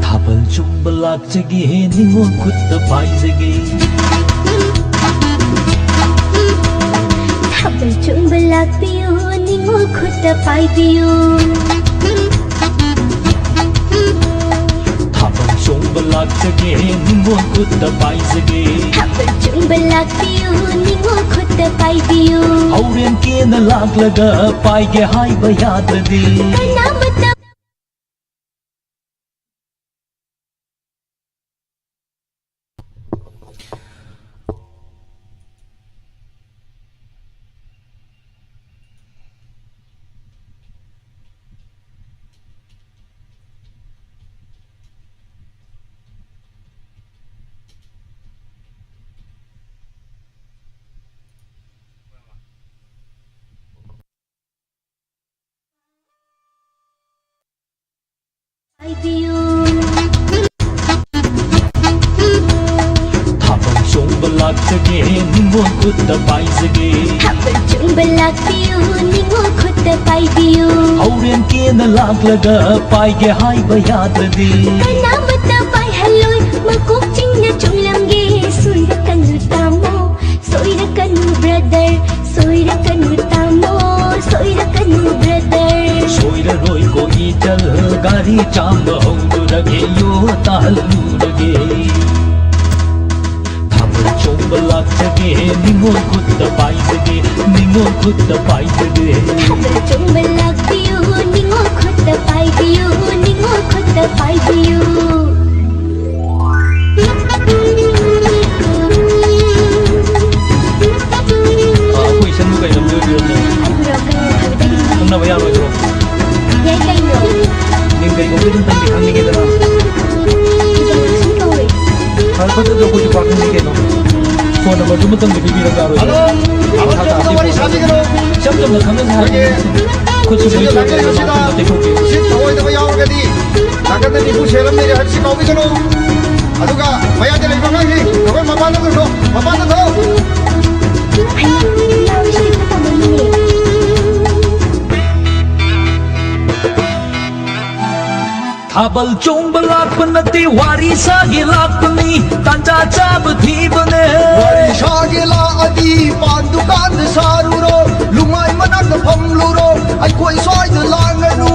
ꯊꯥꯕꯜ ꯆꯣꯡꯕ ꯂꯥꯛꯆꯒꯦ, ꯅꯤꯉꯣꯜ ꯈꯨꯠꯇ ꯄꯥꯏꯖꯒꯦ꯫ ꯊꯥꯕꯜ ꯆꯣꯡꯕ ꯂꯥꯛꯄꯤꯌꯨ, ꯅꯤꯉꯣꯜ ꯈꯨꯠꯇ ꯄꯥꯏꯕꯤꯌꯨ꯫ ꯊꯥꯕꯜ ꯆꯣꯡꯕ ꯂꯥꯛꯆꯒꯦ, ꯅꯤꯉꯣꯜ ꯈꯨꯠꯇ ꯄꯥꯏꯖꯒꯦ꯫ ꯊꯥꯕꯜ ꯆꯣꯡꯕ ꯂꯥꯛꯄꯤꯌꯨ, ꯅꯤꯉꯣꯜ ꯈꯨꯠꯇ ꯄꯥꯏꯕꯤꯌꯨ꯫ ꯍꯧꯔꯦꯟ ꯀꯦꯅ ꯂꯥꯛꯂꯒ ꯄꯥꯏꯒꯦ ꯍꯥꯏꯕ ꯌꯥꯗ꯭ꯔꯗꯤ꯫ ꯀꯅꯥꯃꯠꯇ ꯍꯥꯏꯕꯤꯌꯨ꯫ ꯊꯥꯕꯜ ꯆꯣꯡꯕ ꯂꯥꯛꯆꯒꯦ, ꯅꯤꯡꯉꯣꯜ ꯈꯨꯠꯇ ꯄꯥꯏꯖꯒꯦ꯫ ꯊꯥꯕꯜ ꯆꯣꯡꯕ ꯂꯥꯛꯄꯤꯌꯨ, ꯅꯤꯡꯉꯣꯜ ꯈꯨꯠꯇ ꯄꯥꯏꯕꯤꯌꯨ꯫ ꯍꯧꯔꯦꯟ ꯀꯦꯅ ꯂꯥꯛꯂꯒ ꯄꯥꯏꯒꯦ ꯍꯥꯏꯕ ꯌꯥꯗ꯭ꯔꯗꯤ꯫ ꯀꯅꯥꯃꯠꯇ ꯄꯥꯏꯍꯜꯂꯣꯏ, ꯃꯀꯣꯛ ꯆꯤꯡꯅ ꯆꯣꯡꯂꯝꯒꯦ꯫ ꯁꯣꯏꯔꯛꯀꯅꯨ ꯇꯥꯃꯣ, ꯁꯣꯏꯔꯛꯀꯅꯨ brother, ꯁꯣꯏꯔꯛꯀꯅꯨ ꯇꯥꯃꯣ, ꯁꯣꯏꯔꯛꯀꯅꯨ brother꯫ ꯁꯣꯏꯔꯔꯣꯏꯀꯣ ꯏꯆꯜ, ꯒꯥꯔꯤ ꯆꯥꯝꯕ ꯍꯧꯔꯨꯔꯒꯦ, ꯌꯣ ꯇꯥꯍꯜꯂꯨꯔꯒꯦ꯫ ꯊꯥꯕꯜ ꯆꯣꯡꯕ ꯂꯥꯛꯆꯒꯦ, ꯅꯤꯡꯉꯣꯜ ꯈꯨꯠꯇ ꯄꯥꯏꯖꯒꯦ, ꯅꯤꯡꯉꯣꯜ ꯈꯨꯠꯇ ꯄꯥꯏꯖꯒꯦ꯫ ꯊꯥꯕꯜ ꯆꯣꯡꯕ ꯂꯥꯛꯄꯤꯌꯨ, ꯅꯤꯡꯉꯣꯜ ꯈꯨꯠꯇ ꯄꯥꯏꯕꯤꯌꯨ, ꯅꯤꯡꯉꯣꯜ ꯈꯨꯠꯇ ꯄꯥꯏꯕꯤꯌꯨ꯫ ꯑ, ꯑꯩꯈꯣꯏ ꯏꯆꯟꯕꯨ ꯀꯩ ꯂꯝꯗ ꯑꯣꯏꯕꯤꯔꯕꯅꯣ? ꯍꯥꯏꯕꯤꯔꯣ, ꯀꯩꯅꯣ ꯍꯥꯏꯕꯗꯒꯤ? ꯈꯪꯅꯕ ꯌꯥꯔꯣꯏꯗ꯭ꯔꯣ? ꯌꯥꯏ ꯀꯩꯅꯣ꯫ ꯃꯤꯡ ꯀꯩꯀꯧꯒꯦ ꯑꯗꯨꯝꯇꯪꯗꯤ ꯈꯪꯅꯤꯡꯉꯤꯗꯅ꯫ ꯁꯨꯝ ꯀꯧꯋꯦ꯫ ꯐꯔꯦ, ꯐꯖꯗ꯭ꯔꯣ? ꯑꯩꯈꯣꯏꯁꯨ ꯄꯥꯈꯪꯅꯤ ꯀꯩꯅꯣ꯫ ꯐꯣꯟ ꯅꯝꯕꯔꯗꯨꯃꯇꯪꯗꯤ ꯄꯤꯕꯤꯔꯛ ꯌꯥꯔꯣꯏꯗ꯭ꯔꯣ? ꯍꯜꯂꯣ? ꯃꯊꯥ ꯊꯥꯕꯜ ꯆꯣꯡꯕ ꯇꯥꯗꯦ꯫ ꯋꯥꯔꯤ ꯁꯥꯕꯤꯒꯅꯨ꯫ ꯏꯆꯝ ꯆꯝꯅ ꯈꯪꯅꯁꯦ ꯍꯥꯏꯕꯅꯤ꯫ ꯑꯩꯈꯣꯏꯒꯤ ꯈꯨꯠꯁꯨ ꯁꯤꯒꯤ ꯂꯣꯏ ꯆꯣꯠꯂꯦ, ꯂꯥꯏꯔꯤꯛ ꯑꯁꯤꯗ ꯃꯥꯡꯁꯨ ꯇꯩꯊꯣꯛꯄꯤꯌꯨ꯫ ꯁꯤ ꯊꯧꯑꯣꯏꯗꯕ ꯌꯥꯎꯔꯒꯗꯤ ꯅꯥꯀꯟꯗ ꯃꯤꯄꯨ ꯁꯦꯜ ꯑꯃ ꯂꯩꯔꯦ ꯍꯥꯏꯕꯁꯤ ꯀꯥꯎꯕꯤꯒꯅꯨ꯫ ꯑꯗꯨꯒ ꯃꯌꯥꯏꯗ ꯂꯩꯕ ꯑꯉꯥꯡꯁꯤꯡ ꯑꯩꯈꯣꯏ ꯃꯄꯥꯟꯗ ꯊꯣꯛꯈ꯭ꯔꯣ, ꯃꯄꯥꯟꯗ ꯊꯣꯛ꯫ ꯍꯩꯃꯥ, ꯏꯅꯥꯎ ꯏꯁꯩ ꯇꯝꯕꯅꯤꯅꯦ꯫ ꯊꯥꯕꯜ ꯆꯣꯡꯕ ꯂꯥꯛꯄ ꯅꯠꯇꯦ, ꯋꯥꯔꯤ ꯁꯥꯒꯦ ꯂꯥꯛꯄꯅꯤ, ꯇꯥꯟꯖꯥ ꯆꯥꯕ ꯊꯤꯕꯅꯦ꯫ ꯋꯥꯔꯤ ꯁꯥꯒꯦ ꯂꯥꯛꯑꯗꯤ ꯄꯥꯟ ꯗꯨꯀꯥꯟꯗ ꯁꯥꯔꯨꯔꯣ, ꯂꯨꯃꯥꯏ ꯃꯅꯥꯛꯇ ꯐꯝꯂꯨꯔꯣ, ꯑꯩꯈꯣꯏ ꯁ꯭ꯋꯥꯏꯗ ꯂꯥꯡꯒꯅꯨ꯫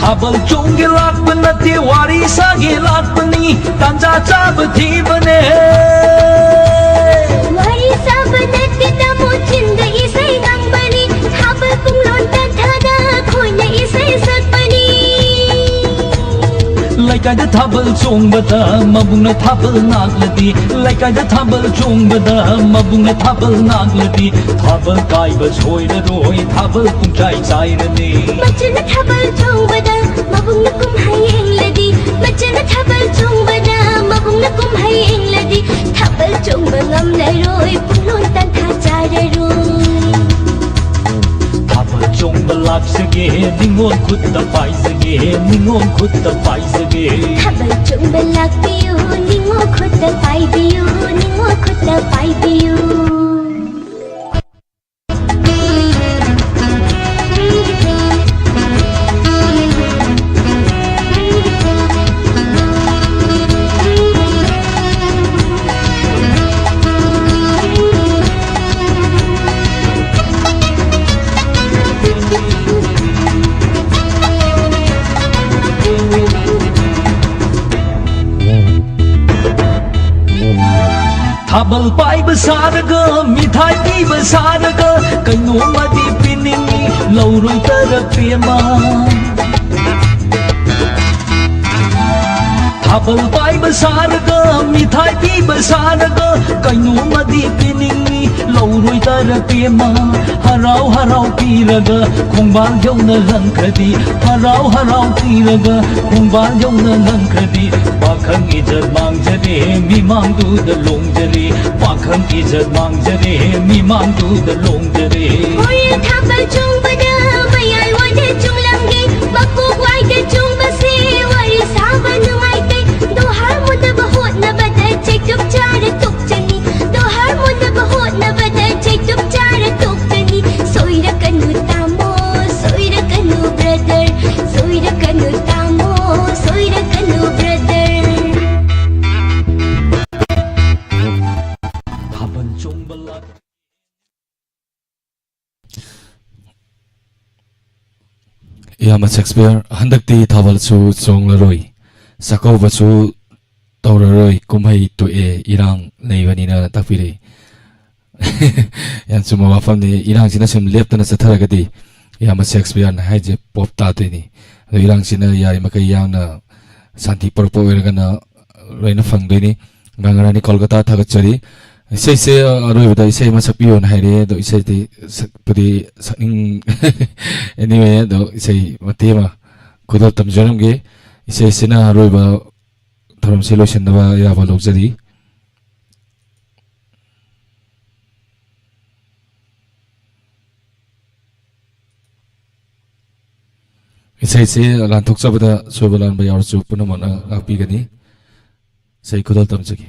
ꯊꯥꯕꯜ ꯆꯣꯡꯒꯦ ꯂꯥꯛꯄ ꯅꯠꯇꯦ, ꯋꯥꯔꯤ ꯁꯥꯒꯦ ꯂꯥꯛꯄꯅꯤ, ꯇꯥꯟꯖꯥ ꯆꯥꯕ ꯊꯤꯕꯅꯦ꯫ ꯋꯥꯔꯤ ꯁꯥꯕ ꯅꯠꯇꯦ ꯇꯥꯃꯣ, ꯆꯤꯟꯗ ꯏꯁꯩ ꯉꯪꯕꯅꯤ, ꯊꯥꯕꯜ ꯄꯨꯡꯂꯣꯟ ꯇꯥꯟꯊꯥꯗ ꯑꯩꯈꯣꯏꯅ ꯏꯁꯩ ꯁꯛꯄꯅꯤ꯫ ꯂꯩꯀꯥꯏꯗ ꯊꯥꯕꯜ ꯆꯣꯡꯕꯗ ꯃꯕꯨꯡꯅ ꯊꯥꯕꯜ ꯉꯥꯛꯂꯗꯤ, ꯂꯩꯀꯥꯏꯗ ꯊꯥꯕꯜ ꯆꯣꯡꯕꯗ ꯃꯕꯨꯡꯅ ꯊꯥꯕꯜ ꯉꯥꯛꯂꯗꯤ, ꯊꯥꯕꯜ ꯀꯥꯏꯕ ꯁꯣꯏꯔꯔꯣꯏ, ꯊꯥꯕꯜ ꯄꯨꯡꯆꯥꯏ ꯆꯥꯏꯔꯅꯤ꯫ ꯃꯆꯟꯅ ꯊꯥꯕꯜ ꯆꯣꯡꯕꯗ ꯃꯕꯨꯡꯅ ꯀꯨꯝꯍꯩ ꯌꯦꯡꯂꯗꯤ, ꯃꯆꯟꯅ ꯊꯥꯕꯜ ꯆꯣꯡꯕꯗ ꯃꯕꯨꯡꯅ ꯀꯨꯝꯍꯩ ꯌꯦꯡꯂꯗꯤ, ꯊꯥꯕꯜ ꯆꯣꯡꯕ ꯉꯝꯂꯔꯣꯏ, ꯄꯨꯡꯂꯣꯟ ꯇꯥꯟꯊꯥ ꯆꯥꯔꯔꯣꯏ꯫ ꯊꯥꯕꯜ ꯆꯣꯡꯕ ꯂꯥꯛꯁꯤ ꯅꯤꯉꯣꯜ ꯈꯨꯠꯇ ꯄꯥꯏꯖꯒꯦ, ꯅꯤꯉꯣꯜ ꯈꯨꯠꯇ ꯄꯥꯏꯖꯒꯦ꯫ ꯊꯥꯕꯜ ꯆꯣꯡꯕ ꯂꯥꯛꯄꯤꯌꯨ, ꯅꯤꯉꯣꯜ ꯈꯨꯠꯇ ꯄꯥꯏꯕꯤꯌꯨ, ꯅꯤꯉꯣꯜ ꯈꯨꯠꯇ ꯄꯥꯏꯕꯤꯌꯨ꯫ ꯊꯥꯕꯜ ꯄꯥꯏꯕ ꯁꯥꯔꯒ, ꯃꯤꯊꯥꯏ ꯄꯤꯕ ꯁꯥꯔꯒ, ꯀꯩꯅꯣꯝꯃꯗꯤ ꯄꯤꯅꯤꯡꯉꯤ, ꯂꯧꯔꯣꯏꯗꯔ ꯄꯦꯝꯃ? ꯊꯥꯕꯜ ꯄꯥꯏꯕ ꯁꯥꯔꯒ, ꯃꯤꯊꯥꯏ ꯄꯤꯕ ꯁꯥꯔꯒ, ꯀꯩꯅꯣꯝꯃꯗꯤ ꯄꯤꯅꯤꯡꯉꯤ, ꯂꯧꯔꯣꯏꯗꯔ ꯄꯦꯝꯃ? ꯍꯔꯥꯎ ꯍꯔꯥꯎ ꯄꯤꯔꯒ, ꯈꯣꯡꯕꯥꯜ ꯌꯧꯅ ꯂꯪꯈ꯭ꯔꯗꯤ, ꯍꯔꯥꯎ ꯍꯔꯥꯎ ꯄꯤꯔꯒ, ꯈꯣꯡꯕꯥꯜ ꯌꯧꯅ ꯂꯪꯈ꯭ꯔꯗꯤ, ꯄꯥꯈꯪ ꯏꯖꯠ ꯃꯥꯡꯖꯔꯦ, ꯃꯤꯃꯥꯡꯗꯨꯗ ꯂꯣꯡꯖꯔꯦ, ꯄꯥꯈꯪ ꯏꯖꯠ ꯃꯥꯡꯖꯔꯦ, ꯃꯤꯃꯥꯡꯗꯨꯗ ꯂꯣꯡꯖꯔꯦ꯫ ꯍꯣꯔꯦꯟ ꯊꯥꯕꯜ ꯆꯣꯡꯕꯗ ꯃꯌꯥꯏ ꯋꯥꯏꯗ ꯆꯣꯡꯂꯝꯒꯦ, ꯃꯀꯣꯛ ꯋꯥꯏꯗ ꯆꯣꯡꯕꯁꯦ ꯋꯥꯔꯤ ꯁꯥꯕ ꯅꯨꯡꯉꯥꯏꯇꯦ꯫ ꯗꯣꯍꯥ ꯃꯨꯟꯅꯕ ꯍꯣꯠꯅꯕꯗ ꯆꯩꯇꯨꯞ ꯆꯥꯔ ꯇꯣꯛꯆꯅꯤ, ꯗꯣꯍꯥ ꯃꯨꯟꯅꯕ ꯍꯣꯠꯅꯕꯗ ꯆꯩꯇꯨꯞ ꯆꯥꯔ ꯇꯣꯛꯆꯅꯤ꯫ ꯁꯣꯏꯔꯛꯀꯅꯨ ꯇꯥꯃꯣ, ꯁꯣꯏꯔꯛꯀꯅꯨ brother, ꯁꯣꯏꯔꯛꯀꯅꯨ ꯇꯥꯃꯣ, ꯁꯣꯏꯔꯛꯀꯅꯨ brother꯫ ꯊꯥꯕꯜ ꯆꯣꯡꯕ ꯂꯥꯛ- ꯏꯌꯥꯝꯕ ꯁꯦꯛꯁꯄꯤꯌꯔ, ꯍꯟꯗꯛꯇꯤ ꯊꯥꯕꯜꯁꯨ ꯆꯣꯡꯂꯔꯣꯏ, ꯆꯥꯛꯀꯧꯕꯁꯨ ꯇꯧꯔꯔꯣꯏ, ꯀꯨꯝꯍꯩ ꯇꯣꯛꯑꯦ, ꯏꯔꯥꯡ ꯂꯩꯕꯅꯤꯅ ꯇꯥꯛꯄꯤꯔꯛꯏ꯫ ꯌꯥꯝ ꯆꯨꯝꯕ ꯋꯥꯐꯝꯅꯤ꯫ ꯏꯔꯥꯡꯁꯤꯅ ꯁꯨꯝ ꯂꯦꯞꯇꯅ ꯆꯠꯊꯔꯒꯗꯤ, ꯏꯌꯥꯝꯕ ꯁꯦꯛꯁꯄꯤꯌꯔꯅ ꯍꯥꯏꯁꯦ ꯄꯣꯞ ꯇꯥꯗꯣꯏꯅꯤ꯫ ꯑꯗꯣ ꯏꯔꯥꯡꯁꯤꯅ ꯌꯥꯔꯤꯃꯈꯩ ꯌꯥꯡꯅ ꯁꯥꯟꯇꯤ ꯄꯨꯔꯛꯄ ꯑꯣꯏꯔꯒꯅ ꯂꯣꯏꯅ ꯐꯪꯗꯣꯏꯅꯤ꯫ ꯒꯪꯒꯥꯔꯥꯅꯤ ꯀꯣꯜꯀꯇꯥ ꯊꯥꯒꯠꯆꯔꯤ꯫ ꯏꯁꯩꯁꯦ ꯑꯔꯣꯏꯕꯗ ꯏꯁꯩ ꯑꯃ ꯁꯛꯄꯤꯌꯣꯅ ꯍꯥꯏꯔꯛꯑꯦ꯫ ꯑꯗꯣ ꯏꯁꯩꯗꯤ ꯁꯛꯄꯗꯤ ꯁꯛꯅꯤꯡ-, anyway, ꯑꯗꯣ ꯏꯁꯩ ꯃꯇꯦꯛ ꯑꯃ ꯈꯨꯗꯣꯜ ꯇꯝꯖꯔꯝꯒꯦ꯫ ꯏꯁꯩꯁꯤꯅ ꯑꯔꯣꯏꯕ ꯊꯧꯔꯝꯁꯤ ꯂꯣꯏꯁꯤꯟꯅꯕ ꯑꯌꯥꯕ ꯂꯧꯖꯔꯤ꯫ ꯏꯁꯩꯁꯤ ꯂꯥꯟꯊꯣꯛꯆꯕꯗ ꯁꯣꯏꯕ ꯂꯥꯟꯕ ꯌꯥꯎꯔꯁꯨ ꯄꯨꯝꯅꯃꯛꯅ ꯉꯥꯛꯄꯤꯒꯅꯤ꯫ ꯏꯁꯩ ꯈꯨꯗꯣꯜ ꯇꯝꯖꯒꯦ꯫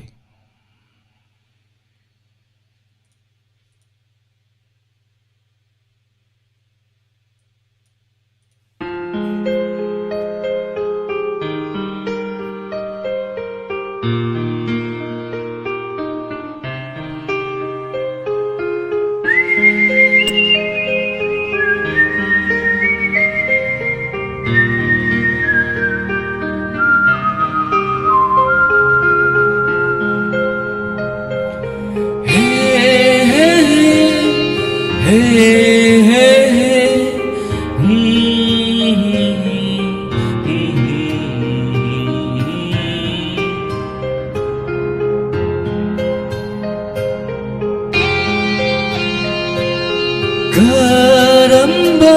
ꯀꯔꯝꯕ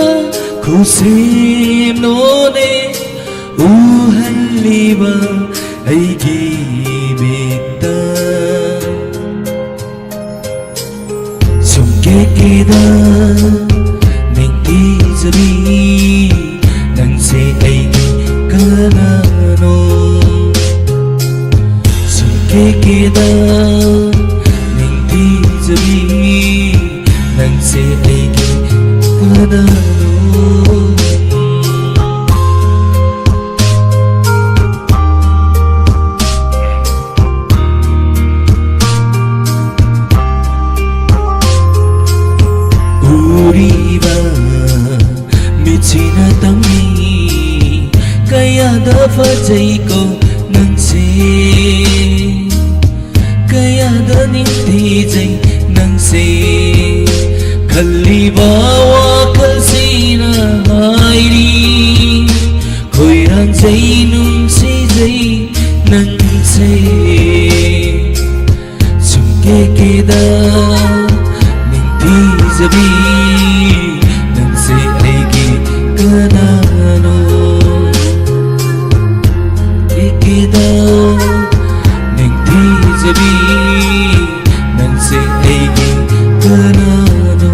ꯈꯨꯁꯦꯝꯅꯣꯅꯦ ꯎꯍꯜꯂꯤꯕ ꯑꯩꯒꯤ ꯃꯤꯠꯇ? ꯁꯨꯝ ꯀꯦꯛ ꯀꯦꯗ ꯅꯤꯡꯊꯤꯖꯕꯤ, ꯅꯪꯁꯦ ꯑꯩꯒꯤ ꯀꯅꯥꯅꯣ? ꯁꯨꯝ ꯀꯦꯛ ꯀꯦꯗ ꯅꯤꯡꯊꯤꯖꯕꯤ, ꯅꯪꯁꯦ ꯑꯩꯒꯤ ꯀꯅꯥꯅꯣ? ꯎꯔꯤꯕ ꯃꯤꯠꯁꯤꯅ ꯇꯝꯃꯤ, ꯀꯌꯥꯗ ꯐꯖꯩꯀꯣ ꯅꯪꯁꯦ, ꯀꯌꯥꯗ ꯅꯤꯡꯊꯤꯖꯩ ꯅꯪꯁꯦ꯫ ꯈꯜꯂꯤꯕ ꯋꯥꯈꯜꯁꯤꯅ ꯍꯥꯏꯔꯤ, ꯈꯣꯏꯔꯥꯡꯖꯩ ꯅꯨꯡꯁꯤꯖꯩ ꯅꯪꯁꯦ꯫ ꯁꯨꯝ ꯀꯦꯛ ꯀꯦꯗ ꯅꯤꯡꯊꯤꯖꯕꯤ, ꯅꯪꯁꯦ ꯑꯩꯒꯤ ꯀꯅꯥꯅꯣ? ꯀꯦꯛ ꯀꯦꯗ ꯅꯤꯡꯊꯤꯖꯕꯤ, ꯅꯪꯁꯦ ꯑꯩꯒꯤ ꯀꯅꯥꯅꯣ?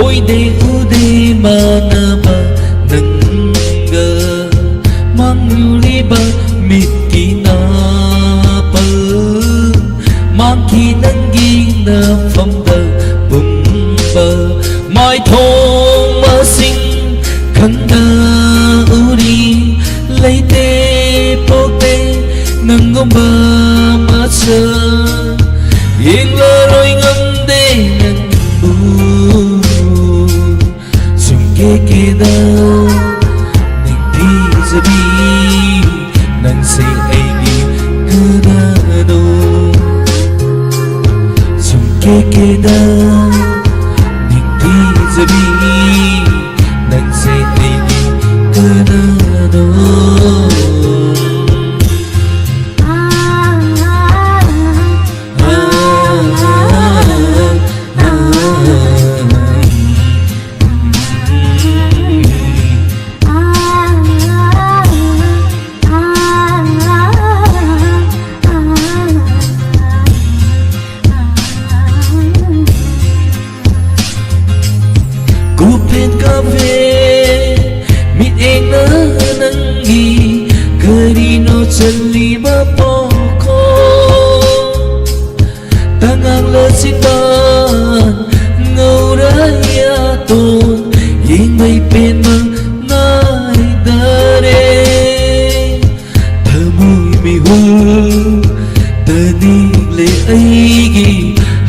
ꯑꯣꯏꯗꯦ ꯎꯗꯦ ꯃꯥꯟꯅꯕ ꯅꯪꯒ ꯃꯥꯡꯂꯨꯔꯤꯕ ꯃꯤꯠꯀꯤ ꯅꯥꯄꯜ ꯃꯥꯡꯈꯤ ꯅꯪꯒꯤ ꯅꯐꯝꯗ ꯄꯨꯝꯕ ꯃꯥꯏꯊꯣꯡ ꯃꯁꯤꯡ ꯈꯪꯗ ꯎꯔꯤ ꯂꯩꯇꯦ ꯄꯣꯛꯇꯦ ꯅꯪꯒꯨꯝꯕ ꯃꯁꯛ ꯌꯦꯡꯂꯔꯣꯏ ꯉꯝꯗꯦ ꯅꯪꯕꯨ ꯁꯨꯝ ꯀꯦꯀꯦꯗ ꯅꯤꯡꯊꯤꯖꯕꯤ ꯅꯪꯁꯦ ꯑꯩꯒꯤ ꯀꯅꯥꯅꯣ ꯁꯨꯝ ꯀꯦꯀꯦꯗ ꯅꯤꯡꯊꯤꯖꯕꯤ ꯅꯪꯁꯦ ꯑꯩꯒꯤ ꯀꯅꯥꯅꯣ ꯀꯨꯞꯐꯦꯟ ꯀꯥꯞꯐꯦ ꯃꯤꯠꯌꯦꯡꯅ ꯅꯪꯒꯤ ꯀꯔꯤꯅꯣ ꯆꯜꯂꯤꯕ ꯄꯥꯎꯈꯣꯡ ꯇꯉꯥꯡꯂ ꯆꯤꯟꯕꯥꯟ ꯉꯧꯔ ꯌꯥꯇꯣꯟ ꯌꯦꯡꯕꯩ ꯄꯦꯟꯕ ꯅꯥꯏꯗꯔꯦ ꯊꯃꯣꯏ ꯃꯤꯍꯨꯜ ꯇꯅꯤꯡꯂꯦ ꯑꯩꯒꯤ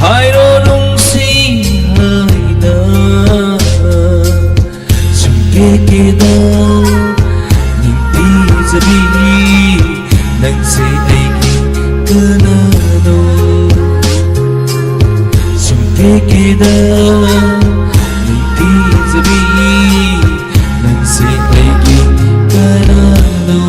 ꯍꯥꯏꯔꯣ ꯅꯨꯡꯁꯤ ꯍꯥꯏꯅ ꯁꯨꯝ ꯀꯦꯀꯦꯗ ꯅꯤꯡꯊꯤꯖꯕꯤ ꯅꯪꯁꯦ ꯑꯩꯒꯤ ꯀꯅꯥꯅꯣ ꯁꯨꯝ ꯀꯦꯀꯦꯗ ꯅꯤꯡꯊꯤꯖꯕꯤ ꯅꯪꯁꯦ ꯑꯩꯒꯤ ꯀꯅꯥꯅꯣ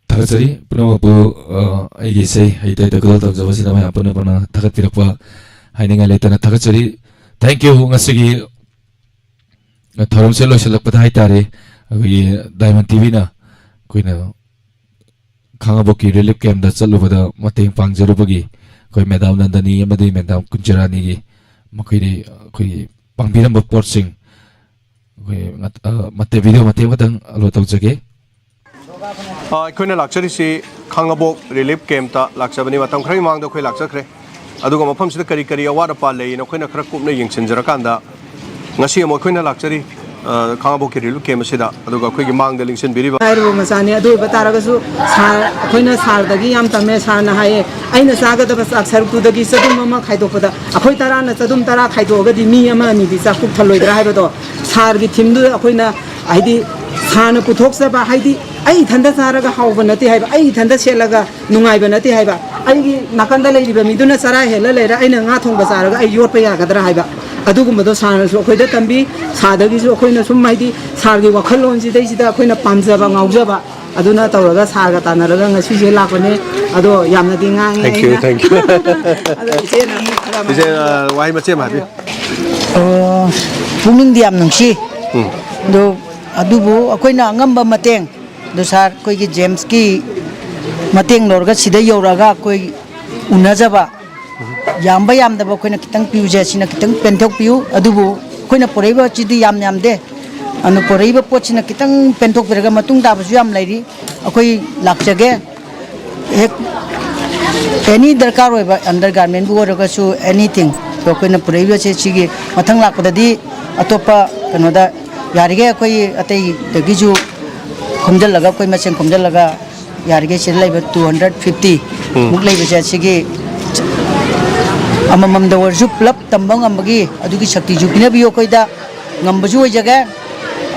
ꯊꯥꯒꯠꯆꯔꯤ ꯄꯨꯝꯅꯃꯛꯄꯨ꯫ ꯑ, ꯑꯩꯒꯤ ꯏꯁꯩ ꯍꯩꯇ ꯍꯩꯇ ꯈꯨꯗꯣꯜ ꯇꯝꯖꯕꯁꯤꯗ ꯃꯌꯥꯝ ꯄꯨꯟꯅ ꯄꯨꯟꯅ ꯊꯥꯒꯠꯄꯤꯔꯛꯄ ꯍꯥꯏꯅꯤꯡꯉꯥꯏ ꯂꯩꯇꯅ ꯊꯥꯒꯠꯆꯔꯤ꯫ Thank you꯫ ꯉꯁꯤꯒꯤ ꯊꯧꯔꯝꯁꯦ ꯂꯣꯏꯁꯤꯜꯂꯛꯄꯗ ꯍꯥꯏꯇꯥꯔꯦ, ꯑꯩꯈꯣꯏꯒꯤ ꯗꯥꯏꯃꯟ ꯇꯤꯚꯤꯅ ꯑꯩꯈꯣꯏꯅ ꯈꯥꯉꯕꯣꯛꯀꯤ ꯔꯤꯂꯤꯐ ꯀꯦꯝꯞꯇ ꯆꯠꯂꯨꯕꯗ ꯃꯇꯦꯡ ꯄꯥꯡꯖꯔꯨꯕꯒꯤ ꯑꯩꯈꯣꯏ ꯃꯦꯗꯥꯝ ꯅꯟꯗꯅꯤ ꯑꯃꯗꯤ ꯃꯦꯗꯥꯝ ꯀꯨꯟꯖꯔꯥꯅꯤꯒꯤ ꯃꯈꯣꯏꯗꯤ ꯑꯩꯈꯣꯏꯒꯤ ꯄꯥꯡꯕꯤꯔꯝꯕ ꯄꯣꯠꯁꯤꯡ ꯑꯩꯈꯣꯏ ꯉꯥꯛ-, ꯑ, ꯃꯇꯦꯛ, ꯚꯤꯗꯤꯑꯣ ꯃꯇꯦꯛ ꯑꯃꯇꯪ ꯑꯞꯂꯣꯗ ꯇꯧꯖꯒꯦ꯫ ꯑ, ꯑꯩꯈꯣꯏꯅ ꯂꯥꯛꯆꯔꯤꯁꯤ ꯈꯥꯉꯕꯣꯛ ꯔꯤꯂꯤꯐ ꯀꯦꯝꯞꯇ ꯂꯥꯛꯆꯕꯅꯤ꯫ ꯃꯇꯝ ꯈꯔꯒꯤ ꯃꯃꯥꯡꯗ ꯑꯩꯈꯣꯏ ꯂꯥꯛꯆꯈ꯭ꯔꯦ꯫ ꯑꯗꯨꯒ ꯃꯐꯝꯁꯤꯗ ꯀꯔꯤ ꯀꯔꯤ ꯑꯋꯥꯠ ꯑꯄꯥ ꯂꯩꯅ ꯑꯩꯈꯣꯏꯅ ꯈꯔ ꯀꯨꯞꯅ ꯌꯦꯡꯁꯤꯟꯖꯔꯀꯥꯟꯗ ꯉꯁꯤ ꯑꯃꯨꯛ ꯑꯩꯈꯣꯏꯅ ꯂꯥꯛꯆꯔꯤ, ꯑ, ꯈꯥꯉꯕꯣꯛꯀꯤ ꯔꯤꯂꯤꯐ ꯀꯦꯝꯞ ꯑꯁꯤꯗ꯫ ꯑꯗꯨꯒ ꯑꯩꯈꯣꯏꯒꯤ ꯃꯥꯡꯗ ꯂꯦꯡꯁꯤꯟꯕꯤꯔꯤꯕ ꯂꯥꯏꯔꯕ ꯃꯆꯥꯅꯤ꯫ ꯑꯗꯨ ꯑꯣꯏꯕ ꯇꯥꯔꯒꯁꯨ ꯁꯥꯔ, ꯑꯩꯈꯣꯏꯅ ꯁꯥꯔꯗꯒꯤ ꯌꯥꯝ ꯇꯝꯃꯦ꯫ ꯁꯥꯔꯅ ꯍꯥꯏꯌꯦ, "ꯑꯩꯅ ꯆꯥꯒꯗꯕ ꯆꯥꯛ ꯁꯔꯨꯛꯇꯨꯗꯒꯤ ꯆꯗꯨꯝ ꯑꯃ ꯈꯥꯏꯗꯣꯛꯄꯗ ꯑꯩꯈꯣꯏ ꯇꯔꯥꯅ ꯆꯗꯨꯝ ꯇꯔꯥ ꯈꯥꯏꯗꯣꯛꯑꯒꯗꯤ ꯃꯤ ꯑꯃ ꯑꯅꯤꯗꯤ ꯆꯥꯛ ꯄꯨꯛ ꯊꯜꯂꯣꯏꯗ꯭ꯔꯥ?" ꯍꯥꯏꯕꯗꯣ ꯁꯥꯔꯒꯤ ꯊꯤꯝꯗꯨꯗ ꯑꯩꯈꯣꯏꯅ, ꯍꯥꯏꯗꯤ, ꯁꯥꯔꯅ ꯄꯨꯊꯣꯛꯆꯕ, ꯍꯥꯏꯗꯤ, ꯑꯩ ꯏꯊꯟꯗ ꯆꯥꯔꯒ ꯍꯥꯎꯕ ꯅꯠꯇꯦ ꯍꯥꯏꯕ, ꯑꯩ ꯏꯊꯟꯗ ꯁꯦꯠꯂꯒ ꯅꯨꯡꯉꯥꯏꯕ ꯅꯠꯇꯦ ꯍꯥꯏꯕ, ꯑꯩꯒꯤ ꯅꯥꯀꯟꯗ ꯂꯩꯔꯤꯕ ꯃꯤꯗꯨꯅ ꯆꯔꯥ ꯍꯦꯜꯂ ꯂꯩꯔ ꯑꯩꯅ ꯉꯥ ꯊꯣꯡꯕ ꯆꯥꯔꯒ ꯑꯩ ꯌꯣꯠꯄ ꯌꯥꯒꯗ꯭ꯔꯥ ꯍꯥꯏꯕ, ꯑꯗꯨꯒꯨꯝꯕꯗꯣ ꯁꯥꯔꯅꯁꯨ ꯑꯩꯈꯣꯏꯗ ꯇꯝꯕꯤ꯫ ꯁꯥꯔꯗꯒꯤꯁꯨ ꯑꯩꯈꯣꯏꯅ ꯁꯨꯝ, ꯍꯥꯏꯗꯤ, ꯁꯥꯔꯒꯤ ꯋꯥꯈꯜꯂꯣꯟꯁꯤꯗꯩꯁꯤꯗ ꯑꯩꯈꯣꯏꯅ ꯄꯥꯝꯖꯕ, ꯉꯥꯎꯖꯕ, ꯑꯗꯨꯅ ꯇꯧꯔꯒ ꯁꯥꯔꯒ ꯇꯥꯟꯅꯔꯒ ꯉꯁꯤꯁꯦ ꯂꯥꯛꯄꯅꯦ꯫ ꯑꯗꯣ ꯌꯥꯝꯅꯗꯤ ꯉꯥꯡꯉꯦ Thank you, ꯑꯩꯅ꯫ Thank you. ꯑꯗꯣ ꯏꯆꯦꯅ ꯑꯃꯨꯛ ꯈꯔ ꯏꯆꯦ, ꯑ, ꯋꯥꯍꯩ ꯃꯆꯦꯠ ꯑꯃ ꯍꯥꯏꯕꯤꯌꯨ꯫ ꯑꯣ, ꯄꯨꯛꯅꯤꯡꯗꯤ ꯌꯥꯝ ꯅꯨꯡꯁꯤ꯫ ꯎꯝ꯫ ꯑꯗꯣ, ꯑꯗꯨꯕꯨ ꯑꯩꯈꯣꯏꯅ ꯑꯉꯝꯕ ꯃꯇꯦꯡ, ꯑꯗꯣ ꯁꯥꯔ, ꯑꯩꯈꯣꯏꯒꯤ ꯖꯦꯝꯁꯀꯤ ꯃꯇꯦꯡ ꯂꯧꯔꯒ ꯁꯤꯗ ꯌꯧꯔꯛꯑꯒ ꯑꯩꯈꯣꯏ ꯎꯅꯖꯕ, ꯌꯥꯝꯕ ꯌꯥꯝꯗꯕ ꯑꯩꯈꯣꯏꯅ ꯈꯤꯇꯪ ꯄꯤꯕꯁꯦ, ꯁꯤꯅ ꯈꯤꯇꯪ ꯄꯦꯟꯊꯣꯛꯄꯤꯌꯨ꯫ ꯑꯗꯨꯕꯨ ꯑꯩꯈꯣꯏꯅ ꯄꯨꯔꯛꯏꯕ ꯁꯤꯗꯤ ꯌꯥꯝ ꯌꯥꯝꯗꯦ꯫ ꯑꯗꯨꯅ ꯄꯨꯔꯛꯏꯕ ꯄꯣꯠꯁꯤꯅ ꯈꯤꯇꯪ ꯄꯦꯟꯊꯣꯛꯄꯤꯔꯒ ꯃꯇꯨꯡ ꯇꯥꯕꯁꯨ ꯌꯥꯝ ꯂꯩꯔꯤ꯫ ꯑꯩꯈꯣꯏ ꯂꯥꯛꯆꯒꯦ꯫ ꯍꯦꯛ ꯑꯦꯅꯤ ꯗꯔꯀꯥꯔ ꯑꯣꯏꯕ, ꯑꯟꯗꯔ ꯒꯥꯔꯃꯦꯟꯕꯨ ꯑꯣꯏꯔꯒꯁꯨ, ꯑꯦꯅꯤꯊꯤꯡ꯫ ꯑꯗꯣ ꯑꯩꯈꯣꯏꯅ ꯄꯨꯔꯛꯏꯕꯁꯦ ꯁꯤꯒꯤ ꯃꯊꯪ ꯂꯥꯛꯄꯗꯗꯤ ꯑꯇꯣꯞꯄ ꯀꯩꯅꯣꯗ ꯌꯥꯔꯤꯈꯩ ꯑꯩꯈꯣꯏ ꯑꯇꯩꯗꯒꯤꯁꯨ ꯈꯣꯝꯖꯤꯜꯂꯒ, ꯑꯩꯈꯣꯏ ꯃꯁꯦꯟ ꯈꯣꯝꯖꯤꯜꯂꯒ ꯌꯥꯔꯤꯈꯩ ꯁꯤꯗ ꯂꯩꯕ two hundred fifty ꯎꯝ꯫ ꯃꯨꯛ ꯂꯩꯕꯁꯦ ꯁꯤꯒꯤ ꯑꯃꯃꯝꯗ ꯑꯣꯏꯔꯁꯨ ꯄꯨꯂꯞ ꯇꯝꯕ ꯉꯝꯕꯒꯤ ꯑꯗꯨꯒꯤ ꯁꯛꯇꯤꯁꯨ ꯄꯤꯅꯕꯤꯌꯨ ꯑꯩꯈꯣꯏꯗ꯫ ꯉꯝꯕꯁꯨ ꯑꯣꯏꯖꯒꯦ꯫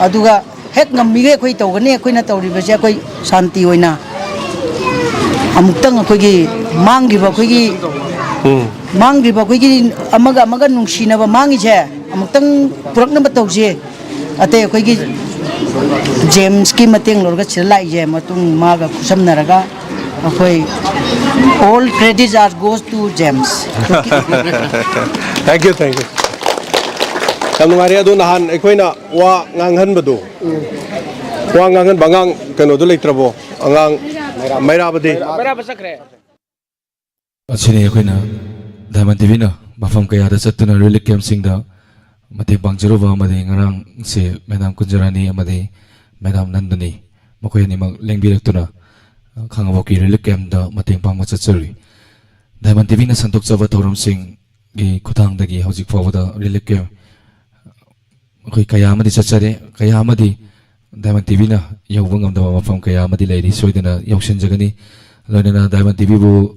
ꯑꯗꯨꯒ ꯍꯦꯛ ꯉꯝꯃꯤꯈꯩ ꯑꯩꯈꯣꯏ ꯇꯧꯒꯅꯤ꯫ ꯑꯩꯈꯣꯏꯅ ꯇꯧꯔꯤꯕꯁꯦ ꯑꯩꯈꯣꯏ ꯁꯥꯟꯇꯤ ꯑꯣꯏꯅ ꯑꯃꯨꯛꯇꯪ ꯑꯩꯈꯣꯏꯒꯤ ꯃꯥꯡꯈꯤꯕ ꯑꯩꯈꯣꯏꯒꯤ ꯎꯝ꯫ ꯃꯥꯡꯈꯤꯕ ꯑꯩꯈꯣꯏꯒꯤ ꯑꯃꯒ ꯑꯃꯒ ꯅꯨꯡꯁꯤꯅꯕ ꯃꯥꯡꯉꯤꯁꯦ ꯑꯃꯨꯛꯇꯪ ꯄꯨꯔꯛꯅꯕ ꯇꯧꯁꯤ꯫ ꯑꯇꯩ ꯑꯩꯈꯣꯏꯒꯤ ꯖꯦꯝꯁꯀꯤ ꯃꯇꯦꯡ ꯂꯧꯔꯒ ꯁꯤꯗ ꯂꯥꯛꯏꯁꯦ ꯃꯇꯨꯡ ꯃꯥꯒ ꯈꯨꯠꯁꯝꯅꯔꯒ ꯑꯩꯈꯣꯏ all credits are goes to James. Thank you, thank you. ꯌꯥꯝ ꯅꯨꯡꯉꯥꯏꯔꯦ꯫ ꯑꯗꯣ ꯅꯍꯥꯟ ꯑꯩꯈꯣꯏꯅ ꯋꯥ ꯉꯥꯡꯍꯟꯕꯗꯣ, ꯋꯥ ꯉꯥꯡꯍꯟꯕ ꯑꯉꯥꯡ ꯀꯩꯅꯣꯗꯣ ꯂꯩꯇ꯭ꯔꯕꯣ? ꯑꯉꯥꯡ ꯃꯩꯔꯥꯕꯗꯤ? ꯑꯁꯤꯅꯤ ꯑꯩꯈꯣꯏꯅ ꯗꯥꯏꯃꯟ ꯇꯤꯚꯤꯅ ꯃꯐꯝ ꯀꯌꯥꯗ ꯆꯠꯇꯨꯅ ꯔꯤꯂꯤꯐ ꯀꯦꯝꯞꯁꯤꯡꯗ ꯃꯇꯦꯡ ꯄꯥꯡꯖꯔꯨꯕ ꯑꯃꯗꯤ ꯉꯔꯥꯡꯁꯦ ꯃꯦꯗꯥꯝ ꯀꯨꯟꯖꯔꯥꯅꯤ ꯑꯃꯗꯤ ꯃꯦꯗꯥꯝ ꯅꯟꯗꯅꯤ, ꯃꯈꯣꯏ ꯑꯅꯤꯃꯛ ꯂꯦꯡꯕꯤꯔꯛꯇꯨꯅ ꯈꯥꯉꯕꯣꯛꯀꯤ ꯔꯤꯂꯤꯐ ꯀꯦꯝꯞꯇ ꯃꯇꯦꯡ ꯄꯥꯡꯕ ꯆꯠꯆꯔꯨꯏ꯫ ꯗꯥꯏꯃꯟ ꯇꯤꯚꯤꯅ ꯁꯟꯗꯣꯛꯆꯕ ꯊꯧꯔꯝꯁꯤꯡꯒꯤ ꯈꯨꯊꯥꯡꯗꯒꯤ ꯍꯧꯖꯤꯛ ꯐꯥꯎꯕꯗ ꯔꯤꯂꯤꯐ ꯀꯦꯝꯞ ꯑꯩꯈꯣꯏ ꯀꯌꯥ ꯑꯃꯗꯤ ꯆꯠꯆꯔꯦ, ꯀꯌꯥ ꯑꯃꯗꯤ ꯗꯥꯏꯃꯟ ꯇꯤꯚꯤꯅ ꯌꯧꯕ ꯉꯝꯗꯕ ꯃꯐꯝ ꯀꯌꯥ ꯑꯃꯗꯤ ꯂꯩꯔꯤ, ꯁꯣꯏꯗꯅ ꯌꯧꯁꯤꯟꯖꯒꯅꯤ꯫ ꯂꯣꯏꯅꯅ ꯗꯥꯏꯃꯟ ꯇꯤꯚꯤꯕꯨ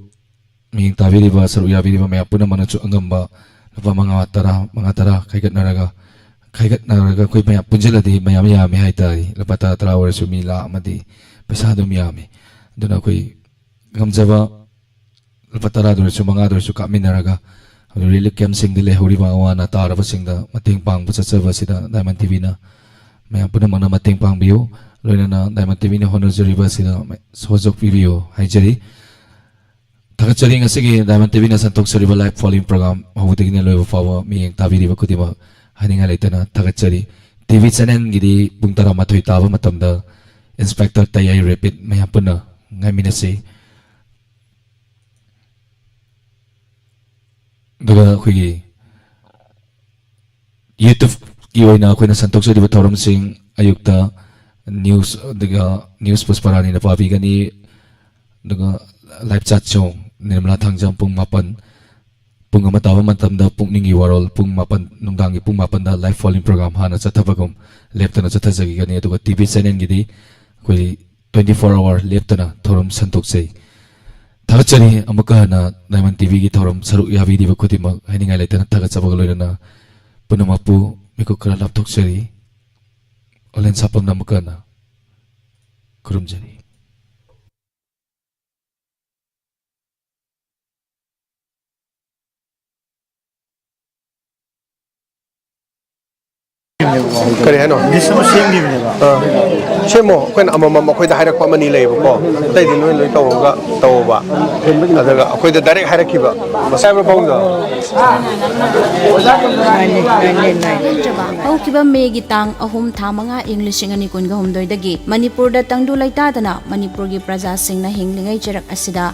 ꯃꯤꯠꯌꯦꯡ ꯇꯥꯕꯤꯔꯤꯕ, ꯁꯔꯨꯛ ꯌꯥꯕꯤꯔꯤꯕ ꯃꯌꯥꯝ ꯄꯨꯝꯅꯃꯛꯅꯁꯨ ꯑꯉꯝꯕ ꯂꯨꯄꯥ ꯃꯉꯥ, ꯇꯔꯥ, ꯃꯉꯥ, ꯇꯔꯥ ꯈꯥꯏꯒꯠꯅꯔꯒ, ꯈꯥꯏꯒꯠꯅꯔꯒ ꯑꯩꯈꯣꯏ ꯃꯌꯥꯝ ꯄꯨꯟꯁꯤꯜꯂꯗꯤ ꯃꯌꯥꯝ ꯌꯥꯝꯃꯤ ꯍꯥꯏꯇꯥꯔꯦ꯫ ꯂꯨꯄꯥ ꯇꯔꯥ, ꯇꯔꯥ ꯑꯣꯏꯔꯁꯨ ꯃꯤ ꯂꯥꯈ ꯑꯃꯗꯤ ꯄꯩꯁꯥ ꯑꯗꯨꯝ ꯌꯥꯝꯃꯤ꯫ ꯑꯗꯨꯅ ꯑꯩꯈꯣꯏ ꯉꯝꯖꯕ ꯂꯨꯄꯥ ꯇꯔꯥꯗ ꯑꯣꯏꯔꯁꯨ, ꯃꯉꯥꯗ ꯑꯣꯏꯔꯁꯨ ꯀꯥꯞꯃꯤꯟꯅꯔꯒ ꯍꯧꯖꯤꯛ ꯔꯤꯂꯤꯐ ꯀꯦꯝꯞꯁꯤꯡꯗ ꯂꯩꯍꯧꯔꯤꯕ ꯑꯋꯥ ꯑꯅꯥ ꯇꯥꯔꯕꯁꯤꯡꯗ ꯃꯇꯦꯡ ꯄꯥꯡꯕ ꯆꯠꯆꯕ ꯑꯁꯤꯗ ꯗꯥꯏꯃꯟ ꯇꯤꯚꯤꯅ ꯃꯌꯥꯝ ꯄꯨꯝꯅꯃꯛꯅ ꯃꯇꯦꯡ ꯄꯥꯡꯕꯤꯌꯨ꯫ ꯂꯣꯏꯅꯅ ꯗꯥꯏꯃꯟ ꯇꯤꯚꯤꯅ ꯍꯣꯠꯅꯖꯔꯤꯕ ꯑꯁꯤꯗ ꯁꯍꯌꯣꯒ ꯄꯤꯕꯤꯌꯨ ꯍꯥꯏꯖꯔꯤ꯫ ꯊꯥꯒꯠꯆꯔꯤ꯫ ꯉꯁꯤꯒꯤ ꯗꯥꯏꯃꯟ ꯇꯤꯚꯤꯅ ꯁꯟꯗꯣꯛꯆꯔꯤꯕ ꯂꯥꯏꯚ ꯐꯣꯂꯣꯋꯤꯡ ꯄ꯭ꯔꯣꯒ꯭ꯔꯥꯝ ꯍꯧꯕꯗꯒꯤꯅ ꯂꯣꯏꯕ ꯐꯥꯎꯕ ꯃꯤꯠꯌꯦꯡ ꯇꯥꯕꯤꯔꯤꯕ ꯈꯨꯗꯤꯡꯃꯛ ꯍꯥꯏꯅꯤꯡꯉꯥꯏ ꯂꯩꯇꯅ ꯊꯥꯒꯠꯆꯔꯤ꯫ ꯇꯤꯚꯤ ꯆꯦꯅꯦꯜꯒꯤꯗꯤ ꯄꯨꯡ ꯇꯔꯥꯃꯥꯊꯣꯏ ꯇꯥꯕ ꯃꯇꯝꯗ ꯏꯟꯁꯄꯦꯛꯇꯔ ꯇꯌꯥꯏ ꯔꯦꯄꯤꯠ ꯃꯌꯥꯝ ꯄꯨꯟꯅ ꯉꯥꯏꯃꯤꯟꯅꯁꯤ꯫ ꯑꯗꯨꯒ ꯑꯩꯈꯣꯏꯒꯤ ꯌꯨꯇ꯭ꯌꯨꯕꯀꯤ ꯑꯣꯏꯅ ꯑꯩꯈꯣꯏꯅ ꯁꯟꯗꯣꯛꯆꯔꯤꯕ ꯊꯧꯔꯝꯁꯤꯡ ꯑꯌꯨꯛꯇ ꯅ꯭ꯌꯨꯁ, ꯑꯗꯨꯒ ꯅ꯭ꯌꯨꯁ ꯄꯨꯁꯄꯔꯥꯅꯤꯅ ꯄꯥꯕꯤꯒꯅꯤ꯫ ꯑꯗꯨꯒ ꯂꯥꯏꯚ ꯆꯥꯠ ꯁꯣꯡ ꯅꯤꯔꯃꯂꯥ ꯊꯥꯡꯖꯝ ꯄꯨꯡ ꯃꯥꯄꯟ, ꯄꯨꯡ ꯑꯃ ꯇꯥꯕ ꯃꯇꯝꯗ ꯄꯨꯛꯅꯤꯡꯒꯤ ꯋꯥꯔꯣꯜ, ꯄꯨꯡ ꯃꯥꯄꯟ, ꯅꯨꯡꯗꯥꯡꯒꯤ ꯄꯨꯡ ꯃꯥꯄꯟꯗ ꯂꯥꯏꯚ ꯐꯣꯂꯣꯋꯤꯡ ꯄ꯭ꯔꯣꯒ꯭ꯔꯥꯝ ꯍꯥꯟꯅ ꯆꯠꯊꯕꯒꯨꯝ ꯂꯦꯞꯇꯅ ꯆꯠꯊꯖꯈꯤꯒꯅꯤ꯫ ꯑꯗꯨꯒ ꯇꯤꯚꯤ ꯆꯦꯅꯦꯜꯒꯤꯗꯤ ꯑꯩꯈꯣꯏ ꯇ꯭ꯋꯦꯟꯇꯤ ꯐꯣꯔ ꯑꯋꯥꯔ ꯂꯦꯞꯇꯅ ꯊꯧꯔꯝ ꯁꯟꯗꯣꯛꯆꯩ꯫ ꯊꯥꯒꯠꯆꯔꯤ꯫ ꯑꯃꯨꯛꯀ ꯍꯟꯅ ꯗꯥꯏꯃꯟ ꯇꯤꯚꯤꯒꯤ ꯊꯧꯔꯝ ꯁꯔꯨꯛ ꯌꯥꯕꯤꯔꯤꯕ ꯈꯨꯗꯤꯡꯃꯛ ꯍꯥꯏꯅꯤꯡꯉꯥꯏ ꯂꯩꯇꯅ ꯊꯥꯒꯠꯆꯕꯒ ꯂꯣꯏꯅꯅ ꯄꯨꯝꯅꯃꯛꯄꯨ ꯃꯤꯀꯨꯞ ꯈꯔ ꯂꯥꯞꯊꯣꯛꯆꯔꯤ꯫ ꯑꯣꯂꯦꯟ ꯁꯥꯄꯝꯅ ꯑꯃꯨꯛꯀ ꯍꯟꯅ ꯈꯨꯔꯨꯝꯖꯔꯤ꯫ ꯀꯔꯤ ꯍꯥꯏꯅꯣ? ꯂꯤꯁ ꯑꯃ ꯁꯦꯝꯈꯤꯕꯅꯦꯕ꯫ ꯑꯥ꯫ ꯁꯦꯝꯃꯣ, ꯑꯩꯈꯣꯏꯅ ꯑꯃꯃꯝ ꯑꯩꯈꯣꯏꯗ ꯍꯥꯏꯔꯛꯄ ꯑꯃꯅꯤ ꯂꯩꯌꯦꯕꯀꯣ, ꯑꯇꯩꯗꯤ ꯅꯣꯏ ꯂꯣꯏ ꯇꯧꯔꯒ ꯇꯧꯕ꯫ ꯑꯗꯨꯒ ꯑꯩꯈꯣꯏꯗ ꯗꯥꯏꯔꯦꯛ ꯍꯥꯏꯔꯛꯈꯤꯕ, ꯃꯁꯥꯏ ꯃꯐꯝꯗꯣ꯫ ꯍꯧꯈꯤꯕ ꯃꯦꯒꯤ ꯇꯥꯡ ꯑꯍꯨꯝ, ꯊꯥ ꯃꯉꯥ, ꯏꯪ ꯂꯤꯁꯤꯡ ꯑꯅꯤ ꯀꯨꯟꯒ ꯍꯨꯝꯗꯣꯏꯗꯒꯤ ꯃꯅꯤꯄꯨꯔꯗ ꯇꯪꯗꯨ ꯂꯩꯇꯥꯗꯅ ꯃꯅꯤꯄꯨꯔꯒꯤ ꯄ꯭ꯔꯖꯥꯁꯤꯡꯅ ꯍꯤꯡꯂꯤꯉꯩ ꯆꯩꯔꯛ ꯑꯁꯤꯗ